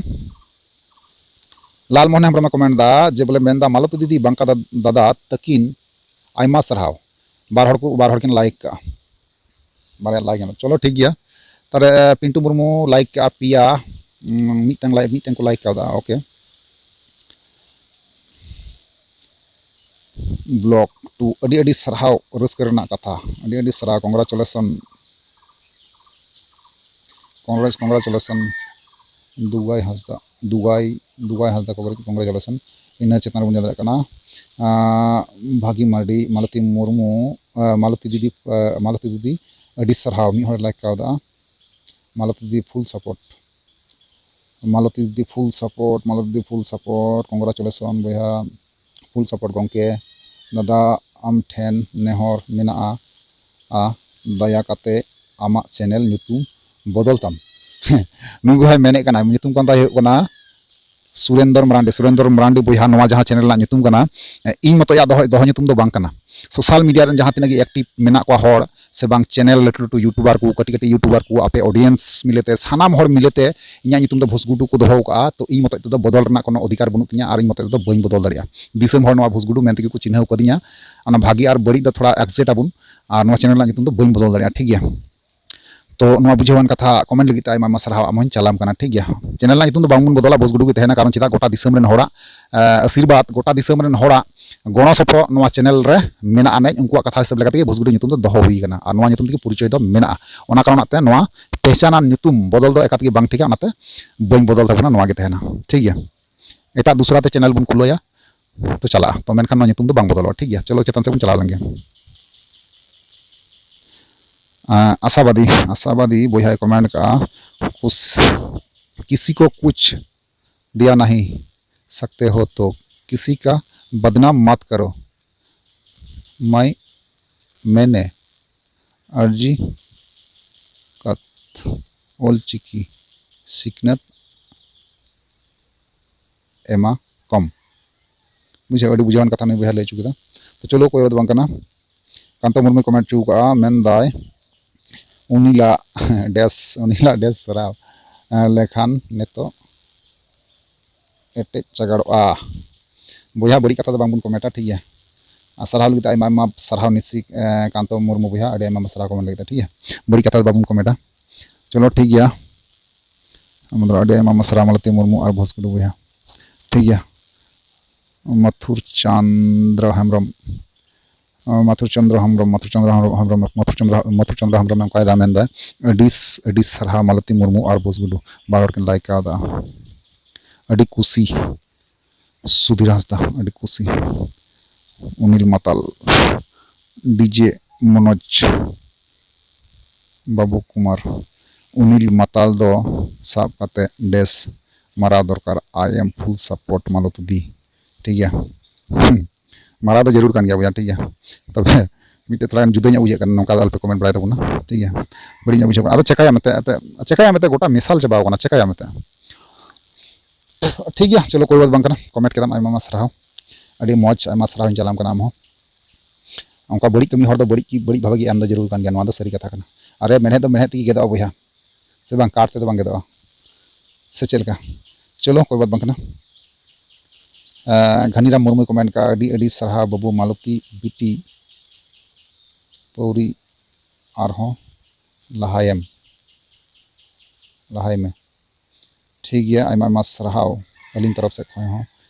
ᱞᱟᱞ ᱢᱳᱦᱚᱱ ᱦᱮᱢᱵᱨᱚᱢᱮ ᱠᱚᱢᱮᱱᱴ ᱫᱟ ᱡᱮ, ᱵᱚᱞᱮ ᱢᱮᱱᱫᱟ, "ᱢᱟᱞᱚᱛᱤ ᱫᱤᱫᱤ ᱵᱟᱝᱠᱟ ᱫᱟ-, ᱫᱟᱫᱟ ᱛᱟᱹᱠᱤᱱ ᱟᱭᱢᱟ ᱥᱟᱨᱦᱟᱣ", ᱵᱟᱨ ᱦᱚᱲ ᱠᱚ, ᱵᱟᱨ ᱦᱚᱲ ᱠᱤᱱ ᱞᱟᱭᱤᱠ ᱠᱟᱜᱼᱟ, ᱵᱟᱨᱭᱟ ᱞᱟᱭᱤᱠ ᱮᱱᱟ᱾ ᱪᱚᱞᱚ, ᱴᱷᱤᱠ ᱜᱮᱭᱟ᱾ ᱛᱟᱦᱞᱮ, ᱯᱤᱱᱴᱩ ᱢᱩᱨᱢᱩ ᱞᱟᱭᱤᱠ ᱠᱟᱜᱼᱟ ᱯᱮᱭᱟ, ᱩᱸ, ᱢᱤᱫᱴᱟᱝ ᱞᱟᱭᱤᱠ, ᱢᱤᱫᱴᱟᱝ ᱠᱚ ᱞᱟᱭᱤᱠ ᱠᱟᱣᱫᱟ, ᱳᱠᱮ᱾ ᱵᱞᱚᱠ ᱴᱩ, ᱟᱹᱰᱤ ᱟᱹᱰᱤ ᱥᱟᱨᱦᱟᱣ, ᱨᱟᱹᱥᱠᱟᱹ ᱨᱮᱱᱟᱜ ᱠᱟᱛᱷᱟ, ᱟᱹᱰᱤ ᱟᱹᱰᱤ ᱥᱟᱨᱦᱟᱣ, ᱠᱚᱝᱜᱨᱟᱪᱩᱞᱮᱥᱚᱱ, ᱠᱚᱝᱜᱨᱟᱪᱩᱞᱮᱥᱚᱱ᱾ ᱫᱩᱜᱟᱭ ᱦᱟᱸᱥᱫᱟ, ᱫᱩᱜᱟᱭ, ᱫᱩᱜᱟᱭ ᱦᱟᱸᱥᱫᱟ ᱠᱚᱝᱜᱨᱮᱪᱩᱞᱮᱥᱚᱱ᱾ ᱤᱱᱟᱹ ᱪᱮᱛᱟᱱ ᱨᱮᱵᱚᱱ ᱧᱮᱞ ᱫᱟᱲᱮᱭᱟᱜ ᱠᱟᱱᱟ, ᱟᱸ, ᱵᱷᱟᱹᱜᱤ ᱢᱟᱨᱰᱤ, ᱢᱟᱞᱚᱛᱤ ᱢᱩᱨᱢᱩ, ᱟᱸ, ᱢᱟᱞᱚᱛᱤ ᱫᱤᱫᱤ, ᱟᱸ, ᱢᱟᱞᱚᱛᱤ ᱫᱤᱫᱤ, ᱟᱹᱰᱤ ᱥᱟᱨᱦᱟᱣ, ᱢᱤᱫ ᱦᱚᱲᱮ ᱞᱟᱭᱤᱠ ᱠᱟᱣᱫᱟ᱾ ᱢᱟᱞᱚᱛᱤ ᱫᱤᱫᱤ ᱯᱷᱩᱞ ᱥᱟᱯᱳᱨᱴ, ᱢᱟᱞᱚᱛᱤ ᱫᱤᱫᱤ ᱯᱷᱩᱞ ᱥᱟᱯᱳᱨᱴ, ᱢᱟᱞᱚᱛᱤ ᱫᱤᱫᱤ ᱯᱷᱩᱞ ᱥᱟᱯᱳᱨᱴ, ᱠᱚᱝᱜᱨᱟᱪᱩᱞᱮᱥᱚᱱ ᱵᱚᱭᱦᱟ, ᱯᱷᱩᱞ ᱥᱟᱯᱳᱨᱴ ᱜᱚᱢᱠᱮ᱾ ᱫᱟᱫᱟ, ᱟᱢ ᱴᱷᱮᱱ ᱱᱮᱦᱚᱨ ᱢᱮᱱᱟᱜᱼᱟ, ᱟ, ᱫᱟᱭᱟ ᱠᱟᱛᱮ ᱟᱢᱟᱜ ᱪᱮᱱᱮᱞ ᱧᱩᱛᱩᱢ ᱵᱚᱫᱚᱞ ᱛᱟᱢ᱾ ᱱᱩᱭ ᱵᱚᱭᱦᱟᱭ ᱢᱮᱱᱮᱫ ᱠᱟᱱᱟ, ᱧᱩᱛᱩᱢ ᱠᱟᱱ ᱛᱟᱭ ᱦᱩᱭᱩᱜ ᱠᱟᱱᱟ ᱥᱩᱨᱮᱱᱫᱚᱨ ᱢᱟᱨᱟᱱᱰᱤ, ᱥᱩᱨᱮᱱᱫᱚᱨ ᱢᱟᱨᱟᱱᱰᱤ ᱵᱚᱭᱦᱟ, ᱱᱚᱣᱟ ᱡᱟᱦᱟᱸ ᱪᱮᱱᱮᱞ ᱨᱮᱱᱟᱜ ᱧᱩᱛᱩᱢ ᱠᱟᱱᱟ, ᱮ, ᱤᱧ ᱢᱚᱛᱚᱡᱟᱜ ᱫᱚᱦᱚ, ᱫᱚᱦᱚ ᱧᱩᱛᱩᱢ ᱫᱚ ᱵᱟᱝ ᱠᱟᱱᱟ᱾ ᱥᱳᱥᱟᱞ ᱢᱤᱰᱤᱭᱟ ᱨᱮᱱ ᱡᱟᱦᱟᱸ ᱛᱤᱱᱟᱹᱜ ᱜᱮ ᱮᱠᱴᱤᱵᱷ ᱢᱮᱱᱟᱜ ᱠᱚᱣᱟ ᱦᱚᱲ, ᱥᱮ ᱵᱟᱝ ᱪᱮᱱᱮᱞ ᱞᱟᱹᱴᱩ ᱞᱟᱹᱴᱩ ᱭᱩᱴᱩᱵᱟᱨ ᱠᱚ, ᱠᱟᱹᱴᱤᱡ ᱠᱟᱹᱴᱤᱡ ᱭᱩᱴᱩᱵᱟᱨ ᱠᱚ, ᱟᱯᱮ ᱚᱰᱤᱭᱮᱱᱥ ᱢᱤᱞᱮᱛᱮ, ᱥᱟᱱᱟᱢ ᱦᱚᱲ ᱢᱤᱞᱮᱛᱮ ᱤᱧᱟᱹᱜ ᱧᱩᱛᱩᱢ ᱫᱚ ᱵᱷᱩᱥᱜᱩᱰᱩ ᱠᱚ ᱫᱚᱦᱚ ᱟᱠᱟᱫᱼᱟ᱾ ᱛᱚ ᱤᱧ ᱢᱚᱛᱚᱡ ᱛᱮᱫᱚ ᱵᱚᱫᱚᱞ ᱨᱮᱱᱟᱜ ᱠᱳᱱᱳ ᱚᱫᱷᱤᱠᱟᱨ ᱵᱟᱹᱱᱩᱜ ᱛᱤᱧᱟ ᱟᱨ ᱤᱧ ᱢᱚᱛᱚᱡ ᱛᱮᱫᱚ ᱵᱟᱹᱧ ᱵᱚᱫᱚᱞ ᱫᱟᱲᱮᱭᱟᱜᱼᱟ᱾ ᱫᱤᱥᱚᱢ ᱦᱚᱲ ᱱᱚᱣᱟ ᱵᱷᱩᱥᱜᱩᱰᱩ ᱢᱮᱱ ᱛᱮᱜᱮ ᱠᱚ ᱪᱤᱱᱦᱟᱹᱣ ᱠᱟᱫᱤᱧᱟ᱾ ᱚᱱᱟ ᱵᱷᱟᱜᱮ ᱟᱨ ᱵᱟᱹᱲᱤᱡ ᱫᱚ ᱛᱷᱚᱲᱟ ᱮᱠᱥᱮᱯᱴ ᱟᱵᱚᱱ᱾ ᱟᱨ ᱱᱚᱣᱟ ᱪᱮᱱᱮᱞ ᱨᱮᱱᱟᱜ ᱧᱩᱛᱩᱢ ᱫᱚ ᱵᱟᱹᱧ ᱵᱚᱫᱚᱞ ᱫᱟᱲᱮᱭᱟᱜᱼᱟ, ᱴᱷᱤᱠ ᱜᱮᱭᱟ? ᱛᱚ ᱱᱚᱣᱟ ᱵᱩᱡᱷᱟᱹᱣᱟᱱ ᱠᱟᱛᱷᱟ ᱠᱚᱢᱮᱱᱴ ᱞᱟᱹᱜᱤᱫ ᱛᱮ ᱟᱭᱢᱟ ᱟᱭᱢᱟ ᱥᱟᱨᱦᱟᱣ, ᱟᱢ ᱦᱚᱸᱧ ᱪᱟᱞᱟᱢ ᱠᱟᱱᱟ, ᱴᱷᱤᱠ ᱜᱮᱭᱟ? ᱪᱮᱱᱮᱞ ᱨᱮᱱᱟᱜ ᱧᱩᱛᱩᱢ ᱫᱚ ᱵᱟᱝᱵᱚᱱ ᱵᱚᱫᱚᱞᱟ, ᱵᱷᱩᱥᱜᱩᱰᱩ ᱜᱮ ᱛᱟᱦᱮᱱᱟ᱾ ᱠᱟᱨᱚᱱ ᱪᱮᱫᱟᱜ, ᱜᱚᱴᱟ ᱫᱤᱥᱚᱢ ᱨᱮᱱ ᱦᱚᱲᱟᱜ, ᱮ, ᱟᱥᱤᱨᱵᱟᱫᱽ, ᱜᱚᱴᱟ ᱫᱤᱥᱚᱢ ᱨᱮᱱ ᱦᱚᱲᱟᱜ ᱜᱚᱲᱚ ᱥᱚᱯᱚᱦᱚᱫ ᱱᱚᱣᱟ ᱪᱮᱱᱮᱞ ᱨᱮ ᱢᱮᱱᱟᱜ ᱟᱹᱱᱤᱡ, ᱩᱱᱠᱩᱣᱟᱜ ᱠᱟᱛᱷᱟ ᱦᱤᱥᱟᱹᱵ ᱞᱮᱠᱟ ᱛᱮᱜᱮ ᱵᱷᱩᱥᱜᱩᱰᱩ ᱧᱩᱛᱩᱢ ᱫᱚ ᱫᱚᱦᱚ ᱦᱩᱭ ᱠᱟᱱᱟ ᱟᱨ ᱱᱚᱣᱟ ᱧᱩᱛᱩᱢ ᱛᱮᱜᱮ ᱯᱚᱨᱤᱪᱚᱭ ᱫᱚ ᱢᱮᱱᱟᱜᱼᱟ᱾ ᱚᱱᱟ ᱠᱟᱨᱚᱱᱟᱜ ᱛᱮ ᱱᱚᱣᱟ ᱯᱮᱦᱪᱟᱱᱟᱱ ᱧᱩᱛᱩᱢ ᱵᱚᱫᱚᱞ ᱫᱚ ᱮᱠᱟᱞ ᱛᱮᱜᱮ ᱵᱟᱝ ᱴᱷᱤᱠᱟ, ᱚᱱᱟᱛᱮ ᱵᱟᱹᱧ ᱵᱚᱫᱚᱞ ᱛᱟᱵᱚᱱᱟ, ᱱᱚᱣᱟ ᱜᱮ ᱛᱟᱦᱮᱱᱟ, ᱴᱷᱤᱠ ᱜᱮᱭᱟ? ᱮᱴᱟᱜ ᱫᱩᱥᱨᱟ ᱛᱮ ᱪᱮᱱᱮᱞ ᱵᱚᱱ ᱠᱷᱩᱞᱟᱹᱣᱟ, ᱛᱚ ᱪᱟᱞᱟᱜᱼᱟ᱾ ᱛᱚ ᱢᱮᱱᱠᱷᱟᱱ ᱱᱚᱣᱟ ᱧᱩᱛᱩᱢ ᱫᱚ ᱵᱟᱝ ᱵᱚᱫᱚᱞᱚᱜᱼᱟ, ᱴᱷᱤᱠ ᱜᱮᱭᱟ? ᱪᱚᱞᱚ ᱪᱮᱛᱟᱱ ᱥᱮᱫ ᱵᱚᱱ ᱪᱟᱞᱟᱣ ᱞᱮᱱ ᱜᱮ᱾ ᱟᱸ, ᱟᱥᱟᱵᱟᱫᱤ, ᱟᱥᱟᱵᱟᱫᱤ ᱵᱚᱭᱦᱟᱭ ᱠᱚᱢᱮᱱᱴ ᱠᱟᱜᱼᱟ, ᱠᱩᱥ, ᱠᱤᱥᱤ ᱠᱚ ᱠᱩᱪ ᱫᱤᱭᱟ ᱱᱟᱦᱤ ᱥᱟᱠᱛᱮ ᱦᱳ ᱛᱚ ᱠᱤᱥᱤ ᱠᱟ ᱵᱟᱫᱱᱟᱢ ᱢᱟᱛ ᱠᱟᱨᱳ᱾ ᱢᱟᱭ ᱢᱮᱱᱮ ᱟᱨᱡᱤ ᱠᱟᱛ ᱚᱞ ᱪᱤᱠᱤ ᱥᱤᱠᱷᱱᱟᱹᱛ ᱮᱢᱟ ᱠᱚᱢ᱾ ᱵᱩᱡᱷᱟᱹᱣ, ᱟᱹᱰᱤ ᱵᱩᱡᱷᱟᱹᱣᱟᱱ ᱠᱟᱛᱷᱟ ᱱᱩᱭ ᱵᱚᱭᱦᱟ ᱞᱟᱹᱭ ᱦᱚᱪᱚ ᱠᱮᱫᱟ᱾ ᱛᱚ ᱪᱚᱞᱚ, ᱚᱠᱚᱭ ᱫᱚ ᱵᱟᱝ ᱠᱟᱱᱟ, ᱠᱟᱱᱛᱚ ᱢᱩᱨᱢᱩᱭ ᱠᱚᱢᱮᱱᱴ ᱦᱚᱪᱚ ᱠᱟᱜᱼᱟ, ᱢᱮᱱᱫᱟᱭ ᱩᱱᱤ ᱞᱟ ᱰᱮᱥ, ᱩᱱᱤ ᱞᱟ ᱰᱮᱥ ᱥᱟᱨᱦᱟᱣ, ᱮᱸ, ᱞᱮᱠᱷᱟᱱ ᱱᱤᱛᱚᱜ ᱮᱴᱮᱡ ᱪᱟᱜᱟᱲᱚᱜᱼᱟ᱾ ᱵᱚᱭᱦᱟ, ᱵᱟᱹᱲᱤᱡ ᱠᱟᱛᱷᱟ ᱫᱚ ᱵᱟᱝᱵᱚᱱ ᱠᱚᱢᱮᱱᱴᱟ, ᱴᱷᱤᱠ ᱜᱮᱭᱟ? ᱟᱨ ᱥᱟᱨᱦᱟᱣ ᱞᱟᱹᱜᱤᱫ ᱛᱮ ᱟᱭᱢᱟ ᱟᱭᱢᱟ ᱥᱟᱨᱦᱟᱣ ᱱᱤᱥᱤ, ᱮᱸ, ᱠᱟᱱᱛᱚ ᱢᱩᱨᱢᱩ ᱵᱚᱭᱦᱟ, ᱟᱹᱰᱤ ᱟᱭᱢᱟ ᱟᱭᱢᱟ ᱥᱟᱨᱦᱟᱣ ᱠᱚᱢᱮᱱᱴ ᱞᱟᱹᱜᱤᱫ ᱛᱮ, ᱴᱷᱤᱠ ᱜᱮᱭᱟ? ᱵᱟᱹᱲᱤᱡ ᱠᱟᱛᱷᱟ ᱫᱚ ᱵᱟᱵᱚᱱ ᱠᱚᱢᱮᱱᱴᱟ᱾ ᱪᱚᱞᱚ, ᱴᱷᱤᱠ ᱜᱮᱭᱟ᱾ ᱟᱢ ᱫᱚ ᱟᱹᱰᱤ ᱟᱭᱢᱟ ᱟᱭᱢᱟ ᱥᱟᱨᱦᱟᱣ ᱢᱟᱞᱚᱛᱤ ᱢᱩᱨᱢᱩ ᱟᱨ ᱵᱷᱳᱥ ᱴᱩᱰᱩ ᱵᱚᱭᱦᱟ, ᱴᱷᱤᱠ ᱜᱮᱭᱟ? ᱢᱟᱛᱷᱩᱨ ᱪᱚᱱᱫᱨᱚ ᱦᱮᱢᱵᱨᱚᱢ, ᱢᱟᱛᱷᱩᱨ ᱪᱚᱱᱫᱨᱚ ᱦᱮᱢᱵᱨᱚᱢ, ᱢᱟᱛᱷᱩᱨ ᱪᱚᱱᱫᱨᱚ ᱦᱮᱢᱵᱨᱚᱢ, ᱢᱟᱛᱷᱩᱨ ᱪᱚᱱᱫᱨᱚ, ᱢᱟᱛᱷᱩᱨ ᱪᱚᱱᱫᱨᱚ ᱦᱮᱢᱵᱨᱚᱢ ᱚᱱᱠᱟᱭ ᱫᱟ, ᱢᱮᱱᱫᱟ, "ᱟᱹᱰᱤ ᱥ-, ᱟᱹᱰᱤ ᱥᱟᱨᱦᱟᱣ ᱢᱟᱞᱚᱛᱤ ᱢᱩᱨᱢᱩ ᱟᱨ ᱵᱷᱳᱥ ᱜᱩᱰᱩ, ᱵᱟᱨ ᱦᱚᱲ ᱠᱤᱱ ᱞᱟᱭᱤᱠ ᱠᱟᱣᱫᱟ, ᱟᱹᱰᱤ ᱠᱩᱥᱤ, ᱥᱩᱫᱷᱤᱨ ᱦᱟᱸᱥᱫᱟ, ᱟᱹᱰᱤ ᱠᱩᱥᱤ, ᱚᱱᱤᱞ ᱢᱟᱛᱟᱞ, ᱰᱤᱡᱮ ᱢᱚᱱᱳᱡᱽ, ᱵᱟᱵᱩ ᱠᱩᱢᱟᱨ, ᱚᱱᱤᱞ ᱢᱟᱛᱟᱞ ᱫᱚ ᱥᱟᱵ ᱠᱟᱛᱮ ᱰᱮᱥ ᱢᱟᱨᱟᱣ ᱫᱚᱨᱠᱟᱨ, I am full support ᱢᱟᱞᱚᱛᱤ ᱫᱤ", ᱴᱷᱤᱠ ᱜᱮᱭᱟ? ᱦᱩᱸ᱾ ᱢᱟᱨᱟᱣ ᱫᱚ ᱡᱟᱹᱨᱩᱲ ᱠᱟᱱ ᱜᱮᱭᱟ ᱵᱚᱭᱦᱟ, ᱴᱷᱤᱠ ᱜᱮᱭᱟ? ᱛᱚᱵᱮ ᱢᱤᱫᱴᱮᱡ ᱛᱷᱚᱲᱟ ᱜᱟᱱ ᱡᱩᱫᱟᱹ ᱧᱚᱜ ᱵᱩᱡᱷᱟᱹᱜ ᱠᱟᱱᱟ, ᱱᱚᱝᱠᱟ ᱫᱚ ᱟᱞᱚᱯᱮ ᱠᱚᱢᱮᱱᱴ ᱵᱟᱲᱟᱭ ᱛᱟᱵᱚᱱᱟ, ᱴᱷᱤᱠ ᱜᱮᱭᱟ? ᱵᱟᱹᱲᱤᱡ ᱧᱚᱜ ᱵᱩᱡᱷᱟᱹᱜ ᱠᱟᱱᱟ᱾ ᱟᱫᱚ ᱪᱮᱠᱟᱭᱟᱢ ᱮᱱᱛᱮ, ᱮᱱᱛᱮ ᱪᱮᱠᱟᱭᱟᱢ ᱮᱱᱛᱮ, ᱜᱚᱴᱟ ᱢᱮᱥᱟᱞ ᱪᱟᱵᱟᱣ ᱠᱟᱱᱟ, ᱪᱮᱠᱟᱭᱟᱢ ᱮᱱᱛᱮ? ᱴᱷᱤᱠ ᱜᱮᱭᱟ, ᱪᱚᱞᱚ, ᱠᱚᱭ ᱵᱟᱛ ᱵᱟᱝ ᱠᱟᱱᱟ, ᱠᱚᱢᱮᱱᱴ ᱠᱮᱫᱟᱢ, ᱟᱭᱢᱟ ᱟᱭᱢᱟ ᱥᱟᱨᱦᱟᱣ, ᱟᱹᱰᱤ ᱢᱚᱡᱽ, ᱟᱭᱢᱟ ᱥᱟᱨᱦᱟᱣ ᱤᱧ ᱪᱟᱞᱟᱢ ᱠᱟᱱᱟ᱾ ᱟᱢ ᱦᱚᱸ ᱚᱱᱠᱟ ᱵᱟᱹᱲᱤᱡ ᱠᱟᱹᱢᱤ ᱦᱚᱲ ᱫᱚ ᱵᱟᱹᱲᱤᱡ ᱠᱤ ᱵᱟᱹᱲᱤᱡ ᱵᱷᱟᱵᱮ ᱜᱮ ᱮᱢ ᱫᱚ ᱡᱟᱹᱨᱩᱲ ᱠᱟᱱ ᱜᱮᱭᱟ, ᱱᱚᱣᱟ ᱫᱚ ᱥᱟᱹᱨᱤ ᱠᱟᱛᱷᱟ ᱠᱟᱱᱟ᱾ ᱟᱨᱮ ᱢᱮᱲᱦᱮᱫ ᱫᱚ ᱢᱮᱲᱦᱮᱫ ᱛᱮᱜᱮ ᱜᱮᱫᱚᱜᱼᱟ ᱵᱚᱭᱦᱟ, ᱥᱮ ᱵᱟᱝ? ᱠᱟᱴ ᱛᱮᱫᱚ ᱵᱟᱝ ᱜᱮᱫᱚᱜᱼᱟ, ᱥᱮ ᱪᱮᱫ ᱞᱮᱠᱟ? ᱪᱚᱞᱚ, ᱠᱚᱭ ᱵᱟᱛ ᱵᱟᱝ ᱠᱟᱱᱟ᱾ ᱟᱸ, ᱜᱷᱟᱱᱤᱨᱟᱢ ᱢᱩᱨᱢᱩᱭ ᱠᱚᱢᱮᱱᱴ ᱠᱟᱜᱼᱟ, "ᱟᱹᱰᱤ ᱟᱹᱰᱤ ᱥᱟᱨᱦᱟᱣ ᱵᱟᱹᱵᱩ ᱢᱟᱞᱚᱛᱤ ᱵᱤᱴᱤ ᱯᱟᱹᱣᱨᱤ, ᱟᱨᱦᱚᱸ ᱞᱟᱦᱟᱭᱮᱢ, ᱞᱟᱦᱟᱭ ᱢᱮ᱾" ᱴᱷᱤᱠ ᱜᱮᱭᱟ, ᱟᱭᱢᱟ ᱟᱭᱢᱟ ᱥᱟᱨᱦᱟᱣ ᱟᱹᱞᱤᱧ ᱛᱚᱨᱚᱯ ᱥᱮᱫ ᱠᱷᱚᱱ ᱦᱚᱸ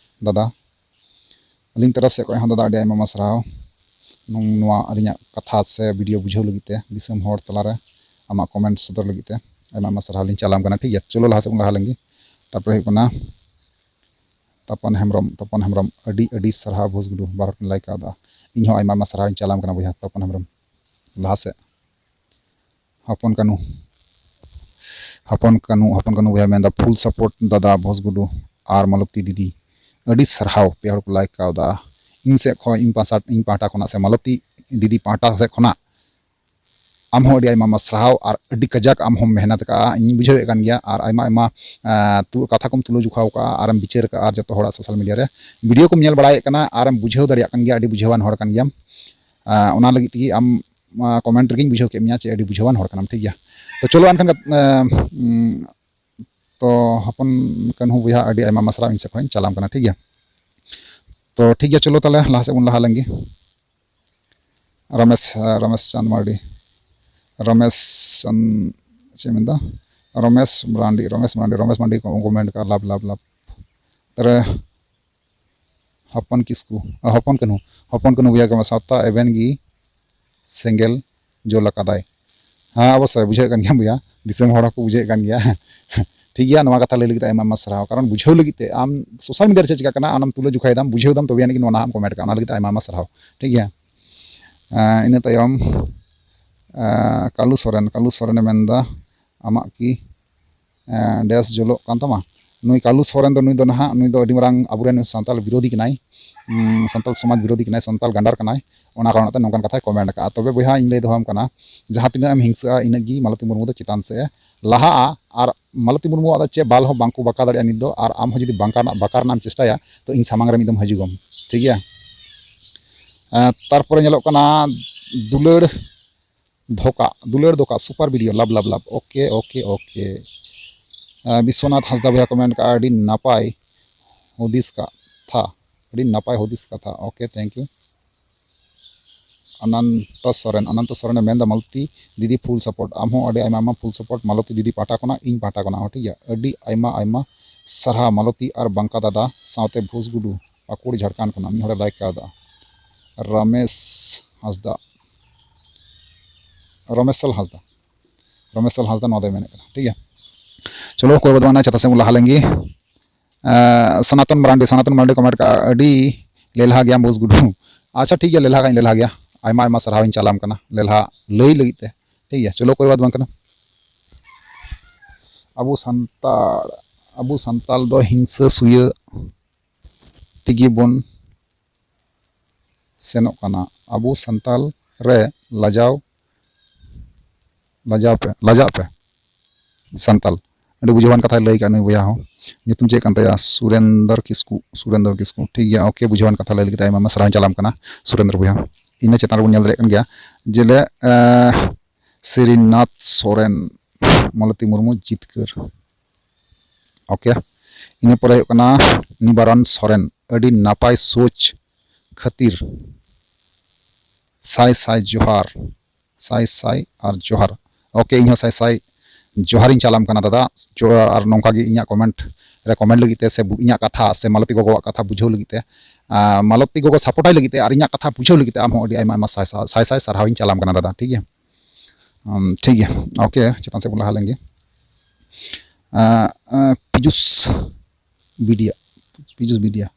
ᱫᱟᱫᱟ, ᱟᱹᱞᱤᱧ ᱛᱚᱨᱚᱯ ᱥᱮᱫ ᱠᱷᱚᱱ ᱦᱚᱸ ᱫᱟᱫᱟ, ᱟᱹᱰᱤ ᱟᱭᱢᱟ ᱟᱭᱢᱟ ᱥᱟᱨᱦᱟᱣ ᱱᱚᱝ-, ᱱᱚᱣᱟ ᱟᱹᱞᱤᱧᱟᱜ ᱠᱟᱛᱷᱟ ᱥᱮ ᱵᱷᱤᱰᱤᱭᱳ ᱵᱩᱡᱷᱟᱹᱣ ᱞᱟᱹᱜᱤᱫ ᱛᱮ, ᱫᱤᱥᱚᱢ ᱦᱚᱲ ᱛᱟᱞᱟᱨᱮ ᱟᱢᱟᱜ ᱠᱚᱢᱮᱱᱴ ᱥᱚᱫᱚᱨ ᱞᱟᱹᱜᱤᱫ ᱛᱮ ᱟᱭᱢᱟ ᱟᱭᱢᱟ ᱥᱟᱨᱦᱟᱣ ᱞᱤᱧ ᱪᱟᱞᱟᱢ ᱠᱟᱱᱟ᱾ ᱴᱷᱤᱠ ᱜᱮᱭᱟ, ᱪᱚᱞᱚ ᱞᱟᱦᱟ ᱥᱮᱫ ᱵᱚᱱ ᱞᱟᱦᱟ ᱞᱮᱱᱜᱮ᱾ ᱛᱟᱨᱯᱚᱨᱮ ᱦᱩᱭᱩᱜ ᱠᱟᱱᱟ ᱛᱟᱯᱚᱱ ᱦᱮᱢᱵᱨᱚᱢ, ᱛᱟᱯᱚᱱ ᱦᱮᱢᱵᱨᱚᱢ, ᱟᱹᱰᱤ ᱟᱹᱰᱤ ᱥᱟᱨᱦᱟᱣ ᱵᱷᱚᱥ ᱜᱩᱰᱩ, ᱵᱟᱨᱚ ᱴᱤ ᱞᱟᱭᱤᱠ ᱠᱟᱣᱫᱟ᱾ ᱤᱧ ᱦᱚᱸ ᱟᱭᱢᱟ ᱟᱭᱢᱟ ᱥᱟᱨᱦᱟᱣ ᱤᱧ ᱪᱟᱞᱟᱢ ᱠᱟᱱᱟ ᱵᱚᱭᱦᱟ ᱛᱟᱯᱚᱱ ᱦᱮᱢᱵᱨᱚᱢ᱾ ᱞᱟᱦᱟ ᱥᱮᱫ᱾ ᱦᱚᱯᱚᱱ ᱠᱟᱹᱱᱩ, ᱦᱚᱯᱚᱱ ᱠᱟᱹᱱᱩ, ᱦᱚᱯᱚᱱ ᱠᱟᱹᱱᱩ ᱵᱚᱭᱦᱟ ᱢᱮᱱᱫᱟ, "ᱯᱷᱩᱞ ᱥᱟᱯᱳᱨᱴ ᱫᱟᱫᱟ ᱵᱷᱚᱥ ᱜᱩᱰᱩ ᱟᱨ ᱢᱟᱞᱚᱛᱤ ᱫᱤᱫᱤ, ᱟᱹᱰᱤ ᱥᱟᱨᱦᱟᱣ, ᱯᱮ ᱦᱚᱲ ᱠᱚ ᱞᱟᱭᱤᱠ ᱠᱟᱣᱫᱟ᱾ ᱤᱧ ᱥᱮᱫ ᱠᱷᱚᱱ, ᱤᱧ ᱯᱟᱥᱟ-, ᱤᱧ ᱯᱟᱦᱴᱟ ᱠᱷᱚᱱᱟᱜ ᱥᱮ ᱢᱟᱞᱚᱛᱤ ᱫᱤᱫᱤ ᱯᱟᱦᱴᱟ ᱥᱮᱫ ᱠᱷᱚᱱᱟᱜ ᱟᱢ ᱦᱚᱸ ᱟᱹᱰᱤ ᱟᱭᱢᱟ ᱟᱭᱢᱟ ᱥᱟᱨᱦᱟᱣ, ᱟᱨ ᱟᱹᱰᱤ ᱠᱟᱡᱟᱠ ᱟᱢ ᱦᱚᱸᱢ ᱢᱮᱦᱱᱚᱛ ᱠᱟᱜᱼᱟ, ᱤᱧ ᱵᱩᱡᱷᱟᱹᱣᱮᱫ ᱠᱟᱱ ᱜᱮᱭᱟ, ᱟᱨ ᱟᱭᱢᱟ ᱟᱭᱢᱟ, ᱟᱸ, ᱛᱩ-, ᱠᱟᱛᱷᱟ ᱠᱚᱢ ᱛᱩᱞᱟᱹ ᱡᱚᱠᱷᱟᱣ ᱠᱟᱜᱼᱟ, ᱟᱨᱮᱢ ᱵᱤᱪᱟᱹᱨ ᱠᱟᱜᱼᱟ, ᱟᱨ ᱡᱚᱛᱚ ᱦᱚᱲᱟᱜ ᱥᱳᱥᱟᱞ ᱢᱤᱰᱤᱭᱟ ᱨᱮ ᱵᱷᱤᱰᱤᱭᱳ ᱠᱚᱢ ᱧᱮᱞ ᱵᱟᱲᱟᱭᱮᱫ ᱠᱟᱱᱟ, ᱟᱨᱮᱢ ᱵᱩᱡᱷᱟᱹᱣ ᱫᱟᱲᱮᱭᱟᱜ ᱠᱟᱱ ᱜᱮᱭᱟ, ᱟᱹᱰᱤ ᱵᱩᱡᱷᱟᱹᱣᱟᱱ ᱦᱚᱲ ᱠᱟᱱ ᱜᱮᱭᱟᱢ᱾ ᱟᱸ, ᱚᱱᱟ ᱞᱟᱹᱜᱤᱫ ᱛᱮᱜᱮ ᱟᱢ, ᱟᱸ, ᱠᱚᱢᱮᱱᱴ ᱨᱮᱜᱮᱧ ᱵᱩᱡᱷᱟᱹᱣ ᱠᱮᱫ ᱢᱮᱭᱟ ᱪᱮ ᱟᱹᱰᱤ ᱵᱩᱡᱷᱟᱹᱣᱟᱱ ᱦᱚᱲ ᱠᱟᱱᱟᱢ, ᱴᱷᱤᱠ ᱜᱮᱭᱟ᱾ ᱛᱚ ᱪᱚᱞᱚ ᱮᱱᱠᱷᱟᱱ, ᱟᱸ, ᱩᱸ, ᱛᱚ ᱦᱚᱯᱚᱱ ᱠᱟᱹᱱᱦᱩ ᱵᱚᱭᱦᱟ, ᱟᱹᱰᱤ ᱟᱭᱢᱟ ᱟᱭᱢᱟ ᱥᱟᱨᱦᱟᱣ ᱤᱧ ᱥᱮᱫ ᱠᱷᱚᱱ ᱤᱧ ᱪᱟᱞᱟᱢ ᱠᱟᱱᱟ, ᱴᱷᱤᱠ ᱜᱮᱭᱟ᱾ ᱛᱚ ᱴᱷᱤᱠ ᱜᱮᱭᱟ, ᱪᱚᱞᱚ ᱛᱟᱦᱞᱮ ᱞᱟᱦᱟ ᱥᱮᱫ ᱵᱚᱱ ᱞᱟᱦᱟ ᱞᱮᱱ ᱜᱮ᱾ ᱨᱚᱢᱮᱥ, ᱨᱚᱢᱮᱥ ᱪᱟᱸᱫᱽ ᱢᱟᱨᱰᱤ, ᱨᱚᱢᱮᱥ ᱪᱟᱸᱫᱽ-, ᱪᱮᱫ ᱢᱮᱱᱫᱟ? ᱨᱚᱢᱮᱥ ᱢᱟᱨᱟᱱᱰᱤ, ᱨᱚᱢᱮᱥ ᱢᱟᱨᱟᱱᱰᱤ, ᱨᱚᱢᱮᱥ ᱢᱟᱨᱟᱱᱰᱤ ᱠᱚ ᱠᱚᱢᱮᱱᱴ ᱠᱟᱜᱼᱟ, ᱞᱟᱵᱷ, ᱞᱟᱵᱷ, ᱞᱟᱵᱷ᱾ ᱛᱟᱨᱮ ᱦᱚᱯᱚᱱ ᱠᱤᱥᱠᱩ, ᱟ, ᱦᱚᱯᱚᱱ ᱠᱟᱹᱱᱦᱩ, ᱦᱚᱯᱚᱱ ᱠᱟᱹᱱᱦᱩ ᱵᱚᱭᱦᱟ ᱠᱚ ᱢᱮ, ᱥᱟᱶᱛᱟ ᱮᱵᱷᱮᱱ ᱜᱮ ᱥᱮᱸᱜᱮᱞ ᱡᱩᱞ ᱟᱠᱟᱫᱟᱭ᱾ ᱦᱮᱸ, ᱚᱵᱚᱥᱥᱳᱭ ᱵᱩᱡᱷᱟᱹᱣᱮᱫ ᱠᱟᱱ ᱜᱮᱭᱟᱢ ᱵᱚᱭᱦᱟ, ᱫᱤᱥᱚᱢ ᱦᱚᱲ ᱦᱚᱸᱠᱚ ᱵᱩᱡᱷᱟᱹᱣᱮᱫ ᱠᱟᱱ ᱜᱮᱭᱟ᱾ ᱴᱷᱤᱠ ᱜᱮᱭᱟ, ᱱᱚᱣᱟ ᱠᱟᱛᱷᱟ ᱞᱟᱹᱭ ᱞᱟᱹᱜᱤᱫ ᱟᱭᱢᱟ ᱟᱭᱢᱟ ᱥᱟᱨᱦᱟᱣ, ᱠᱟᱨᱚᱱ ᱵᱩᱡᱷᱟᱹᱣ ᱞᱟᱹᱜᱤᱫ ᱛᱮ ᱟᱢ ᱥᱳᱥᱟᱞ ᱢᱤᱰᱤᱭᱟ ᱨᱮ ᱪᱮᱫ ᱪᱤᱠᱟᱹᱜ ᱠᱟᱱᱟ ᱚᱱᱟᱢ ᱛᱩᱞᱟᱹ ᱡᱚᱠᱷᱟᱭ ᱫᱟᱢ, ᱵᱩᱡᱷᱟᱹᱣ ᱫᱟᱢ, ᱛᱚᱵᱮ ᱟᱹᱱᱤᱡ ᱜᱮ ᱱᱚᱣᱟ ᱱᱟᱦᱟᱜ ᱮᱢ ᱠᱚᱢᱮᱱᱴ ᱠᱟᱜᱼᱟ, ᱚᱱᱟ ᱞᱟᱹᱜᱤᱫ ᱛᱮ ᱟᱭᱢᱟ ᱟᱭᱢᱟ ᱥᱟᱨᱦᱟᱣ᱾ ᱴᱷᱤᱠ ᱜᱮᱭᱟ᱾ ᱟᱸ, ᱤᱱᱟᱹ ᱛᱟᱭᱚᱢ, ᱟᱸ, ᱠᱟᱞᱩ ᱥᱚᱨᱮᱱ, ᱠᱟᱞᱩ ᱥᱚᱨᱮᱱᱮ ᱢᱮᱱᱫᱟ, ᱟᱢᱟᱜ ᱠᱤ, ᱟᱸ, ᱰᱮᱥ ᱡᱩᱞᱩᱜ ᱠᱟᱱ ᱛᱟᱢᱟ? ᱱᱩᱭ ᱠᱟᱞᱩ ᱥᱚᱨᱮᱱ ᱫᱚ, ᱱᱩᱭ ᱫᱚ ᱱᱟᱦᱟᱜ, ᱱᱩᱭ ᱫᱚ ᱟᱹᱰᱤ ᱢᱟᱨᱟᱝ ᱟᱵᱚᱨᱮᱱ ᱥᱟᱱᱛᱟᱞ ᱵᱤᱨᱳᱫᱷᱤ ᱠᱟᱱᱟᱭ, ᱩᱸ, ᱥᱟᱱᱛᱟᱞ ᱥᱚᱢᱟᱡᱽ ᱵᱤᱨᱳᱫᱷᱤ ᱠᱟᱱᱟᱭ, ᱥᱟᱱᱛᱟᱞ ᱜᱟᱱᱰᱟᱨ ᱠᱟᱱᱟᱭ᱾ ᱚᱱᱟ ᱠᱟᱨᱚᱱ ᱛᱮ ᱱᱚᱝᱠᱟᱱ ᱠᱟᱛᱷᱟᱭ ᱠᱚᱢᱮᱱᱴ ᱟᱠᱟᱫᱼᱟ᱾ ᱛᱚᱵᱮ ᱵᱚᱭᱦᱟ, ᱤᱧ ᱞᱟᱹᱭ ᱫᱚᱦᱚᱣᱟᱢ ᱠᱟᱱᱟ, ᱡᱟᱦᱟᱸ ᱛᱤᱱᱟᱹᱜ ᱮᱢ ᱦᱤᱝᱥᱟᱹᱜᱼᱟ, ᱤᱱᱟᱹᱜ ᱜᱮ ᱢᱟᱞᱚᱛᱤ ᱢᱩᱨᱢᱩ ᱫᱚ ᱪᱮᱛᱟᱱ ᱥᱮᱫ ᱮ ᱞᱟᱦᱟᱜᱼᱟ᱾ ᱟᱨ ᱢᱟᱞᱚᱛᱤ ᱢᱩᱨᱢᱩᱣᱟᱜ ᱫᱚ ᱪᱮᱫ ᱵᱟᱞ ᱦᱚᱸ ᱵᱟᱝᱠᱚ ᱵᱟᱠᱟ ᱫᱟᱲᱮᱭᱟᱜᱼᱟ ᱱᱤᱛ ᱫᱚ᱾ ᱟᱨ ᱟᱢ ᱦᱚᱸ ᱡᱩᱫᱤ ᱵᱟᱝᱠᱟ ᱨᱮᱱᱟᱜ, ᱵᱟᱠᱟ ᱨᱮᱱᱟᱜ ᱮᱢ ᱪᱮᱥᱴᱟᱭᱟ, ᱛᱚ ᱤᱧ ᱥᱟᱢᱟᱝ ᱨᱮ ᱢᱤᱫ ᱫᱚᱢ ᱦᱤᱡᱩᱜᱚᱢ, ᱴᱷᱤᱠ ᱜᱮᱭᱟ? ᱮᱸ, ᱛᱟᱨᱯᱚᱨᱮ ᱧᱮᱞᱚᱜ ᱠᱟᱱᱟ ᱫᱩᱞᱟᱹᱲ ᱫᱷᱚᱠᱟ, ᱫᱩᱞᱟᱹᱲ ᱫᱷᱚᱠᱟ, super video, love, love, love. OK, OK, OK. ᱮᱸ, ᱵᱤᱥᱣᱚᱱᱟᱛᱷ ᱦᱟᱸᱥᱫᱟ ᱵᱚᱭᱦᱟ ᱠᱚ ᱢᱮᱱ ᱠᱟᱜᱼᱟ, "ᱟᱹᱰᱤ ᱱᱟᱯᱟᱭ ᱦᱩᱫᱤᱥ ᱠᱟᱛᱷᱟ, ᱟᱹᱰᱤ ᱱᱟᱯᱟᱭ ᱦᱩᱫᱤᱥ ᱠᱟᱛᱷᱟ." OK, thank you. ᱚᱱᱚᱱᱛᱚ ᱥᱚᱨᱮᱱ, ᱚᱱᱚᱱᱛᱚ ᱥᱚᱨᱮᱱᱮ ᱢᱮᱱᱫᱟ, "ᱢᱟᱞᱚᱛᱤ ᱫᱤᱫᱤ full support, ᱟᱢ ᱦᱚᱸ ᱟᱹᱰᱤ ᱟᱭᱢᱟ ᱟᱭᱢᱟ full support ᱢᱟᱞᱚᱛᱤ ᱫᱤᱫᱤ ᱯᱟᱦᱴᱟ ᱠᱷᱚᱱᱟᱜ, ᱤᱧ ᱯᱟᱦᱴᱟ ᱠᱷᱚᱱᱟᱜ ᱦᱚᱸ, ᱴᱷᱤᱠ ᱜᱮᱭᱟ?" ᱟᱹᱰᱤ ᱟᱭᱢᱟ ᱟᱭᱢᱟ ᱥᱟᱨᱦᱟᱣ ᱢᱟᱞᱚᱛᱤ ᱟᱨ ᱵᱟᱝᱠᱟ ᱫᱟᱫᱟ ᱥᱟᱶᱛᱮ ᱵᱷᱩᱥ ᱜᱩᱰᱩ, ᱯᱟᱹᱠᱩᱲ, ᱡᱷᱟᱲᱠᱷᱚᱸᱰ ᱠᱷᱚᱱᱟᱜ ᱢᱤᱫ ᱦᱚᱲᱮ ᱞᱟᱭᱤᱠ ᱠᱟᱣᱫᱟ, ᱨᱟᱢᱮᱥ ᱦᱟᱸᱥᱫᱟ, ᱨᱚᱢᱮᱥᱞᱟᱞ ᱦᱟᱸᱥᱫᱟ, ᱨᱚᱢᱮᱥᱞᱟᱞ ᱦᱟᱸᱥᱫᱟ ᱱᱚᱣᱟ ᱫᱚᱭ ᱢᱮᱱᱮᱫ ᱠᱟᱱᱟ, ᱴᱷᱤᱠ ᱜᱮᱭᱟ᱾ ᱪᱚᱞᱚ, ᱠᱚᱭ ᱵᱟᱫ ᱢᱟᱱᱟ ᱪᱷᱟᱛᱟ ᱥᱮᱫ ᱵᱚᱱ ᱞᱟᱦᱟ ᱞᱮᱱ ᱜᱮ᱾ ᱮᱸ, ᱥᱚᱱᱟᱛᱚᱱ ᱢᱟᱨᱟᱱᱰᱤ, ᱥᱚᱱᱟᱛᱚᱱ ᱢᱟᱨᱟᱱᱰᱤ ᱠᱚᱢᱮᱱᱴ ᱠᱟᱜᱼᱟ, "ᱟᱹᱰᱤ ᱞᱮᱞᱦᱟ ᱜᱮᱭᱟᱢ ᱵᱚᱥ ᱜᱩᱰᱩ᱾" ᱟᱪᱪᱷᱟ, ᱴᱷᱤᱠ ᱜᱮᱭᱟ, ᱞᱮᱞᱦᱟ ᱠᱟᱜ ᱟᱹᱧ, ᱞᱮᱞᱦᱟ ᱜᱮᱭᱟ᱾ ᱟᱭᱢᱟ ᱟᱭᱢᱟ ᱥᱟᱨᱦᱟᱣ ᱤᱧ ᱪᱟᱞᱟᱢ ᱠᱟᱱᱟ ᱞᱮᱞᱦᱟ ᱞᱟᱹᱭ ᱞᱟᱹᱜᱤᱫ ᱛᱮ, ᱴᱷᱤᱠ ᱜᱮᱭᱟ᱾ ᱪᱚᱞᱚ, ᱠᱚᱭ ᱵᱟᱫ ᱵᱟᱝ ᱠᱟᱱᱟ᱾ ᱟᱵᱚ ᱥᱟᱱᱛᱟᱲ, ᱟᱵᱚ ᱥᱟᱱᱛᱟᱲ ᱫᱚ ᱦᱤᱝᱥᱟᱹ ᱥᱩᱭᱟᱹ ᱛᱮᱜᱮ ᱵᱚᱱ ᱥᱮᱱᱚᱜ ᱠᱟᱱᱟ᱾ ᱟᱵᱚ ᱥᱟᱱᱛᱟᱲ ᱨᱮ ᱞᱟᱡᱟᱣ, ᱞᱟᱡᱟᱣ ᱯᱮ, ᱞᱟᱡᱟᱜ ᱯᱮ ᱥᱟᱱᱛᱟᱲ᱾ ᱟᱹᱰᱤ ᱵᱩᱡᱷᱟᱹᱣᱟᱱ ᱠᱟᱛᱷᱟᱭ ᱞᱟᱹᱭ ᱠᱟᱜᱼᱟ ᱱᱩᱭ ᱵᱚᱭᱦᱟ ᱦᱚᱸ᱾ ᱧᱩᱛᱩᱢ ᱪᱮᱫ ᱠᱟᱱ ᱛᱟᱭᱟ? ᱥᱩᱨᱮᱱᱫᱚᱨ ᱠᱤᱥᱠᱩ, ᱥᱩᱨᱮᱱᱫᱚᱨ ᱠᱤᱥᱠᱩ᱾ ᱴᱷᱤᱠ ᱜᱮᱭᱟ, OK, ᱵᱩᱡᱷᱟᱹᱣᱟᱱ ᱠᱟᱛᱷᱟ ᱞᱟᱹᱭ ᱞᱟᱹᱜᱤᱫ ᱟᱭᱢᱟ ᱟᱭᱢᱟ ᱥᱟᱨᱦᱟᱣ ᱪᱟᱞᱟᱢ ᱠᱟᱱᱟ ᱥᱩᱨᱮᱱᱫᱨᱚ ᱵᱚᱭᱦᱟ᱾ ᱤᱱᱟᱹ ᱪᱮᱛᱟᱱ ᱨᱮᱵᱚᱱ ᱧᱮᱞ ᱫᱟᱲᱮᱭᱟᱜ ᱠᱟᱱ ᱜᱮᱭᱟ ᱡᱮᱞᱮ, ᱮᱸ, ᱥᱨᱤᱱᱟᱛᱷ ᱥᱚᱨᱮᱱ, ᱢᱟᱞᱚᱛᱤ ᱢᱩᱨᱢᱩ ᱡᱤᱛᱠᱟᱹᱨ᱾ OK, ᱤᱱᱟᱹ ᱯᱚᱨᱮ ᱦᱩᱭᱩᱜ ᱠᱟᱱᱟ ᱱᱤᱵᱟᱨᱚᱱ ᱥᱚᱨᱮᱱ, ᱟᱹᱰᱤ ᱱᱟᱯᱟᱭ ᱥᱳᱪ ᱠᱷᱟᱹᱛᱤᱨ ᱥᱟᱭ ᱥᱟᱭ ᱡᱚᱦᱟᱨ, ᱥᱟᱭ ᱥᱟᱭ ᱟᱨ ᱡᱚᱦᱟᱨ᱾ OK, ᱤᱧ ᱦᱚᱸ ᱥᱟᱭ ᱥᱟᱭ ᱡᱚᱦᱟᱨᱤᱧ ᱪᱟᱞᱟᱢ ᱠᱟᱱᱟ ᱫᱟᱫᱟ᱾ ᱡᱚ-, ᱟᱨ ᱱᱚᱝᱠᱟ ᱜᱮ ᱤᱧᱟᱹᱜ ᱠᱚᱢᱮᱱᱴ ᱨᱮ ᱠᱚᱢᱮᱱᱴ ᱞᱟᱹᱜᱤᱫ ᱛᱮ, ᱥᱮ ᱵᱩ-, ᱤᱧᱟᱹᱜ ᱠᱟᱛᱷᱟ ᱥᱮ ᱢᱟᱞᱚᱛᱤ ᱜᱚᱜᱚᱣᱟᱜ ᱠᱟᱛᱷᱟ ᱵᱩᱡᱷᱟᱹᱣ ᱞᱟᱹᱜᱤᱫ ᱛᱮ, ᱟᱸ, ᱢᱟᱞᱚᱛᱤ ᱜᱚᱜᱚ ᱥᱟᱯᱳᱨᱴᱟᱭ ᱞᱟᱹᱜᱤᱫ ᱛᱮ ᱟᱨ ᱤᱧᱟᱹᱜ ᱠᱟᱛᱷᱟ ᱵᱩᱡᱷᱟᱹᱣ ᱞᱟᱹᱜᱤᱫ ᱛᱮ ᱟᱢ ᱦᱚᱸ ᱟᱹᱰᱤ ᱟᱭᱢᱟ ᱟᱭᱢᱟ ᱥᱟᱭ ᱥᱟᱭ, ᱥᱟᱭ ᱥᱟᱭ ᱥᱟᱨᱦᱟᱣᱤᱧ ᱪᱟᱞᱟᱢ ᱠᱟᱱᱟ ᱫᱟᱫᱟ, ᱴᱷᱤᱠ ᱜᱮᱭᱟ? ᱩᱸ, ᱴᱷᱤᱠ ᱜᱮᱭᱟ, OK, ᱪᱮᱛᱟᱱ ᱥᱮᱫ ᱵᱚᱱ ᱞᱟᱦᱟ ᱞᱮᱱ ᱜᱮ᱾ ᱟᱸ, ᱟᱸ, ᱯᱤᱡᱩᱥ ᱵᱤᱰᱤᱭᱟ, ᱯᱤᱡᱩᱥ ᱵᱤᱰᱤᱭᱟ,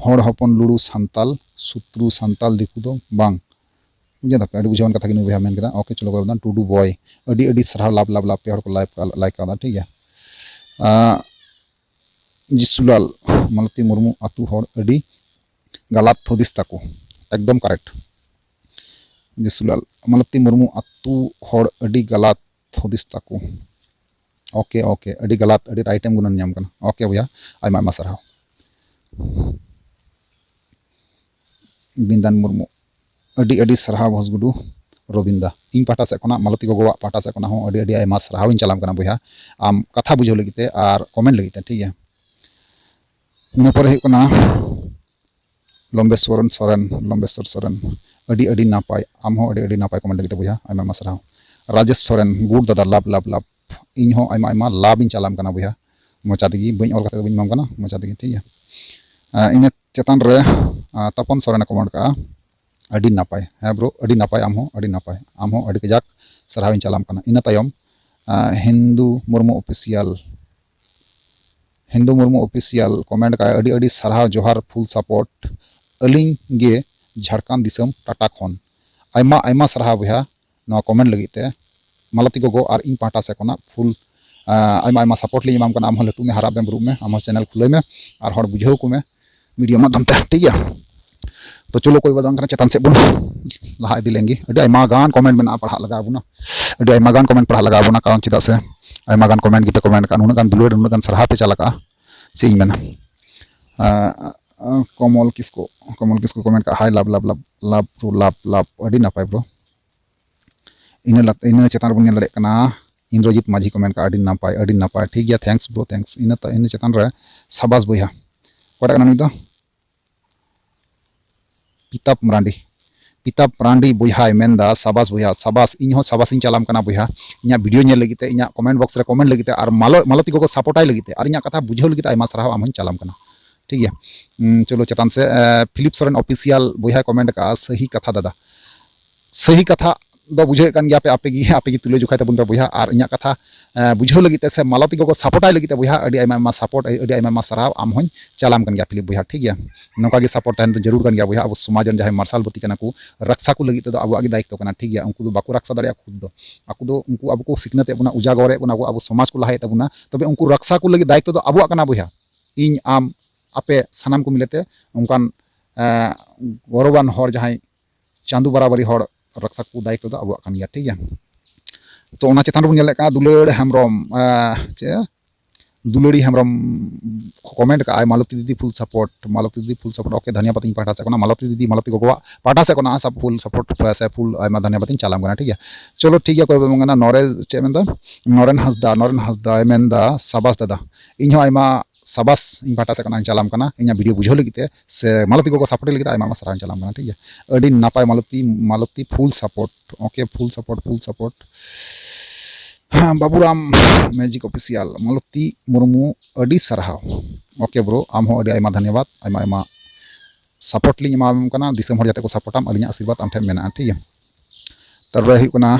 ᱦᱚᱲ ᱦᱚᱯᱚᱱ ᱞᱩᱲᱩ ᱥᱟᱱᱛᱟᱞ, ᱥᱩᱛᱨᱩ ᱥᱟᱱᱛᱟᱞ, ᱫᱤᱠᱩ ᱫᱚ ᱵᱟᱝ᱾ ᱵᱩᱡᱷᱟᱹᱣ ᱫᱟᱯᱮ, ᱟᱹᱰᱤ ᱵᱩᱡᱷᱟᱹᱣᱟᱱ ᱠᱟᱛᱷᱟ ᱜᱮ ᱱᱩᱭ ᱵᱚᱭᱦᱟ ᱢᱮᱱ ᱠᱮᱫᱟ᱾ OK, ᱪᱚᱞᱚ ᱠᱚ ᱵᱟᱫᱟ, ᱴᱩᱰᱩ ᱵᱚᱭ, ᱟᱹᱰᱤ ᱟᱹᱰᱤ ᱥᱟᱨᱦᱟᱣ, ᱞᱟᱵᱷ ᱞᱟᱵᱷ ᱞᱟᱵᱷ, ᱯᱮ ᱦᱚᱲ ᱠᱚ ᱞᱟᱭᱤᱠ, ᱞᱟᱭᱤᱠ ᱠᱟᱣᱫᱟ, ᱴᱷᱤᱠ ᱜᱮᱭᱟ᱾ ᱟᱸ, ᱡᱤᱥᱩᱞᱟᱞ, ᱢᱟᱞᱚᱛᱤ ᱢᱩᱨᱢᱩ ᱟᱹᱛᱩ ᱦᱚᱲ ᱟᱹᱰᱤ ᱜᱟᱞᱟᱛ ᱦᱩᱫᱤᱥ ᱛᱟᱠᱚ, ᱮᱠᱫᱚᱢ ᱠᱟᱨᱮᱠᱴ᱾ ᱡᱤᱥᱩᱞᱟᱞ, ᱢᱟᱞᱚᱛᱤ ᱢᱩᱨᱢᱩ ᱟᱹᱛᱩ ᱦᱚᱲ ᱟᱹᱰᱤ ᱜᱟᱞᱟᱛ ᱦᱩᱫᱤᱥ ᱛᱟᱠᱚ᱾ ᱳᱠᱮ, ᱳᱠᱮ, ᱟᱹᱰᱤ ᱜᱟᱞᱟᱛ, ᱟᱹᱰᱤ ᱨᱟᱭᱤᱴ ᱮᱢ ᱜᱩᱱᱟᱹᱱ ᱧᱟᱢ ᱠᱟᱱᱟ᱾ ᱳᱠᱮ ᱵᱚᱭᱦᱟ, ᱟᱭᱢᱟ ᱟᱭᱢᱟ ᱥᱟᱨᱦᱟᱣ᱾ ᱵᱤᱱᱫᱟᱱ ᱢᱩᱨᱢᱩ, ᱟᱹᱰᱤ ᱟᱹᱰᱤ ᱥᱟᱨᱦᱟᱣ ᱵᱚᱥ ᱜᱩᱰᱩ ᱨᱚᱵᱤᱱᱫᱟ᱾ ᱤᱧ ᱯᱟᱦᱴᱟ ᱥᱮᱫ ᱠᱷᱚᱱᱟᱜ, ᱢᱟᱞᱚᱛᱤ ᱜᱚᱜᱚᱣᱟᱜ ᱯᱟᱦᱴᱟ ᱥᱮᱫ ᱠᱷᱚᱱᱟᱜ ᱦᱚᱸ ᱟᱹᱰᱤ ᱟᱹᱰᱤ ᱟᱭᱢᱟ ᱥᱟᱨᱦᱟᱣ ᱤᱧ ᱪᱟᱞᱟᱢ ᱠᱟᱱᱟ ᱵᱚᱭᱦᱟ, ᱟᱢ ᱠᱟᱛᱷᱟ ᱵᱩᱡᱷᱟᱹᱣ ᱞᱟᱹᱜᱤᱫ ᱛᱮ ᱟᱨ ᱠᱚᱢᱮᱱᱴ ᱞᱟᱹᱜᱤᱫ ᱛᱮ, ᱴᱷᱤᱠ ᱜᱮᱭᱟ᱾ ᱤᱱᱟᱹ ᱯᱚᱨᱮ ᱦᱩᱭᱩᱜ ᱠᱟᱱᱟ ᱞᱚᱢᱵᱮᱥᱣᱚᱨᱚᱱ ᱥᱚᱨᱮᱱ, ᱞᱚᱢᱵᱮᱥᱣᱚᱨ ᱥᱚᱨᱮᱱ, ᱟᱹᱰᱤ ᱟᱹᱰᱤ ᱱᱟᱯᱟᱭ, ᱟᱢ ᱦᱚᱸ ᱟᱹᱰᱤ ᱟᱹᱰᱤ ᱱᱟᱯᱟᱭ ᱠᱚᱢᱮᱱᱴ ᱞᱟᱹᱜᱤᱫ ᱛᱮ ᱵᱚᱭᱦᱟ, ᱟᱭᱢᱟ ᱟᱭᱢᱟ ᱥᱟᱨᱦᱟᱣ᱾ ᱨᱟᱡᱮᱥ ᱥᱚᱨᱮᱱ, ᱜᱩᱰ ᱫᱟᱫᱟ, ᱞᱟᱵᱷ ᱞᱟᱵᱷ ᱞᱟᱵᱷ, ᱤᱧ ᱦᱚᱸ ᱟᱭᱢᱟ ᱟᱭᱢᱟ ᱞᱟᱵᱷ ᱤᱧ ᱪᱟᱞᱟᱢ ᱠᱟᱱᱟ ᱵᱚᱭᱦᱟ, ᱢᱚᱪᱟ ᱛᱮᱜᱮ, ᱵᱟᱹᱧ ᱚᱞ ᱠᱟᱛᱮ ᱫᱚ ᱵᱟᱹᱧ ᱮᱢᱟᱢ ᱠᱟᱱᱟ, ᱢᱚᱪᱟ ᱛᱮᱜᱮ, ᱴᱷᱤᱠ ᱜᱮᱭᱟ᱾ ᱟᱨ ᱤᱱᱟᱹ ᱪᱮᱛᱟᱱ ᱨᱮ ᱟᱨ ᱛᱟᱯᱚᱱ ᱥᱚᱨᱮᱱᱮ ᱠᱚᱢᱮᱱᱴ ᱠᱟᱜᱼᱟ, ᱟᱹᱰᱤ ᱱᱟᱯᱟᱭ᱾ ᱦᱮᱸ ᱵᱨᱳ, ᱟᱹᱰᱤ ᱱᱟᱯᱟᱭ, ᱟᱢ ᱦᱚᱸ ᱟᱹᱰᱤ ᱱᱟᱯᱟᱭ, ᱟᱢ ᱦᱚᱸ ᱟᱹᱰᱤ ᱠᱟᱡᱟᱠ ᱥᱟᱨᱦᱟᱣ ᱤᱧ ᱪᱟᱞᱟᱢ ᱠᱟᱱᱟ᱾ ᱤᱱᱟᱹ ᱛᱟᱭᱚᱢ ᱟᱨ Hindu Murmu official, Hindu Murmu official comment ᱠᱟᱜᱼᱟᱭ, ᱟᱹᱰᱤ ᱟᱹᱰᱤ ᱥᱟᱨᱦᱟᱣ, ᱡᱚᱦᱟᱨ, ᱯᱷᱩᱞ ᱥᱟᱯᱳᱨᱴ, ᱟᱹᱞᱤᱧ ᱜᱮ ᱡᱷᱟᱲᱠᱷᱚᱸᱰ ᱫᱤᱥᱚᱢ ᱴᱟᱴᱟ ᱠᱷᱚᱱ᱾ ᱟᱭᱢᱟ ᱟᱭᱢᱟ ᱥᱟᱨᱦᱟᱣ ᱵᱚᱭᱦᱟ ᱱᱚᱣᱟ ᱠᱚᱢᱮᱱᱴ ᱞᱟᱹᱜᱤᱫ ᱛᱮ, ᱢᱟᱞᱚᱛᱤ ᱜᱚᱜᱚ ᱟᱨ ᱤᱧ ᱯᱟᱦᱴᱟ ᱥᱮᱫ ᱠᱷᱚᱱᱟᱜ ᱯᱷᱩᱞ ᱟᱭᱢᱟ ᱟᱭᱢᱟ ᱥᱟᱯᱳᱨᱴ ᱞᱤᱧ ᱮᱢᱟᱢ ᱠᱟᱱᱟ᱾ ᱟᱢ ᱦᱚᱸ ᱞᱟᱹᱴᱩᱜ ᱢᱮ, ᱦᱟᱨᱟᱜ ᱢᱮ, ᱵᱩᱨᱩᱜ ᱢᱮ, ᱟᱢ ᱦᱚᱸ ᱪᱮᱱᱮᱞ ᱠᱷᱩᱞᱟᱹᱣ ᱢᱮ ᱟᱨ ᱦᱚᱲ ᱵᱩᱡᱷᱟᱹᱣ ᱠᱚᱢᱮ ᱢᱤᱰᱤᱭᱟ ᱢᱟᱫᱽᱫᱷᱚᱢ ᱛᱮ, ᱴᱷᱤᱠ ᱜᱮᱭᱟ᱾ ᱛᱚ ᱪᱚᱞᱚ ᱠᱚᱭ ᱵᱟᱫ ᱵᱟᱝ ᱠᱟᱱᱟ, ᱪᱮᱛᱟᱱ ᱥᱮᱫ ᱵᱚᱱ ᱞᱟᱦᱟ ᱤᱫᱤ ᱞᱮᱱ ᱜᱮ᱾ ᱟᱹᱰᱤ ᱟᱭᱢᱟ ᱜᱟᱱ ᱠᱚᱢᱮᱱᱴ ᱢᱮᱱᱟᱜᱼᱟ, ᱯᱟᱲᱦᱟᱜ ᱞᱟᱜᱟᱣ ᱵᱚᱱᱟ, ᱟᱹᱰᱤ ᱟᱭᱢᱟ ᱜᱟᱱ ᱠᱚᱢᱮᱱᱴ ᱯᱟᱲᱦᱟᱜ ᱞᱟᱜᱟᱣ ᱵᱚᱱᱟ, ᱠᱟᱨᱚᱱ ᱪᱮᱫᱟᱜ ᱥᱮ ᱟᱭᱢᱟ ᱜᱟᱱ ᱠᱚᱢᱮᱱᱴ ᱜᱮᱯᱮ ᱠᱚᱢᱮᱱᱴ ᱟᱠᱟᱫᱼᱟ, ᱱᱩᱱᱟᱹᱜ ᱜᱟᱱ ᱫᱩᱞᱟᱹᱲ, ᱱᱩᱱᱟᱹᱜ ᱜᱟᱱ ᱥᱟᱨᱦᱟᱣ ᱯᱮ ᱪᱟᱞ ᱟᱠᱟᱫᱼᱟ, ᱪᱮᱫ ᱤᱧ ᱢᱮᱱᱟ᱾ ᱟᱸ, ᱟᱸ, ᱠᱚᱢᱚᱞ ᱠᱤᱥᱠᱩ, ᱠᱚᱢᱚᱞ ᱠᱤᱥᱠᱩ ᱠᱚᱢᱮᱱᱴ ᱠᱟᱜᱼᱟ, ᱦᱟᱭ ᱞᱟᱵᱷ ᱞᱟᱵᱷ ᱞᱟᱵᱷ ᱞᱟᱵᱷ ᱵᱨᱳ, ᱞᱟᱵᱷ ᱞᱟᱵᱷ, ᱟᱹᱰᱤ ᱱᱟᱯᱟᱭ ᱵᱨᱳ᱾ ᱤᱱᱟᱹ ᱞᱟᱛ-, ᱤᱱᱟᱹ ᱪᱮᱛᱟᱱ ᱨᱮᱵᱚᱱ ᱧᱮᱞ ᱫᱟᱲᱮᱭᱟᱜ ᱠᱟᱱᱟ, ᱤᱱᱫᱨᱚᱡᱤᱛ ᱢᱟᱹᱡᱷᱤ ᱠᱚᱢᱮᱱᱴ ᱠᱟᱜᱼᱟ, ᱟᱹᱰᱤ ᱱᱟᱯᱟᱭ, ᱟᱹᱰᱤ ᱱᱟᱯᱟᱭ, ᱴᱷᱤᱠ ᱜᱮᱭᱟ, ᱛᱷᱮᱝᱠᱥ ᱵᱨᱳ, ᱛᱷᱮᱝᱠᱥ᱾ ᱤᱱᱟᱹ ᱛᱟ-, ᱤᱱᱟᱹ ᱪᱮᱛᱟᱱ ᱨᱮ ᱥᱟᱵᱟᱥ ᱵᱚᱭᱦᱟ, ᱚᱠᱟᱴᱟᱜ ᱠᱟᱱᱟ ᱱᱩᱭ ᱫᱚ? ᱯᱤᱛᱟᱯ ᱢᱟᱨᱟᱱᱰᱤ, ᱯᱤᱛᱟᱯ ᱢᱟᱨᱟᱱᱰᱤ ᱵᱚᱭᱦᱟᱭ ᱢᱮᱱᱫᱟ, ᱥᱟᱵᱟᱥ ᱵᱚᱭᱦᱟ, ᱥᱟᱵᱟᱥ, ᱤᱧ ᱦᱚᱸ ᱥᱟᱵᱟᱥ ᱤᱧ ᱪᱟᱞᱟᱢ ᱠᱟᱱᱟ ᱵᱚᱭᱦᱟ, ᱤᱧᱟᱹᱜ ᱵᱷᱤᱰᱤᱭᱳ ᱧᱮᱞ ᱞᱟᱹᱜᱤᱫ ᱛᱮ, ᱤᱧᱟᱹᱜ ᱠᱚᱢᱮᱱᱴ ᱵᱚᱠᱥ ᱨᱮ ᱠᱚᱢᱮᱱᱴ ᱞᱟᱹᱜᱤᱫ ᱛᱮ, ᱟᱨ ᱢᱟᱞᱚ-, ᱢᱟᱞᱚᱛᱤ ᱜᱚᱜᱚ ᱥᱟᱯᱳᱨᱴᱟᱭ ᱞᱟᱹᱜᱤᱫ ᱛᱮ, ᱟᱨ ᱤᱧᱟᱹᱜ ᱠᱟᱛᱷᱟ ᱵᱩᱡᱷᱟᱹᱣ ᱞᱟᱹᱜᱤᱫ ᱛᱮ ᱟᱭᱢᱟ ᱥᱟᱨᱦᱟᱣ, ᱟᱢ ᱦᱚᱸᱧ ᱪᱟᱞᱟᱢ ᱠᱟᱱᱟ, ᱴᱷᱤᱠ ᱜᱮᱭᱟ᱾ ᱩᱸ, ᱪᱚᱞᱚ ᱪᱮᱛᱟᱱ ᱥᱮ, ᱮ, ᱯᱷᱤᱞᱤᱯ ᱥᱚᱨᱮᱱ ᱚᱯᱷᱤᱥᱤᱭᱟᱞ ᱵᱚᱭᱦᱟᱭ ᱠᱚᱢᱮᱱᱴ ᱟᱠᱟᱫᱼᱟ, ᱥᱟᱹᱦᱤ ᱠᱟᱛᱷᱟ ᱫᱟᱫᱟ, ᱥᱟᱹᱦᱤ ᱠᱟᱛᱷᱟ ᱫᱚ ᱵᱩᱡᱷᱟᱹᱣᱮᱫ ᱠᱟᱱ ᱜᱮᱭᱟ ᱯᱮ, ᱟᱯᱮ ᱜᱮ, ᱟᱯᱮ ᱜᱮ ᱛᱩᱞᱟᱹ ᱡᱚᱠᱷᱟᱭ ᱛᱟᱵᱚᱱ ᱯᱮ ᱵᱚᱭᱦᱟ, ᱟᱨ ᱤᱧᱟᱹᱜ ᱠᱟᱛᱷᱟ, ᱮ, ᱵᱩᱡᱷᱟᱹᱣ ᱞᱟᱹᱜᱤᱫ ᱛᱮ ᱥᱮ ᱢᱟᱞᱚᱛᱤ ᱜᱚᱜᱚ ᱥᱟᱯᱳᱨᱴᱟᱭ ᱞᱟᱹᱜᱤᱫ ᱛᱮ ᱵᱚᱭᱦᱟ, ᱟᱹᱰᱤ ᱟᱭᱢᱟ ᱟᱭᱢᱟ ᱥᱟᱯᱳᱨᱴ, ᱟᱹᱰᱤ ᱟᱭᱢᱟ ᱟᱭᱢᱟ ᱥᱟᱨᱦᱟᱣ, ᱟᱢ ᱦᱚᱸᱧ ᱪᱟᱞᱟᱢ ᱠᱟᱱ ᱜᱮᱭᱟ ᱯᱷᱤᱞᱤᱯ ᱵᱚᱭᱦᱟ, ᱴᱷᱤᱠ ᱜᱮᱭᱟ᱾ ᱱᱚᱝᱠᱟ ᱜᱮ ᱥᱟᱯᱳᱨᱴ ᱛᱟᱦᱮᱱ ᱫᱚ ᱡᱟᱹᱨᱩᱲ ᱠᱟᱱ ᱜᱮᱭᱟ ᱵᱚᱭᱦᱟ, ᱟᱵᱚ ᱥᱚᱢᱟᱡᱽ ᱨᱮᱱ ᱡᱟᱦᱟᱸᱭ ᱢᱟᱨᱥᱟᱞ ᱵᱟᱹᱛᱤ ᱠᱟᱱᱟ ᱠᱚ, ᱨᱟᱠᱥᱟ ᱠᱚ ᱞᱟᱹᱜᱤᱫ ᱛᱮᱫᱚ ᱟᱵᱚᱣᱟᱜ ᱜᱮ ᱫᱟᱭᱤᱛᱛᱚ ᱠᱟᱱᱟ, ᱴᱷᱤᱠ ᱜᱮᱭᱟ᱾ ᱩᱱᱠᱩ ᱫᱚ ᱵᱟᱠᱚ ᱨᱟᱠᱥᱟ ᱫᱟᱲᱮᱭᱟᱜᱼᱟ ᱠᱷᱩᱫ ᱫᱚ, ᱟᱠᱚ ᱫᱚ, ᱩᱱᱠᱩ ᱟᱵᱚ ᱠᱚ ᱥᱤᱠᱷᱱᱟᱹᱛ ᱮᱫ ᱵᱚᱱᱟ, ᱩᱡᱟᱜᱚᱨ ᱮᱫ ᱵᱚᱱᱟ ᱠᱚ, ᱟᱵᱚ ᱥᱚᱢᱟᱡᱽ ᱠᱚ ᱞᱟᱦᱟᱭᱮᱫ ᱛᱟᱵᱚᱱᱟ, ᱛᱚᱵᱮ ᱩᱱᱠᱩ ᱨᱟᱠᱥᱟ ᱠᱚ ᱞᱟᱹᱜᱤᱫ ᱫᱟᱭᱤᱛᱛᱚ ᱫᱚ ᱟᱵᱚᱣᱟᱜ ᱠᱟᱱᱟ ᱵᱚᱭᱦᱟ᱾ ᱤᱧ, ᱟᱢ, ᱟᱯᱮ ᱥᱟᱱᱟᱢ ᱠᱚ ᱢᱤᱞᱮᱛᱮ ᱚᱱᱠᱟᱱ, ᱮ, ᱜᱚᱨᱚᱵᱟᱱ ᱦᱚᱲ, ᱡᱟᱦᱟᱸᱭ ᱪᱟᱸᱫᱩ ᱵᱟᱨᱟᱵᱟᱨᱤ ᱦᱚᱲ ᱨᱟᱠᱥᱟ ᱠᱚ ᱫᱟᱭᱤᱛᱛᱚ ᱫᱚ ᱟᱵᱚᱣᱟᱜ ᱠᱟᱱ ᱜᱮᱭᱟ, ᱴᱷᱤᱠ ᱜᱮᱭᱟ᱾ ᱛᱚ ᱚᱱᱟ ᱪᱮᱛᱟᱱ ᱨᱮᱵᱚᱱ ᱧᱮᱞᱮᱫ ᱠᱟᱱᱟ ᱫᱩᱞᱟᱹᱲ ᱦᱮᱢᱵᱨᱚᱢ, ᱟᱸ, ᱪᱮᱫ? ᱫᱩᱞᱟᱹᱲᱤ ᱦᱮᱢᱵᱨᱚᱢ comment ᱠᱟᱜᱼᱟᱭ, "ᱢᱟᱞᱚᱛᱤ ᱫᱤᱫᱤ full support, ᱢᱟᱞᱚᱛᱤ ᱫᱤᱫᱤ full support." OK, ᱫᱷᱟᱱᱭᱟᱵᱟᱫ ᱤᱧ ᱯᱟᱦᱴᱟ ᱥᱮᱫ ᱠᱷᱚᱱᱟᱜ, ᱢᱟᱞᱚᱛᱤ ᱫᱤᱫᱤ, ᱢᱟᱞᱚᱛᱤ ᱜᱚᱜᱚᱣᱟᱜ ᱯᱟᱦᱴᱟ ᱥᱮᱫ ᱠᱷᱚᱱᱟᱜ ᱥᱟᱵ full support ᱥᱮ full ᱟᱭᱢᱟ ᱫᱷᱟᱱᱭᱟᱵᱟᱫ ᱤᱧ ᱪᱟᱞᱟᱢ ᱠᱟᱱᱟ, ᱴᱷᱤᱠ ᱜᱮᱭᱟ᱾ ᱪᱚᱞᱚ ᱴᱷᱤᱠ ᱜᱮᱭᱟ, ᱚᱠᱚᱭ ᱵᱚᱱ ᱢᱮᱱᱟ, ᱱᱚᱨᱮ-, ᱪᱮᱫ ᱢᱮᱱᱫᱟ, ᱱᱚᱨᱮᱱ ᱦᱟᱸᱥᱫᱟ, ᱱᱚᱨᱮᱱ ᱦᱟᱸᱥᱫᱟᱭ ᱢᱮᱱᱫᱟ, "ᱥᱟᱵᱟᱥ ᱫᱟᱫᱟ, ᱤᱧ ᱦᱚᱸ ᱟᱭᱢᱟ ᱥᱟᱵᱟᱥ ᱤᱧ ᱯᱟᱦᱴᱟ ᱥᱮᱫ ᱠᱷᱚᱱᱟᱜ ᱤᱧ ᱪᱟᱞᱟᱢ ᱠᱟᱱᱟ, ᱤᱧᱟᱹᱜ video ᱵᱩᱡᱷᱟᱹᱣ ᱞᱟᱹᱜᱤᱫ ᱛᱮ, ᱥᱮ ᱢᱟᱞᱚᱛᱤ ᱜᱚᱜᱚ support ᱞᱟᱹᱜᱤᱫ ᱛᱮ ᱟᱭᱢᱟ ᱟᱭᱢᱟ ᱥᱟᱨᱦᱟᱣ ᱤᱧ ᱪᱟᱞᱟᱢ ᱠᱟᱱᱟ", ᱴᱷᱤᱠ ᱜᱮᱭᱟ᱾ ᱟᱹᱰᱤ ᱱᱟᱯᱟᱭ ᱢᱟᱞᱚᱛᱤ, ᱢᱟᱞᱚᱛᱤ full support, OK, full support, full support᱾ ᱦᱮᱸ, ᱵᱟᱵᱩᱨᱟᱢ Magic Official, ᱢᱟᱞᱚᱛᱤ ᱢᱩᱨᱢᱩ, ᱟᱹᱰᱤ ᱥᱟᱨᱦᱟᱣ᱾ OK bro, ᱟᱢ ᱦᱚᱸ ᱟᱹᱰᱤ ᱟᱭᱢᱟ ᱫᱷᱟᱱᱭᱟᱵᱟᱫ, ᱟᱭᱢᱟ ᱟᱭᱢᱟ support ᱞᱤᱧ ᱮᱢᱟᱢ ᱠᱟᱱᱟ, ᱫᱤᱥᱚᱢ ᱦᱚᱲ ᱡᱟᱛᱮ ᱠᱚ support ᱟᱢ, ᱟᱹᱞᱤᱧᱟᱜ ᱟᱥᱤᱨᱵᱟᱫᱽ ᱟᱢ ᱴᱷᱮᱱ ᱢᱮᱱᱟᱜᱼᱟ, ᱴᱷᱤᱠ ᱜᱮᱭᱟ᱾ ᱛᱟᱨᱯᱚᱨᱮ ᱦᱩᱭᱩᱜ ᱠᱟᱱᱟ,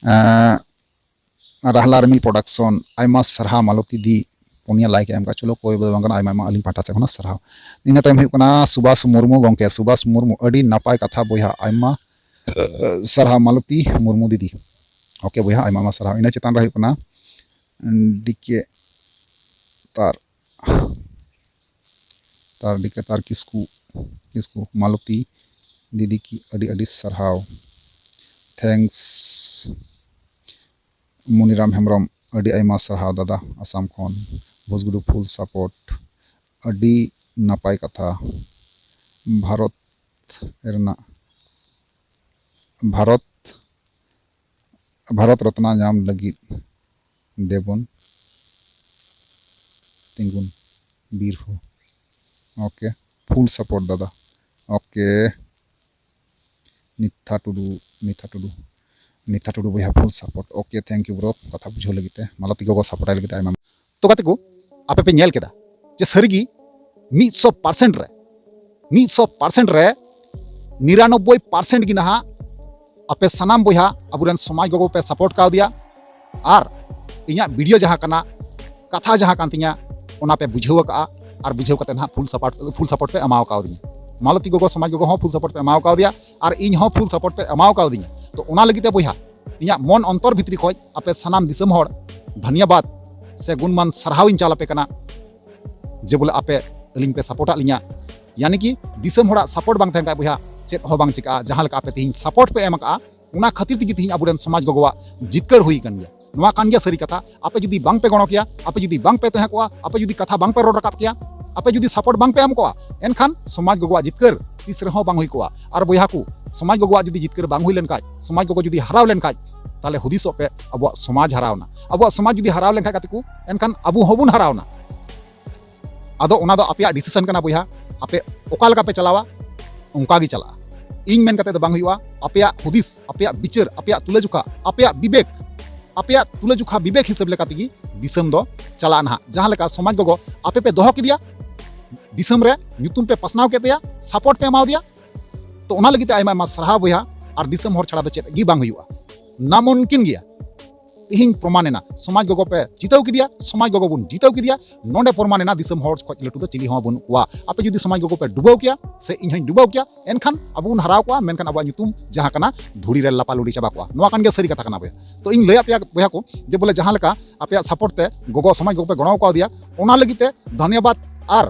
ᱮᱸ, ᱨᱟᱦᱞᱟ ᱨᱤᱢᱤᱞ Production, ᱟᱭᱢᱟ ᱥᱟᱨᱦᱟᱣ ᱢᱟᱞᱚᱛᱤ ᱫᱤ, ᱯᱩᱱᱭᱟ like ᱮ ᱮᱢ ᱠᱟᱜᱼᱟ, ᱪᱚᱞᱚ ᱠᱚᱭ ᱵᱟᱝ ᱠᱟᱱᱟ, ᱟᱭᱢᱟ ᱟᱭᱢᱟ ᱟᱹᱞᱤᱧ ᱯᱟᱦᱴᱟ ᱥᱮᱫ ᱠᱷᱚᱱᱟᱜ ᱥᱟᱨᱦᱟᱣ᱾ ᱤᱱᱟᱹ ᱛᱟᱭᱚᱢ ᱦᱩᱭᱩᱜ ᱠᱟᱱᱟ ᱥᱩᱵᱷᱟᱥ ᱢᱩᱨᱢᱩ, ᱜᱚᱢᱠᱮ ᱥᱩᱵᱷᱟᱥ ᱢᱩᱨᱢᱩ, ᱟᱹᱰᱤ ᱱᱟᱯᱟᱭ ᱠᱟᱛᱷᱟ ᱵᱚᱭᱦᱟ, ᱟᱭᱢᱟ ᱥᱟᱨᱦᱟᱣ ᱢᱟᱞᱚᱛᱤ ᱢᱩᱨᱢᱩ ᱫᱤᱫᱤ᱾ OK ᱵᱚᱭᱦᱟ, ᱟᱭᱢᱟ ᱟᱭᱢᱟ ᱥᱟᱨᱦᱟᱣ᱾ ᱤᱱᱟᱹ ᱪᱮᱛᱟᱱ ᱨᱮ ᱦᱩᱭᱩᱜ ᱠᱟᱱᱟ ᱰᱤ ᱠᱮ ᱛᱟᱨ, ᱛᱟᱨ ᱰᱤ ᱠᱮ ᱛᱟᱨ ᱠᱤᱥᱠᱩ, ᱠᱤᱥᱠᱩ, ᱢᱟᱞᱚᱛᱤ ᱫᱤᱫᱤ ᱠᱤ ᱟᱹᱰᱤ ᱟᱹᱰᱤ ᱥᱟᱨᱦᱟᱣ᱾ Thanks᱾ ᱢᱩᱱᱤᱨᱟᱢ ᱦᱮᱢᱵᱨᱚᱢ, ᱟᱹᱰᱤ ᱟᱭᱢᱟ ᱥᱟᱨᱦᱟᱣ ᱫᱟᱫᱟ, ᱟᱥᱟᱢ ᱠᱷᱚᱱ᱾ ᱵᱷᱩᱥᱜᱩᱰᱩ full support, ᱟᱹᱰᱤ ᱱᱟᱯᱟᱭ ᱠᱟᱛᱷᱟ᱾ ᱵᱷᱟᱨᱚᱛ ᱨᱮᱱᱟᱜ, ᱵᱷᱟᱨᱚᱛ, ᱵᱷᱟᱨᱚᱛ ᱨᱚᱛᱱᱟ ᱧᱟᱢ ᱞᱟᱹᱜᱤᱫ ᱫᱮᱵᱚᱱ ᱛᱤᱸᱜᱩᱱ ᱵᱤᱨ ᱦᱚᱸ᱾ OK, full support ᱫᱟᱫᱟ᱾ OK, ᱱᱤᱛᱷᱟ ᱴᱩᱰᱩ, ᱱᱤᱛᱷᱟ ᱴᱩᱰᱩ, ᱱᱤᱛᱷᱟ ᱴᱩᱰᱩ ᱵᱚᱭᱦᱟ full support᱾ OK, thank you bro, ᱠᱟᱛᱷᱟ ᱵᱩᱡᱷᱟᱹᱣ ᱞᱟᱹᱜᱤᱫ ᱛᱮ, ᱢᱟᱞᱚᱛᱤ ᱜᱚᱜᱚ support ᱟᱭ ᱞᱟᱹᱜᱤᱫ ᱛᱮ ᱟᱭᱢᱟ᱾ ᱛᱚ ᱜᱟᱛᱮ ᱠᱚ, ᱟᱯᱮ ᱯᱮ ᱧᱮᱞ ᱠᱮᱫᱟ ᱡᱮ ᱥᱟᱹᱨᱤᱜᱮ ᱢᱤᱫ ᱥᱚ percent ᱨᱮ, ᱢᱤᱫ ᱥᱚ percent ᱨᱮ ᱱᱤᱨᱟᱱᱚᱵᱵᱳᱭ percent ᱜᱮ ᱱᱟᱦᱟᱜ ᱟᱯᱮ ᱥᱟᱱᱟᱢ ᱵᱚᱭᱦᱟ ᱟᱵᱚᱨᱮᱱ ᱥᱚᱢᱟᱡᱽ ᱜᱚᱜᱚ ᱯᱮ support ᱠᱟᱣᱫᱮᱭᱟ᱾ ᱟᱨ ᱤᱧᱟᱹᱜ video ᱡᱟᱦᱟᱸ ᱠᱟᱱᱟ, ᱠᱟᱛᱷᱟ ᱡᱟᱦᱟᱸ ᱠᱟᱱ ᱛᱤᱧᱟᱹ, ᱚᱱᱟ ᱯᱮ ᱵᱩᱡᱷᱟᱹᱣ ᱟᱠᱟᱜᱼᱟ ᱟᱨ ᱵᱩᱡᱷᱟᱹᱣ ᱠᱟᱛᱮ ᱱᱟᱦᱟᱜ full support, full support ᱯᱮ ᱮᱢᱟᱣ ᱠᱟᱣᱫᱤᱧᱟ᱾ ᱢᱟᱞᱚᱛᱤ ᱜᱚᱜᱚ, ᱥᱚᱢᱟᱡᱽ ᱜᱚᱜᱚ ᱦᱚᱸ full support ᱯᱮ ᱮᱢᱟᱣ ᱠᱟᱣᱫᱮᱭᱟ ᱟᱨ ᱤᱧ ᱦᱚᱸ full support ᱯᱮ ᱮᱢᱟᱣ ᱠᱟᱣᱫᱤᱧᱟ᱾ ᱛᱚ ᱚᱱᱟ ᱞᱟᱹᱜᱤᱫ ᱛᱮ ᱵᱚᱭᱦᱟ, ᱤᱧᱟᱹᱜ ᱢᱚᱱ ᱚᱱᱛᱚᱨ ᱵᱷᱤᱛᱨᱤ ᱠᱷᱚᱱ ᱟᱯᱮ ᱥᱟᱱᱟᱢ ᱫᱤᱥᱚᱢ ᱦᱚᱲ ᱫᱷᱟᱱᱭᱟᱵᱟᱫ ᱥᱮ ᱜᱩᱱᱢᱟᱱ ᱥᱟᱨᱦᱟᱣ ᱤᱧ ᱪᱟᱞ ᱟᱯᱮ ᱠᱟᱱᱟ᱾ ᱡᱮ ᱵᱚᱞᱮ ᱟᱯᱮ ᱟᱹᱞᱤᱧ ᱯᱮ support ᱟᱫ ᱞᱤᱧᱟ, ᱭᱟᱱᱤ ᱠᱤ ᱫᱤᱥᱚᱢ ᱦᱚᱲᱟᱜ support ᱵᱟᱝ ᱛᱟᱦᱮᱱ ᱠᱷᱟᱡ ᱵᱚᱭᱦᱟ, ᱪᱮᱫ ᱦᱚᱸ ᱵᱟᱝ ᱪᱤᱠᱟᱹᱜᱼᱟ᱾ ᱡᱟᱦᱟᱸ ᱞᱮᱠᱟ ᱟᱯᱮ ᱛᱮᱦᱮᱧ support ᱯᱮ ᱮᱢ ᱟᱠᱟᱜᱼᱟ, ᱚᱱᱟ ᱠᱷᱟᱹᱛᱤᱨ ᱛᱮᱜᱮ ᱛᱮᱦᱮᱧ ᱟᱵᱚᱨᱮᱱ ᱥᱚᱢᱟᱡᱽ ᱜᱚᱜᱚᱣᱟᱜ ᱡᱤᱛᱠᱟᱹᱨ ᱦᱩᱭ ᱟᱠᱟᱱ ᱜᱮᱭᱟ᱾ ᱱᱚᱣᱟ ᱠᱟᱱ ᱜᱮᱭᱟ ᱥᱟᱹᱨᱤ ᱠᱟᱛᱷᱟ᱾ ᱟᱯᱮ ᱡᱩᱫᱤ ᱵᱟᱝ ᱯᱮ ᱜᱚᱲᱚ ᱠᱮᱭᱟ, ᱟᱯᱮ ᱡᱩᱫᱤ ᱵᱟᱝ ᱯᱮ ᱛᱟᱦᱮᱸ ᱠᱚᱜᱼᱟ, ᱟᱯᱮ ᱡᱩᱫᱤ ᱠᱟᱛᱷᱟ ᱵᱟᱝ ᱯᱮ ᱨᱚᱲ ᱨᱟᱠᱟᱵ ᱠᱮᱭᱟ, ᱟᱯᱮ ᱡᱩᱫᱤ ᱥᱟᱯᱳᱨᱴ ᱵᱟᱝ ᱯᱮ ᱮᱢ ᱠᱚᱜᱼᱟ, ᱮᱱᱠᱷᱟᱱ ᱥᱚᱢᱟᱡᱽ ᱜᱚᱜᱚᱣᱟᱜ ᱡᱤᱛᱠᱟᱹᱨ ᱛᱤᱥ ᱨᱮᱦᱚᱸ ᱵᱟᱝ ᱦᱩᱭ ᱠᱚᱜᱼᱟ᱾ ᱟᱨ ᱵᱚᱭᱦᱟ ᱠᱚ, ᱥᱚᱢᱟᱡᱽ ᱜᱚᱜᱚᱣᱟᱜ ᱡᱩᱫᱤ ᱡᱤᱛᱠᱟᱹᱨ ᱵᱟᱝ ᱦᱩᱭ ᱞᱮᱱᱠᱷᱟᱡ, ᱥᱚᱢᱟᱡᱽ ᱜᱚᱜᱚ ᱡᱩᱫᱤ ᱦᱟᱨᱟᱣ ᱞᱮᱱᱠᱷᱟᱡ, ᱛᱟᱦᱚᱞᱮ ᱦᱩᱫᱤᱥᱚᱜ ᱯᱮ, ᱟᱵᱚᱣᱟᱜ ᱥᱚᱢᱟᱡᱽ ᱦᱟᱨᱟᱣᱱᱟ᱾ ᱟᱵᱚᱣᱟᱜ ᱥᱚᱢᱟᱡᱽ ᱡᱩᱫᱤ ᱦᱟᱨᱟᱣ ᱞᱮᱱᱠᱷᱟᱡ ᱜᱟᱛᱮ ᱠᱚ, ᱮᱱᱠᱷᱟᱱ ᱟᱵᱚ ᱦᱚᱸᱵᱚᱱ ᱦᱟᱨᱟᱣᱱᱟ᱾ ᱟᱫᱚ ᱚᱱᱟ ᱫᱚ ᱟᱯᱮᱭᱟᱜ ᱰᱤᱥᱤᱥᱚᱱ ᱠᱟᱱᱟ ᱵᱚᱭᱦᱟ, ᱟᱯᱮ ᱚᱠᱟ ᱞᱮᱠᱟ ᱯᱮ ᱪᱟᱞᱟᱣᱟ, ᱚᱱᱠᱟ ᱜᱮ ᱪᱟᱞᱟᱜᱼᱟ᱾ ᱤᱧ ᱢᱮᱱ ᱠᱟᱛᱮ ᱫᱚ ᱵᱟᱝ ᱦᱩᱭᱩᱜᱼᱟ᱾ ᱟᱯᱮᱭᱟᱜ ᱦᱩᱫᱤᱥ, ᱟᱯᱮᱭᱟᱜ ᱵᱤᱪᱟᱹᱨ, ᱟᱯᱮᱭᱟᱜ ᱛᱩᱞᱟᱹᱡᱚᱠᱷᱟ, ᱟᱯᱮᱭᱟᱜ ᱵᱤᱵᱮᱠ, ᱟᱯᱮᱭᱟᱜ ᱛᱩᱞᱟᱹᱡᱚᱠᱷᱟ ᱵᱤᱵᱮᱠ ᱦᱤᱥᱟᱹᱵ ᱞᱮᱠᱟ ᱛᱮᱜᱮ ᱫᱤᱥᱚᱢ ᱫᱚ ᱪᱟᱞᱟᱜᱼᱟ ᱱᱟᱦᱟᱜ᱾ ᱡᱟᱦᱟᱸ ᱞᱮᱠᱟ ᱥᱚᱢᱟᱡᱽ ᱜᱚᱜᱚ ᱟᱯᱮ ᱯᱮ ᱫᱚᱦᱚ ᱠᱮᱫᱮᱭᱟ, ᱫᱤᱥᱚᱢ ᱨᱮ ᱧᱩᱛᱩᱢ ᱯᱮ ᱯᱟᱥᱱᱟᱣ ᱠᱮᱫ ᱛᱟᱭᱟ, ᱥᱟᱯᱳᱨᱴ ᱯᱮ ᱮᱢᱟᱣ ᱫᱮᱭᱟ, ᱛᱚ ᱚᱱᱟ ᱞᱟᱹᱜᱤᱫ ᱛᱮ ᱟᱭᱢᱟ ᱟᱭᱢᱟ ᱥᱟᱨᱦᱟᱣ ᱵᱚᱭᱦᱟ᱾ ᱟᱨ ᱫᱤᱥᱚᱢ ᱦᱚᱲ ᱪᱷᱟᱲᱟ ᱫᱚ ᱪᱮᱫ ᱜᱮ ᱵᱟᱝ ᱦᱩᱭᱩᱜᱼᱟ᱾ ᱱᱟᱢᱩᱱᱠᱤᱱ ᱜᱮᱭᱟ᱾ ᱛᱤᱦᱤᱧ ᱯᱨᱚᱢᱟᱱ ᱮᱱᱟ, ᱥᱚᱢᱟᱡᱽ ᱜᱚᱜᱚ ᱯᱮ ᱡᱤᱛᱟᱹᱣ ᱠᱮᱫᱮᱭᱟ, ᱥᱚᱢᱟᱡᱽ ᱜᱚᱜᱚ ᱵᱚᱱ ᱡᱤᱛᱟᱹᱣ ᱠᱮᱫᱮᱭᱟ᱾ ᱱᱚᱰᱮ ᱯᱨᱚᱢᱟᱱ ᱮᱱᱟ ᱫᱤᱥᱚᱢ ᱦᱚᱲ ᱠᱷᱚᱡ ᱞᱟᱹᱴᱩ ᱫᱚ ᱪᱤᱞᱤ ᱦᱚᱸ ᱵᱟᱹᱱᱩᱜ ᱠᱚᱣᱟ᱾ ᱟᱯᱮ ᱡᱩᱫᱤ ᱥᱚᱢᱟᱡᱽ ᱜᱚᱜᱚ ᱯᱮ ᱰᱩᱵᱟᱹᱣ ᱠᱮᱭᱟ ᱥᱮ ᱤᱧ ᱦᱚᱧ ᱰᱩᱵᱟᱹᱣ ᱠᱮᱭᱟ, ᱮᱱᱠᱷᱟᱱ ᱟᱵᱚ ᱵᱚᱱ ᱦᱟᱨᱟᱣ ᱠᱚᱜᱼᱟ, ᱢᱮᱱᱠᱷᱟᱱ ᱟᱵᱚᱣᱟᱜ ᱧᱩᱛᱩᱢ ᱡᱟᱦᱟᱸ ᱠᱟᱱᱟ ᱫᱷᱩᱲᱤ ᱨᱮ ᱞᱟᱯᱟ ᱞᱩᱰᱤ ᱪᱟᱵᱟ ᱠᱚᱜᱼᱟ᱾ ᱱᱚᱣᱟ ᱠᱟᱱ ᱜᱮᱭᱟ ᱥᱟᱹᱨᱤ ᱠᱟᱛᱷᱟ ᱠᱟᱱᱟ ᱵᱚᱭᱦᱟ᱾ ᱛᱚ ᱤᱧ ᱞᱟᱹᱭᱟᱫ ᱯᱮᱭᱟ ᱵᱚᱭᱦᱟ ᱠᱚ ᱡᱮ ᱵᱚᱞᱮ ᱡᱟᱦᱟᱸ ᱞᱮᱠᱟ ᱟᱯᱮᱭᱟᱜ ᱥᱟᱯᱳᱨᱴ ᱛᱮ ᱜᱚᱜᱚ, ᱥᱚᱢᱟᱡᱽ ᱜᱚᱜᱚ ᱯᱮ ᱜᱚᱲᱚ ᱠᱟᱣᱫᱮᱭᱟ, ᱚᱱᱟ ᱞᱟᱹᱜᱤᱫ ᱛᱮ ᱫᱷᱚᱱᱭᱚᱵᱟᱫ ᱟᱨ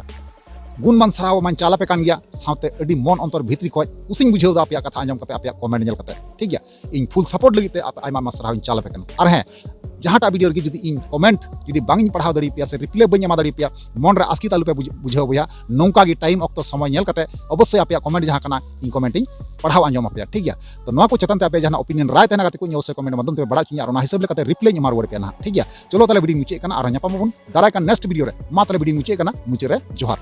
ᱜᱩᱱᱢᱟᱱ ᱥᱟᱨᱦᱟᱣ ᱢᱟᱧ ᱪᱟᱞ ᱟᱯᱮ ᱠᱟᱱ ᱜᱮᱭᱟ, ᱥᱟᱶᱛᱮ ᱟᱹᱰᱤ ᱢᱚᱱ ᱚᱱᱛᱚᱨ ᱵᱷᱤᱛᱨᱤ ᱠᱷᱚᱡ ᱠᱩᱥᱤᱧ ᱵᱩᱡᱷᱟᱹᱣ ᱮᱫᱟ ᱟᱯᱮᱭᱟᱜ ᱠᱟᱛᱷᱟ ᱟᱸᱡᱚᱢ ᱠᱟᱛᱮ, ᱟᱯᱮᱭᱟᱜ ᱠᱚᱢᱮᱱᱴ ᱧᱮᱞ ᱠᱟᱛᱮ, ᱴᱷᱤᱠ ᱜᱮᱭᱟ? ᱤᱧ ᱯᱷᱩᱞ ᱥᱟᱯᱳᱨᱴ ᱞᱟᱹᱜᱤᱫ ᱛᱮ ᱟᱯᱮ ᱟᱭᱢᱟ ᱟᱭᱢᱟ ᱥᱟᱨᱦᱟᱣ ᱤᱧ ᱪᱟᱞ ᱟᱯᱮ ᱠᱟᱱᱟ᱾ ᱟᱨ ᱦᱮᱸ, ᱡᱟᱦᱟᱸᱴᱟᱜ ᱵᱷᱤᱰᱤᱭᱳ ᱨᱮᱜᱮ ᱡᱩᱫᱤ ᱤᱧ ᱠᱚᱢᱮᱱᱴ ᱡᱩᱫᱤ ᱵᱟᱝ ᱤᱧ ᱯᱟᱲᱦᱟᱣ ᱫᱟᱲᱮᱭᱟᱯᱮᱭᱟ ᱥᱮ ᱨᱤᱯᱞᱟᱭ ᱵᱟᱹᱧ ᱮᱢᱟ ᱫᱟᱲᱮᱭᱟᱯᱮᱭᱟ, ᱢᱚᱱ ᱨᱮ ᱟᱥᱠᱤᱛ ᱟᱞᱚ ᱯᱮ ᱵᱩᱡ-, ᱵᱩᱡᱷᱟᱹᱣ ᱵᱚᱭᱦᱟ᱾ ᱱᱚᱝᱠᱟ ᱜᱮ ᱴᱟᱭᱤᱢ ᱚᱠᱛᱚ ᱥᱚᱢᱚᱭ ᱧᱮᱞ ᱠᱟᱛᱮ ᱚᱵᱚᱥᱥᱳᱭ ᱟᱯᱮᱭᱟᱜ ᱠᱚᱢᱮᱱᱴ ᱡᱟᱦᱟᱸ ᱠᱟᱱᱟ, ᱤᱧ ᱠᱚᱢᱮᱱᱴ ᱤᱧ ᱯᱟᱲᱦᱟᱣ ᱟᱸᱡᱚᱢ ᱟᱯᱮᱭᱟ, ᱴᱷᱤᱠ ᱜᱮᱭᱟ? ᱛᱚ ᱱᱚᱣᱟ ᱠᱚ ᱪᱮᱛᱟᱱ ᱛᱮ ᱟᱯᱮᱭᱟᱜ ᱡᱟᱦᱟᱸ ᱚᱯᱤᱱᱤᱭᱚᱱ, ᱨᱟᱭ ᱛᱟᱦᱮᱱᱟ ᱜᱟᱛᱮ ᱠᱚ, ᱤᱧ ᱚᱵᱚᱥᱥᱳᱭ ᱠᱚᱢᱮᱱᱴ ᱢᱟᱫᱽᱫᱷᱚᱢ ᱛᱮ ᱵᱟᱲᱟᱭ ᱦᱚᱪᱚᱧᱟ ᱟᱨ ᱚᱱᱟ ᱦᱤᱥᱟᱹᱵ ᱞᱮᱠᱟᱛᱮ ᱨᱤᱯᱞᱟᱭ ᱤᱧ ᱮᱢᱟ ᱨᱩᱣᱟᱹᱲ ᱯᱮᱭᱟ ᱱᱟᱦᱟᱜ, ᱴᱷᱤᱠ ᱜᱮᱭᱟ? ᱪᱚᱞᱚ ᱛᱟᱦᱚᱞᱮ ᱵᱷᱤᱰᱤᱭᱳᱧ ᱢᱩᱪᱟᱹᱫ ᱠᱟᱱᱟ, ᱟᱨᱦᱚᱸ ᱧᱟᱯᱟᱢ ᱟᱵᱚᱱ ᱫᱟᱨᱟᱭ ᱠᱟᱱ ᱱᱮᱠᱥᱴ ᱵᱷᱤᱰᱤᱭᱳ ᱨᱮ᱾ ᱢᱟ ᱛᱟᱦᱚᱞᱮ ᱵᱷᱤᱰᱤᱭᱳᱧ ᱢᱩᱪᱟᱹᱫ ᱠᱟᱱᱟ, ᱢᱩᱪᱟᱹᱫ ᱨᱮ ᱡᱚᱦᱟᱨ᱾